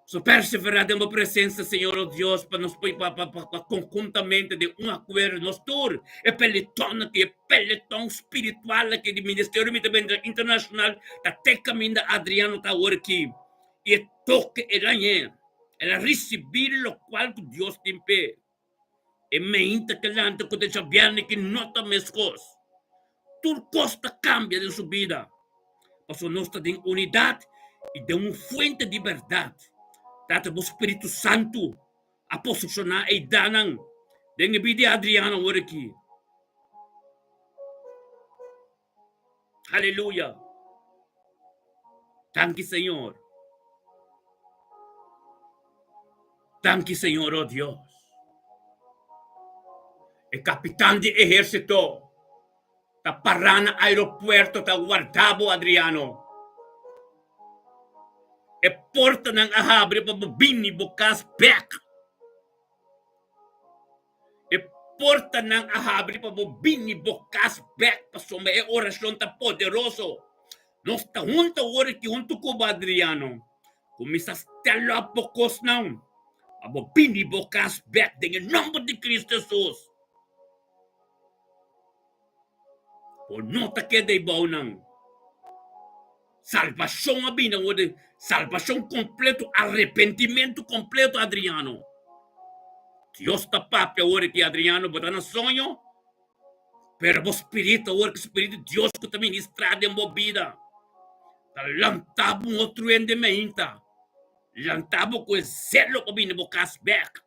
S1: So perseverá den bo presensia, Señor, oh Dios, pa nos pa, pa, pa, pa konhuntamente den un akuerdo, nos tur, e peleton aki, e peleton spiritual aki di Ministerio Mi Ta Bendra Internashonal, ta te kaminda Adriano ta awor aki. I e toke el a ñe, el a risibí lokual ku Dios tin p'e. E meinta ke lanta ku ta djabièrnè ki no ta meskos. Tur kos ta kambia den su bida, pasobra nos ta den unidat i den un fuente di bèrdat. Tata, bo spiritu santu a posishoná e idanan den e bida di Adriano awor aki. Aleluya! Danki Señor. Danki Señor, oh Dios. E kapitan di ehérsito ta pará na aeropuerto ta warda bo, Adriano. E portanan a habri pa bo bini bo kas bèk. E portanan a habri pa bo bini bo kas bèk pasobra e orashon ta poderoso. Nos ta hunta awor aki huntu ku bo Adriano. Kuminsá stel op bo kosnan pa bo bini bo kas bèk den e nòmber di Kristu Hesus. Bo no ta keda ei bou nan. Salbashon a bini awor, salbashon kompleto, arepentimentu kompleto, Adriano. Dios ta papia awor aki, Adriano, bo ta na soño, pero bo spiritu awor ki spiritu di Dios ku ta ministrá den bo bida ta lanta bo un otro hende meinta, lanta bo ku e zelo pa bini bo kas bèk.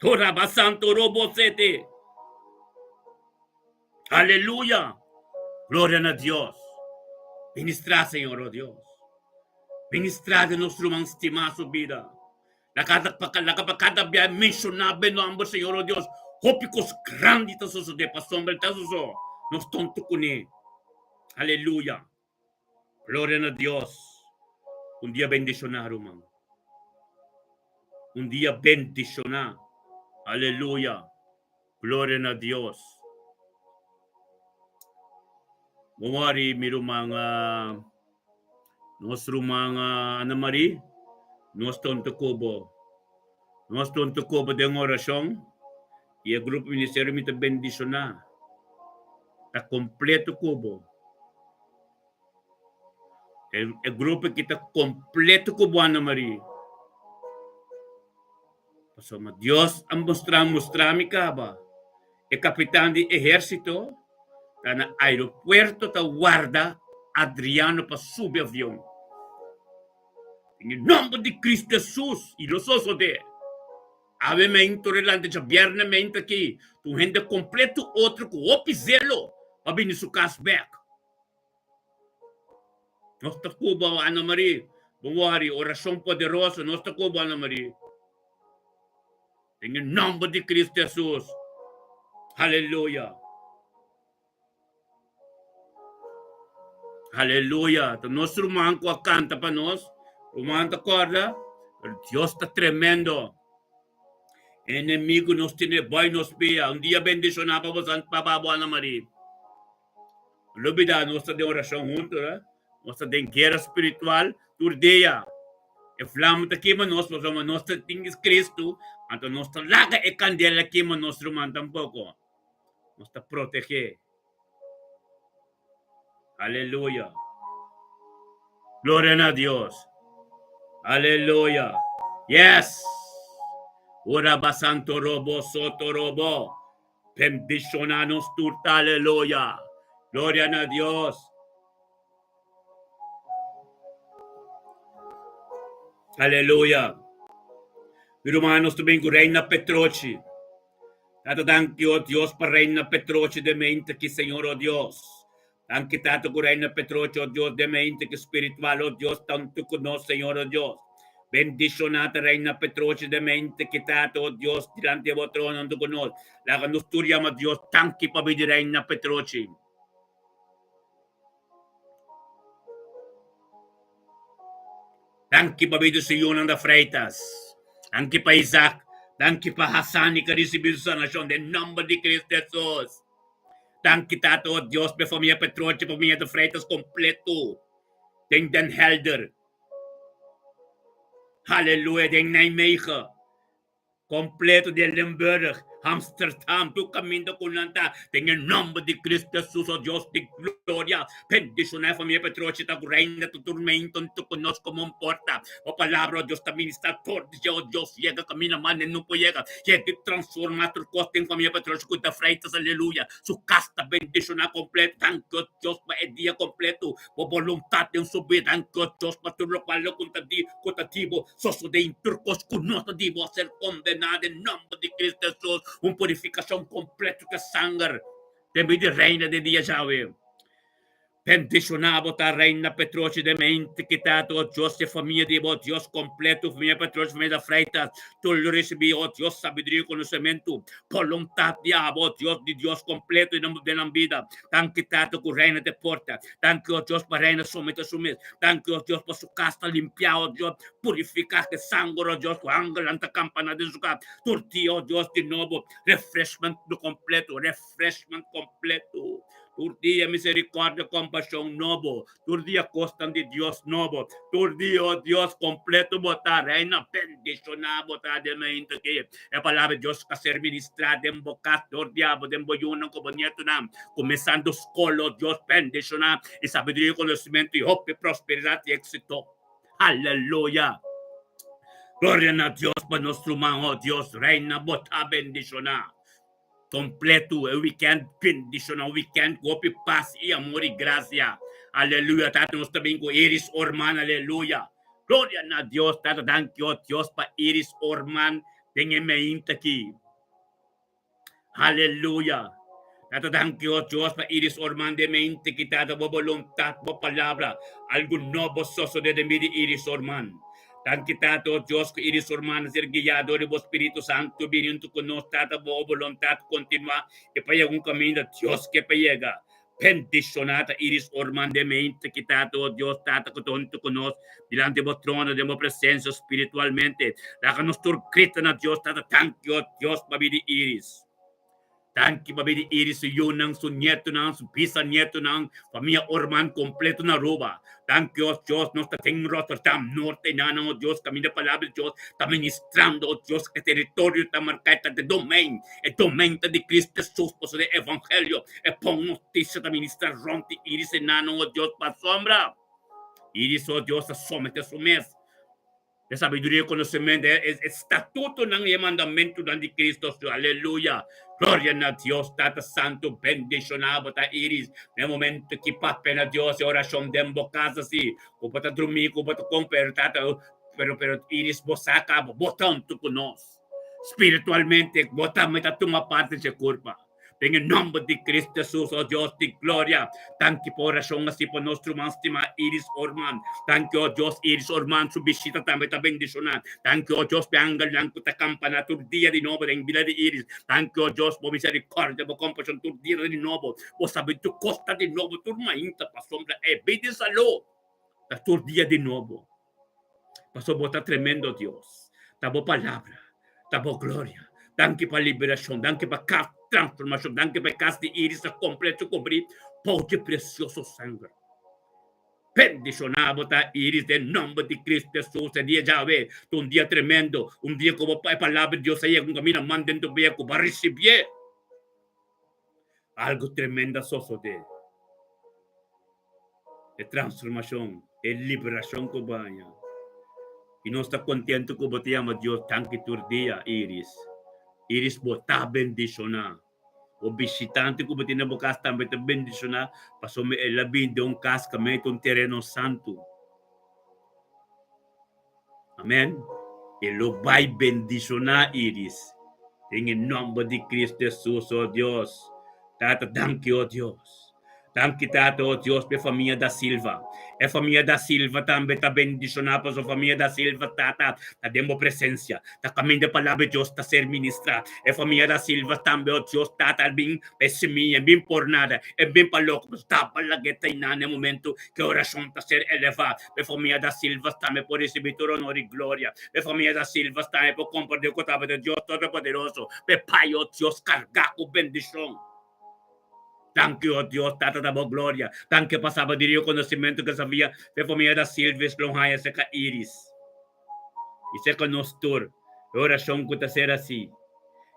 S1: Toraba santo robo sete. Aleluya! Gloria na Dios. Ministrá, Señor, oh Dios. Ministrá den nos ruman stimá su bida. Laga pa laga pa kada bia menshoná be nomber, Señor, oh Dios. Hopi kos grandi ta sosodé pasobra el ta soso. Nos tonto kuné. Aleluya. Gloria na Dios. Un dia bendishoná, ruman. Un dia bendishoná. Aleluya. Gloria na Dios. Bo wòri mi ruman, nos ruman Ana Marie, nos ta huntu ku bo. Nos ta huntu ku bo den orashon i e grupo ministerio mi ta bendishoná. Ta kompleto ku bo. E grupo aki ta kompleto ku bo Ana Marie. Pasobra Dios a mustra mustra mi kaba e kapitan di ehérsito ta na aeropuerto ta warda Adriano pa subi avion. Den e nòmber di Kristu Hesus i lo sosodé. Awe meinto relante djabièrnè meinto aki ta un hende kompleto otro ku hopi zelo pa bini su kas bèk. Nos ta ku bo, Ana Marie. Bo wòri, orashon poderoso. Nos ta ku bo, Ana Marie. Den e nòmber di Kristu Hesus. Aleluya. Aleluya. Ta nos ruman ku a kanta pa nos. Ruman ta kòrda. Pero Dios ta tremendo. Enemigu nos tene bòi nos pia. Un dia bendishoná pa bo, pa bo, Ana Marie. No lubida nos ta den orashon huntu, eh? Nos ta den guera spiritual tur dia. E flama ta kima nos pasobra nos ta tin Cristo, anto nos ta laga e kandela kima nos ruman tampoko. Nos ta protegé. Aleluya. Gloria na Dios. Aleluya. Yes. Ora basanto robo soto robo. Bendiciona nos tur ta aleluya. Gloria na Dios. Aleluya. Mi ruman nos ta bin ku Reina Petrochi. Tata danki o Dios pa Reina Petrochi den mente aki Señor o Dios. Danki Tata ku Reina Petrochi o Dios den mente aki spiritual o Dios tantu ku nos Señor o Dios. Bendiciona ta Reina Petrochi den mente aki Tata o Dios dilanti di bo trono huntu ku nos. Laga nos tur yama Dios danki pa bidi Reina Petrochi. Danki pa bida su yunan da Freitas. Danki pa Isaac. Danki pa Hassani ka risibi su sanashon den nomber di Cristo Jesus. Danki Tata o Dios pa e famia Petrochi, pa famia da Freitas kompleto den Den Helder. Haleluya den Nijmegen. Kompleto den Limburg, Amsterdam, tur kaminda ku nan ta, den e nòmber di Cristo Jesus, o Dios di gloria, bendishoná e famia Petrochi ta ku reina tur turmento huntu ku nos komo un porta. Bo palabra, o Dios, ta ministrá tur dia, o Dios, yega kaminda mas nan no por yega, yega i transformá tur kos den famia Petrochi ku ta Freitas, aleluya, su kas ta bendishoná kompleto. Danki, o Dios, pa e dia kompleto. Bo boluntat den su bida anto Dios pa tur lokual lo ku ta di ku ta di bo sosodé i tur kos ku no ta di bo a ser kondená den nòmber di Cristo Hesus un purifikashon kompleto ku e sanger den bida di Reina den dia djawe. Bendishoná bo ta Reina Petrochi den mente kita to Dios e famia di bo Dios kompleto famia Petrochi famia da Freitas tur lo risibí o Dios sabiduria i konosementu boluntat di abo Dios di Dios kompleto den nan bida. Danki Tata ku Reina ta e porta. Danki o Dios pa Reina somete su mes. Danki o Dios pa su kas ta limpiá o Dios, purifiká ku e sanger o Dios ku angelnan ta kampaná den su kas tur dia o Dios di nobo. Refreshment kompleto, refreshment kompleto. Tur dia miserikòrdia, kompashon nobo. Tur dia kosnan di Dios nobo. Tur dia, o Dios, kompleto bo ta, Reina bendishoná bo ta den mainta aki. E palabra di Dios ka ser ministrá den bo kas dor di abo, den bo yunan ku bo nietonan, kuminsando skol, o Dios, bendishoná i sabiduria i konosementu i hopi prosperidat i éksito. Aleluya! Gloria na Dios pa nos ruman, o Dios, Reina bo ta bendishoná. Completo e weekend bendiciona weekend cu hopi paz y amor y gracia aleluya tata nos ta bin cu Iris Orman aleluya gloria na Dios tata danki oh Dios pa Iris Orman den e meinta aki aleluya tata danki oh Dios pa Iris Orman den e meinta aki tata bo boluntad bo palabra algo nobo sosode den bida di Iris Orman. Danki Tata, o Dios, ku Iris su hermana ser guiá dor di bo Spiritu Santu bini huntu ku nos, Tata, bo boluntat kontinuá i pa yega un kaminda Dios ke pa yega. Bendishoná ta Iris Orman den mente ki Tata, o Dios, Tata, ku ta huntu ku nos dilanti bo trono den bo presensia spiritualmente. Laga nos tur grita na Dios, Tata, danki, o Dios, pa bini Iris. Danki pa bini Iris su yunan, su nietonan, su bisanietonan, famia Orman completo na Aruba. Danki o Dios, nos ta den Rotterdam, Noord enanan o Dios, caminda palabra di Dios ta ministrando o Dios, e territorio ta marca e ta de domein, e domein ta di Cristo Jesus, pasobra e evangelio, e bon noticia ta ministra rond di Iris enanan o Dios pa sombra. Iris o Dios a somete su mes. E sabiduria i konosementu, e statutonan i e mandamentunan di Cristo su. Aleluya! Gloria na Dios Tata Santu. Bendishoná bo ta Iris na e momento ki papia na Dios e orashon den bo kas asi ku bo ta drumí ku bo ta kon pero Tata pero pero Iris bo sa kaba bo ta huntu ku nos spiritualmente bo tambe ta tuma parti dje kurpa. Den e nomber di Cristo Jesus, o Dios di gloria, danki pa oracion haci pa nos ruman stima Iris Orman. Danki, o Dios, Iris Orman su bishita tambe ta bendiciona. Danki, o Dios, pa e angelnan cu ta campana tur dia di nobo den bida di Iris. Danki, o Dios, bo misericordia, bo compasion tur dia ta di nobo. Bo sabi tur cos ta di nobo, tur mainta, pasobra e bida di salud ta tur dia di nobo. Pasobra bo ta tremendo Dios. Ta bo palabra, ta bo gloria. Danki pa liberashon, danki pa kas transformashon, danki pa e kas di Iris ta kompleto kubrí por dje presioso sanger. Bendishoná bo ta Iris den nòmber di Kristu Hesus. E dia djawe ta un dia tremendo, un dia ku bo e palabra di Dios a yega un kaminda man den tu bia ku bo a risibié. Algu tremendo a sosodé. E transformashon, e liberashon ku bo haña. I nos ta kontentu ku bo ta yama Dios danki tur dia, Iris. Iris, bo ta bendishoná. Bo bishitante ku bo tin na bo kas tambe ta bendishoná pasobra el a bini den un kas kaminda ta un tereno santu. Amen. E lo bai bendishoná Iris den e nòmber di Cristo Hesus, o Dios. Tata, danki, o Dios. Danki, Tata, o Dios, pa e famia Da Silva. E famia Da Silva tambe ta bendishoná pasobra famia Da Silva, Tata, ta den bo presensia. Ta kaminda e Palabra di Dios ta ser ministrá. E famia Da Silva tambe, o Dios, Tata, al bin pa e simia, e bin por nada, e bin pa loko, pasobra ta balag'é ta einan na e momento ku e orashon ta ser elevá. E famia Da Silvas tambe por risibí tur honor i gloria. E famia Da Silvas tambe por komprendé ku tabata Dios Todopoderoso, p'e Pai, o Dios, kargá ku bendishon. Danki, o Dios, Tata ta bo gloria. Danki pa sabiduria i konosimentu ku sabia p'e famia Da Silves lo haña serka Iris i serka nos tur. E orashon ku ta ser así.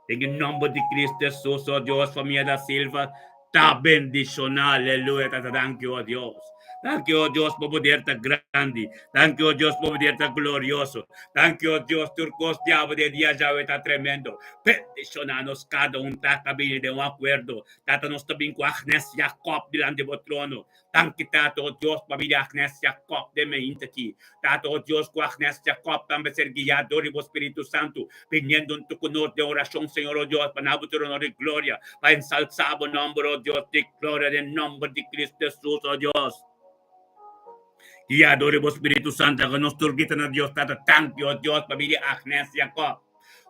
S1: Den e nòmber di Cristo Hesus, o Dios, famia Da Silva ta bendishoná. Aleluya, Tata, danki, o Dios. Danki, o Dios, bo poder ta grandi. Danki, o Dios, bo poder ta glorioso. Danki, o Dios, tur kos diablo den dia djawe ta tremendo. Bendishoná nos kada un, Tata, bini den un akuerdo. Tata, nos ta bin ku Agnes Jacob dilanti bo trono. Danki, Tata, o Dios, pa bida Agnes Jacob den meinta aki. Tata, o Dios, ku Agnes Jacob tambe ser guiá dor di bo Spiritu Santu, biniendo huntu ku nos den orashon, Señor, o Dios, pa na bo tur honor i gloria, pa ensalsá bo nòmber, o Dios di gloria, den nòmber di Cristo Hesus, o Dios. Guiá dor di bo Spiritu Santu, laga nos tur grita na Dios, Tata, danki, o Dios, pa bida Agnes Jacob.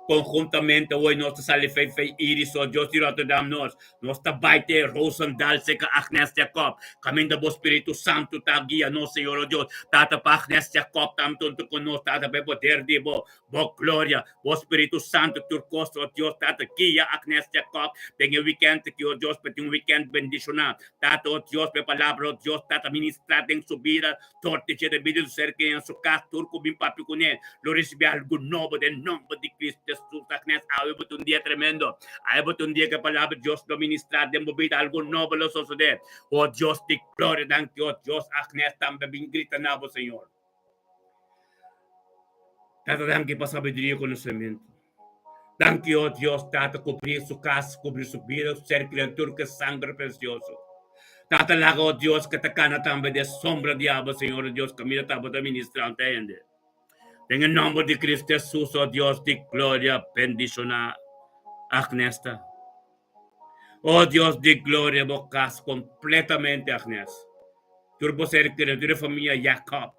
S1: Konhuntamente awor nos ta sali fei fei Iris o Dios di Rotterdam nos nos ta bai te Roosendaal serka Agnes Jacob kaminda bo Spiritu Santu ta guia nos Señor o Dios Tata pa Agnes Jacob tambe huntu ku nos Tata pa e poder di bo bo gloria bo Spiritu Santu tur kos o Dios Tata guia Agnes Jacob den e weekend aki o Dios pa tin un weekend bendishoná Tata o Dios pa e palabra o Dios Tata ministrá den su bida Tur di dje debido di ser ke en su kas tur ku bin papia kuné lo risibí algu nobo den nomber di Cristo Jesus. Agnes, awe bo ta un dia tremendo. Awe bo ta un dia ku e palabra di Dios lo ministrá den bo bida. Algu nobo lo sosodé. O Dios di gloria, danki o Dios. Agnes tambe bin grita na bo, Señor. Tata, danki pa sabiduria i konosementu. Danki o Dios, Tata, kubrí su kas, kubrí su bida, su ser kirian tur ku e sangre presioso. Tata, laga o Dios ku ta kana tambe den sombra di abo, Señor o Dios, kaminda tabata ministrante hende. Den e nòmber di Cristo Hesus, o Dios di gloria, bendishoná Agnesta. O Dios di gloria, bo kas kompletamente, Agnes. Tur bo ser kirian, tur e famia Jacob.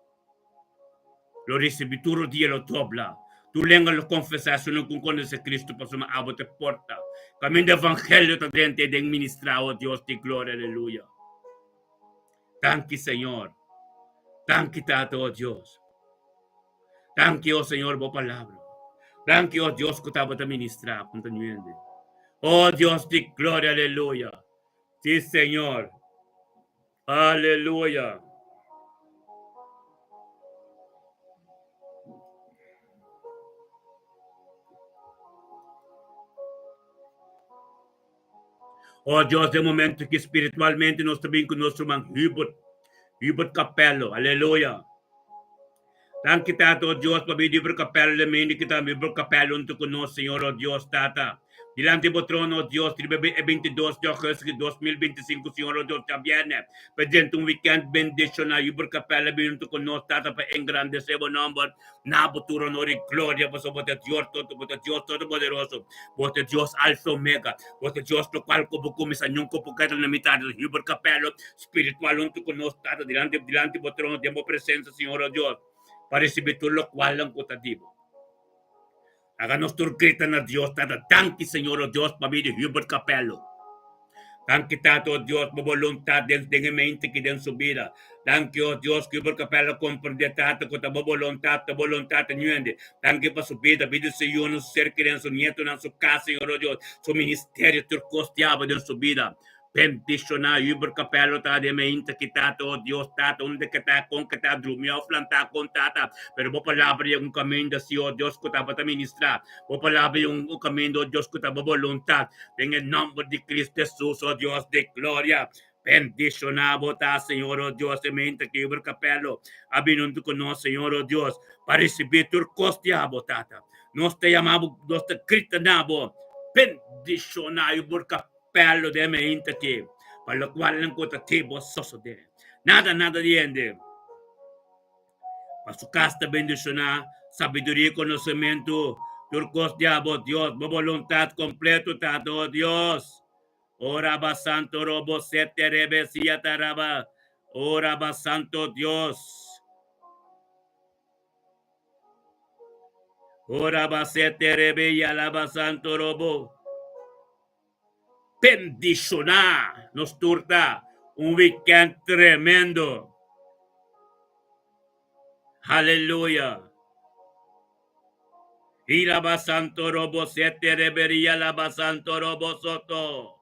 S1: Lo ricibi tur rodia lo dobla, tur lenga lo confesa su no cu conoce Cristo pasobra abo ta e porta. Caminda evangelio ta drenta e den ministra o Dios di gloria aleluya. Danki Señor. Danki Tata o Dios. Danki o Señor bo palabra. Danki o Dios cu tabata ministra continuende. O Dios di gloria aleluya. Si Señor. Aleluya! Oh Dios, den momento ki spiritualmente nos ta bin ku nos ruman Hubert, Hubert Capello, aleluya. Danki Tata, oh Dios, pabia di Hubert Capello, den medio ki ta Hubert Capello huntu ku nos, Señor, oh Dios, Tata. Dilanti bo trono, oh Dios, riba e 22 di augustus di 2025, Señor, oh Dios, djabierne, pa drenta un weekend bendiciona, Hubert Capello bin huntu ku nos, Tata, pa engrandece bo nomber, na bo tur honor i gloria, pasobra bo ta Dios todo, bo ta Dios todopoderoso, bo ta Dios Alfa i Omega, bo ta Dios locual ku bo kuminsa, nunca bo keda na mitad, Hubert Capello, spiritual huntu ku nos, Tata, dilanti dilanti bo trono, den bo presensia, Señor, oh Dios, pa risibí tur lokualnan ku ta di bo. Laga nos tur grita na Dios, Tata, danki, Señor, oh Dios, pa bida di Hubert Capello. Danki, Tata, oh Dios, pa bo boluntat den den e mente ki den su bida. Danki, oh Dios, ku Hubert Capello a komprendé, Tata, ku ta bo boluntat, ta boluntat ta ñuende. Danki pa su bida, bida di su yunan, su ser kerinan, su nietonan, su kas, Señor, oh Dios, su ministerio, tur kos diablo den su bida. Bendishoná Hubert Capello ta den meinta ki tata, oh Dios tata, unda ke ta, kon ke ta, drumi of lantá kon tata, pero bo palabra yega un kaminda si, oh Dios, ku tabata ministrá, bo palabra yega un kaminda, oh Dios, ku ta bo boluntat, den e nòmber di Cristo Hesus, oh Dios di gloria, bendishoná bo ta, Señor, oh Dios, e meinta ki Hubert Capello a bini huntu ku nos, Señor, oh Dios, pa risibí tur kos di abo, tata. Nos ta yama bo, nos ta grita na bo, bendishoná Hubert Capello. Pèlo den e meinta ki, pa lokual nan ku ta tibo sosodé. Nada, nada di hende. Pa su kas ta bendishoná, Sabiduria i konosementu, tur kos di abo, Dios, bo boluntat kompleto, Tata, o Dios. O Raba Santo Robo Sete Rebe Siata Raba, o Raba Santo Dios. O Raba Sete Rebe Yalaba Santo Robo. Bendishoná nos tur ta un weekend tremendo. Haleluya. Iraba santo robo sete reberia laba santo robo soto.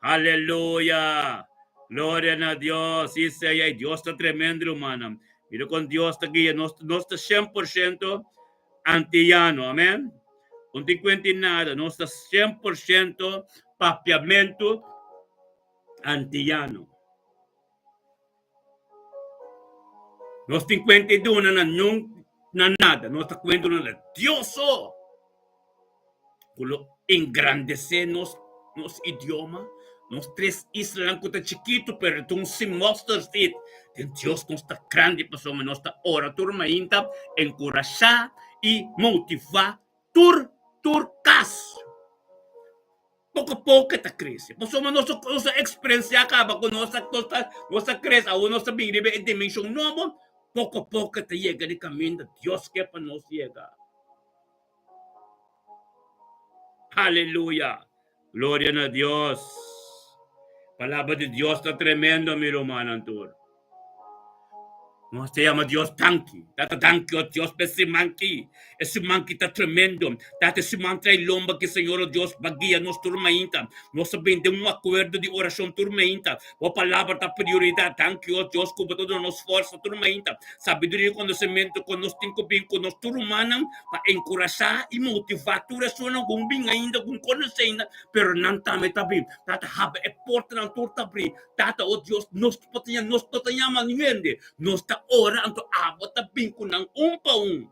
S1: Aleluya. Gloria na Dios. Sí, Señor. Dios ta tremendo, hermano. Mira con Dios ta guia. Nos, nos ta 100% antillano. Amén. No te cuente nada. Nos ta 100% papiamento antillano. Nos tin cuenta y duna na nun na nada. Nos ta cuenta duna na Dios so. Cu lo engrandece nos nos idioma. Nos tres islanan cu ta chikito pero ta un sin mustard seed. Den Dios nos ta grandi pasobra nos ta ora tur mainta, encurasha y motiva tur tur cas. Poko poko e ta krese. Pasobra nos a nos a eksperensiá kaba ku nos a nos ta nos a krese, awor nos ta bin riba e dimenshon nobo, poko poko e ta yega di kaminda Dios ke pa nos yega. Aleluya! Gloria na Dios! Palabra di Dios ta tremendo, mi rumannan tur. Nos ta yama Dios danki. Tata danki, o Dios, pa e siman ki. E siman ki ta tremendo. Tata, e siman trae lomba ki Señor, o Dios, ba guia nos tur mainta. Nos a bini den un akuerdo di orashon tur mainta. Bo palabra ta prioridat. Danki, o Dios, ku bo ta duna nos forsa tur mainta, sabiduria i konosementu ku nos tin ku bin ku nos tur rumannan pa enkurashá i motivá tur esunnan ku bin ainda, ku no konosé ainda, pero nan tambe ta bin. Tata, habri e portanan tur ta abrí. Tata, o Dios, nos por ta nos no ta yama niun hende. Nos ta ora, anto abo ta bin ku nan un pa un.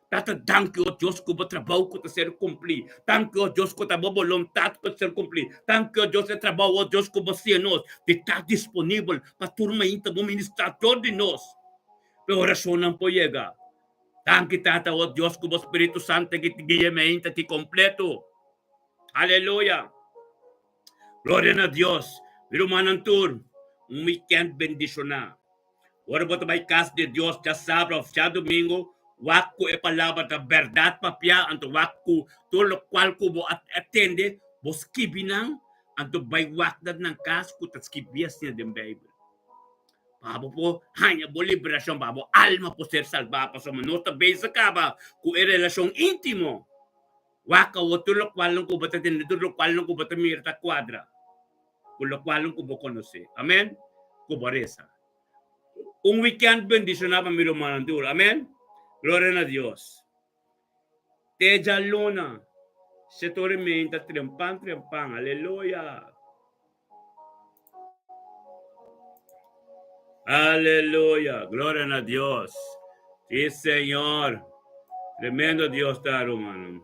S1: Tata, danki, o Dios, ku bo trabou ku ta ser kumplí. Danki, o Dios, ku ta bo boluntat ku ta ser kumplí. Danki, o Dios, e trabou, o Dios, ku bo siña nos di ta disponibel pa tur mainta bo ministrá dor di nos. Pa e orashonnan por yega. Danki, Tata, o Dios, ku bo Spiritu Santu aki ta guia mainta aki kompleto. Aleluya! Gloria na Dios! Mi rumannan tur, un weekend bendishoná. Ora bo ta bai kas di Dios djasabra òf djadumingu, wak ku e palabra ta bèrdat papiá, anto wak ku tur lokual ku bo a tende, bo skibi nan, anto bai wak nan nan kas ku ta skibí asina den Beibel. Pa bo por haña bo liberashon, pa bo alma por ser salbá, pasobra nos ta bezig kaba ku e relashon íntimo. Wak awor tur lokualnan ku bo ta tende, tur lokualnan ku bo ta mira ta kuadra ku lokualnan ku bo konosé. Amen. Ku bo resa. Un wikènt bendishoná pa mi rumannan tur. Amen. Gloria na Dios. Te djaluna, shete ora i mei ta trempan trempan. Aleluya. Aleluya. Gloria na Dios. Sí, Señor. Tremendo Dios ta, rumannan.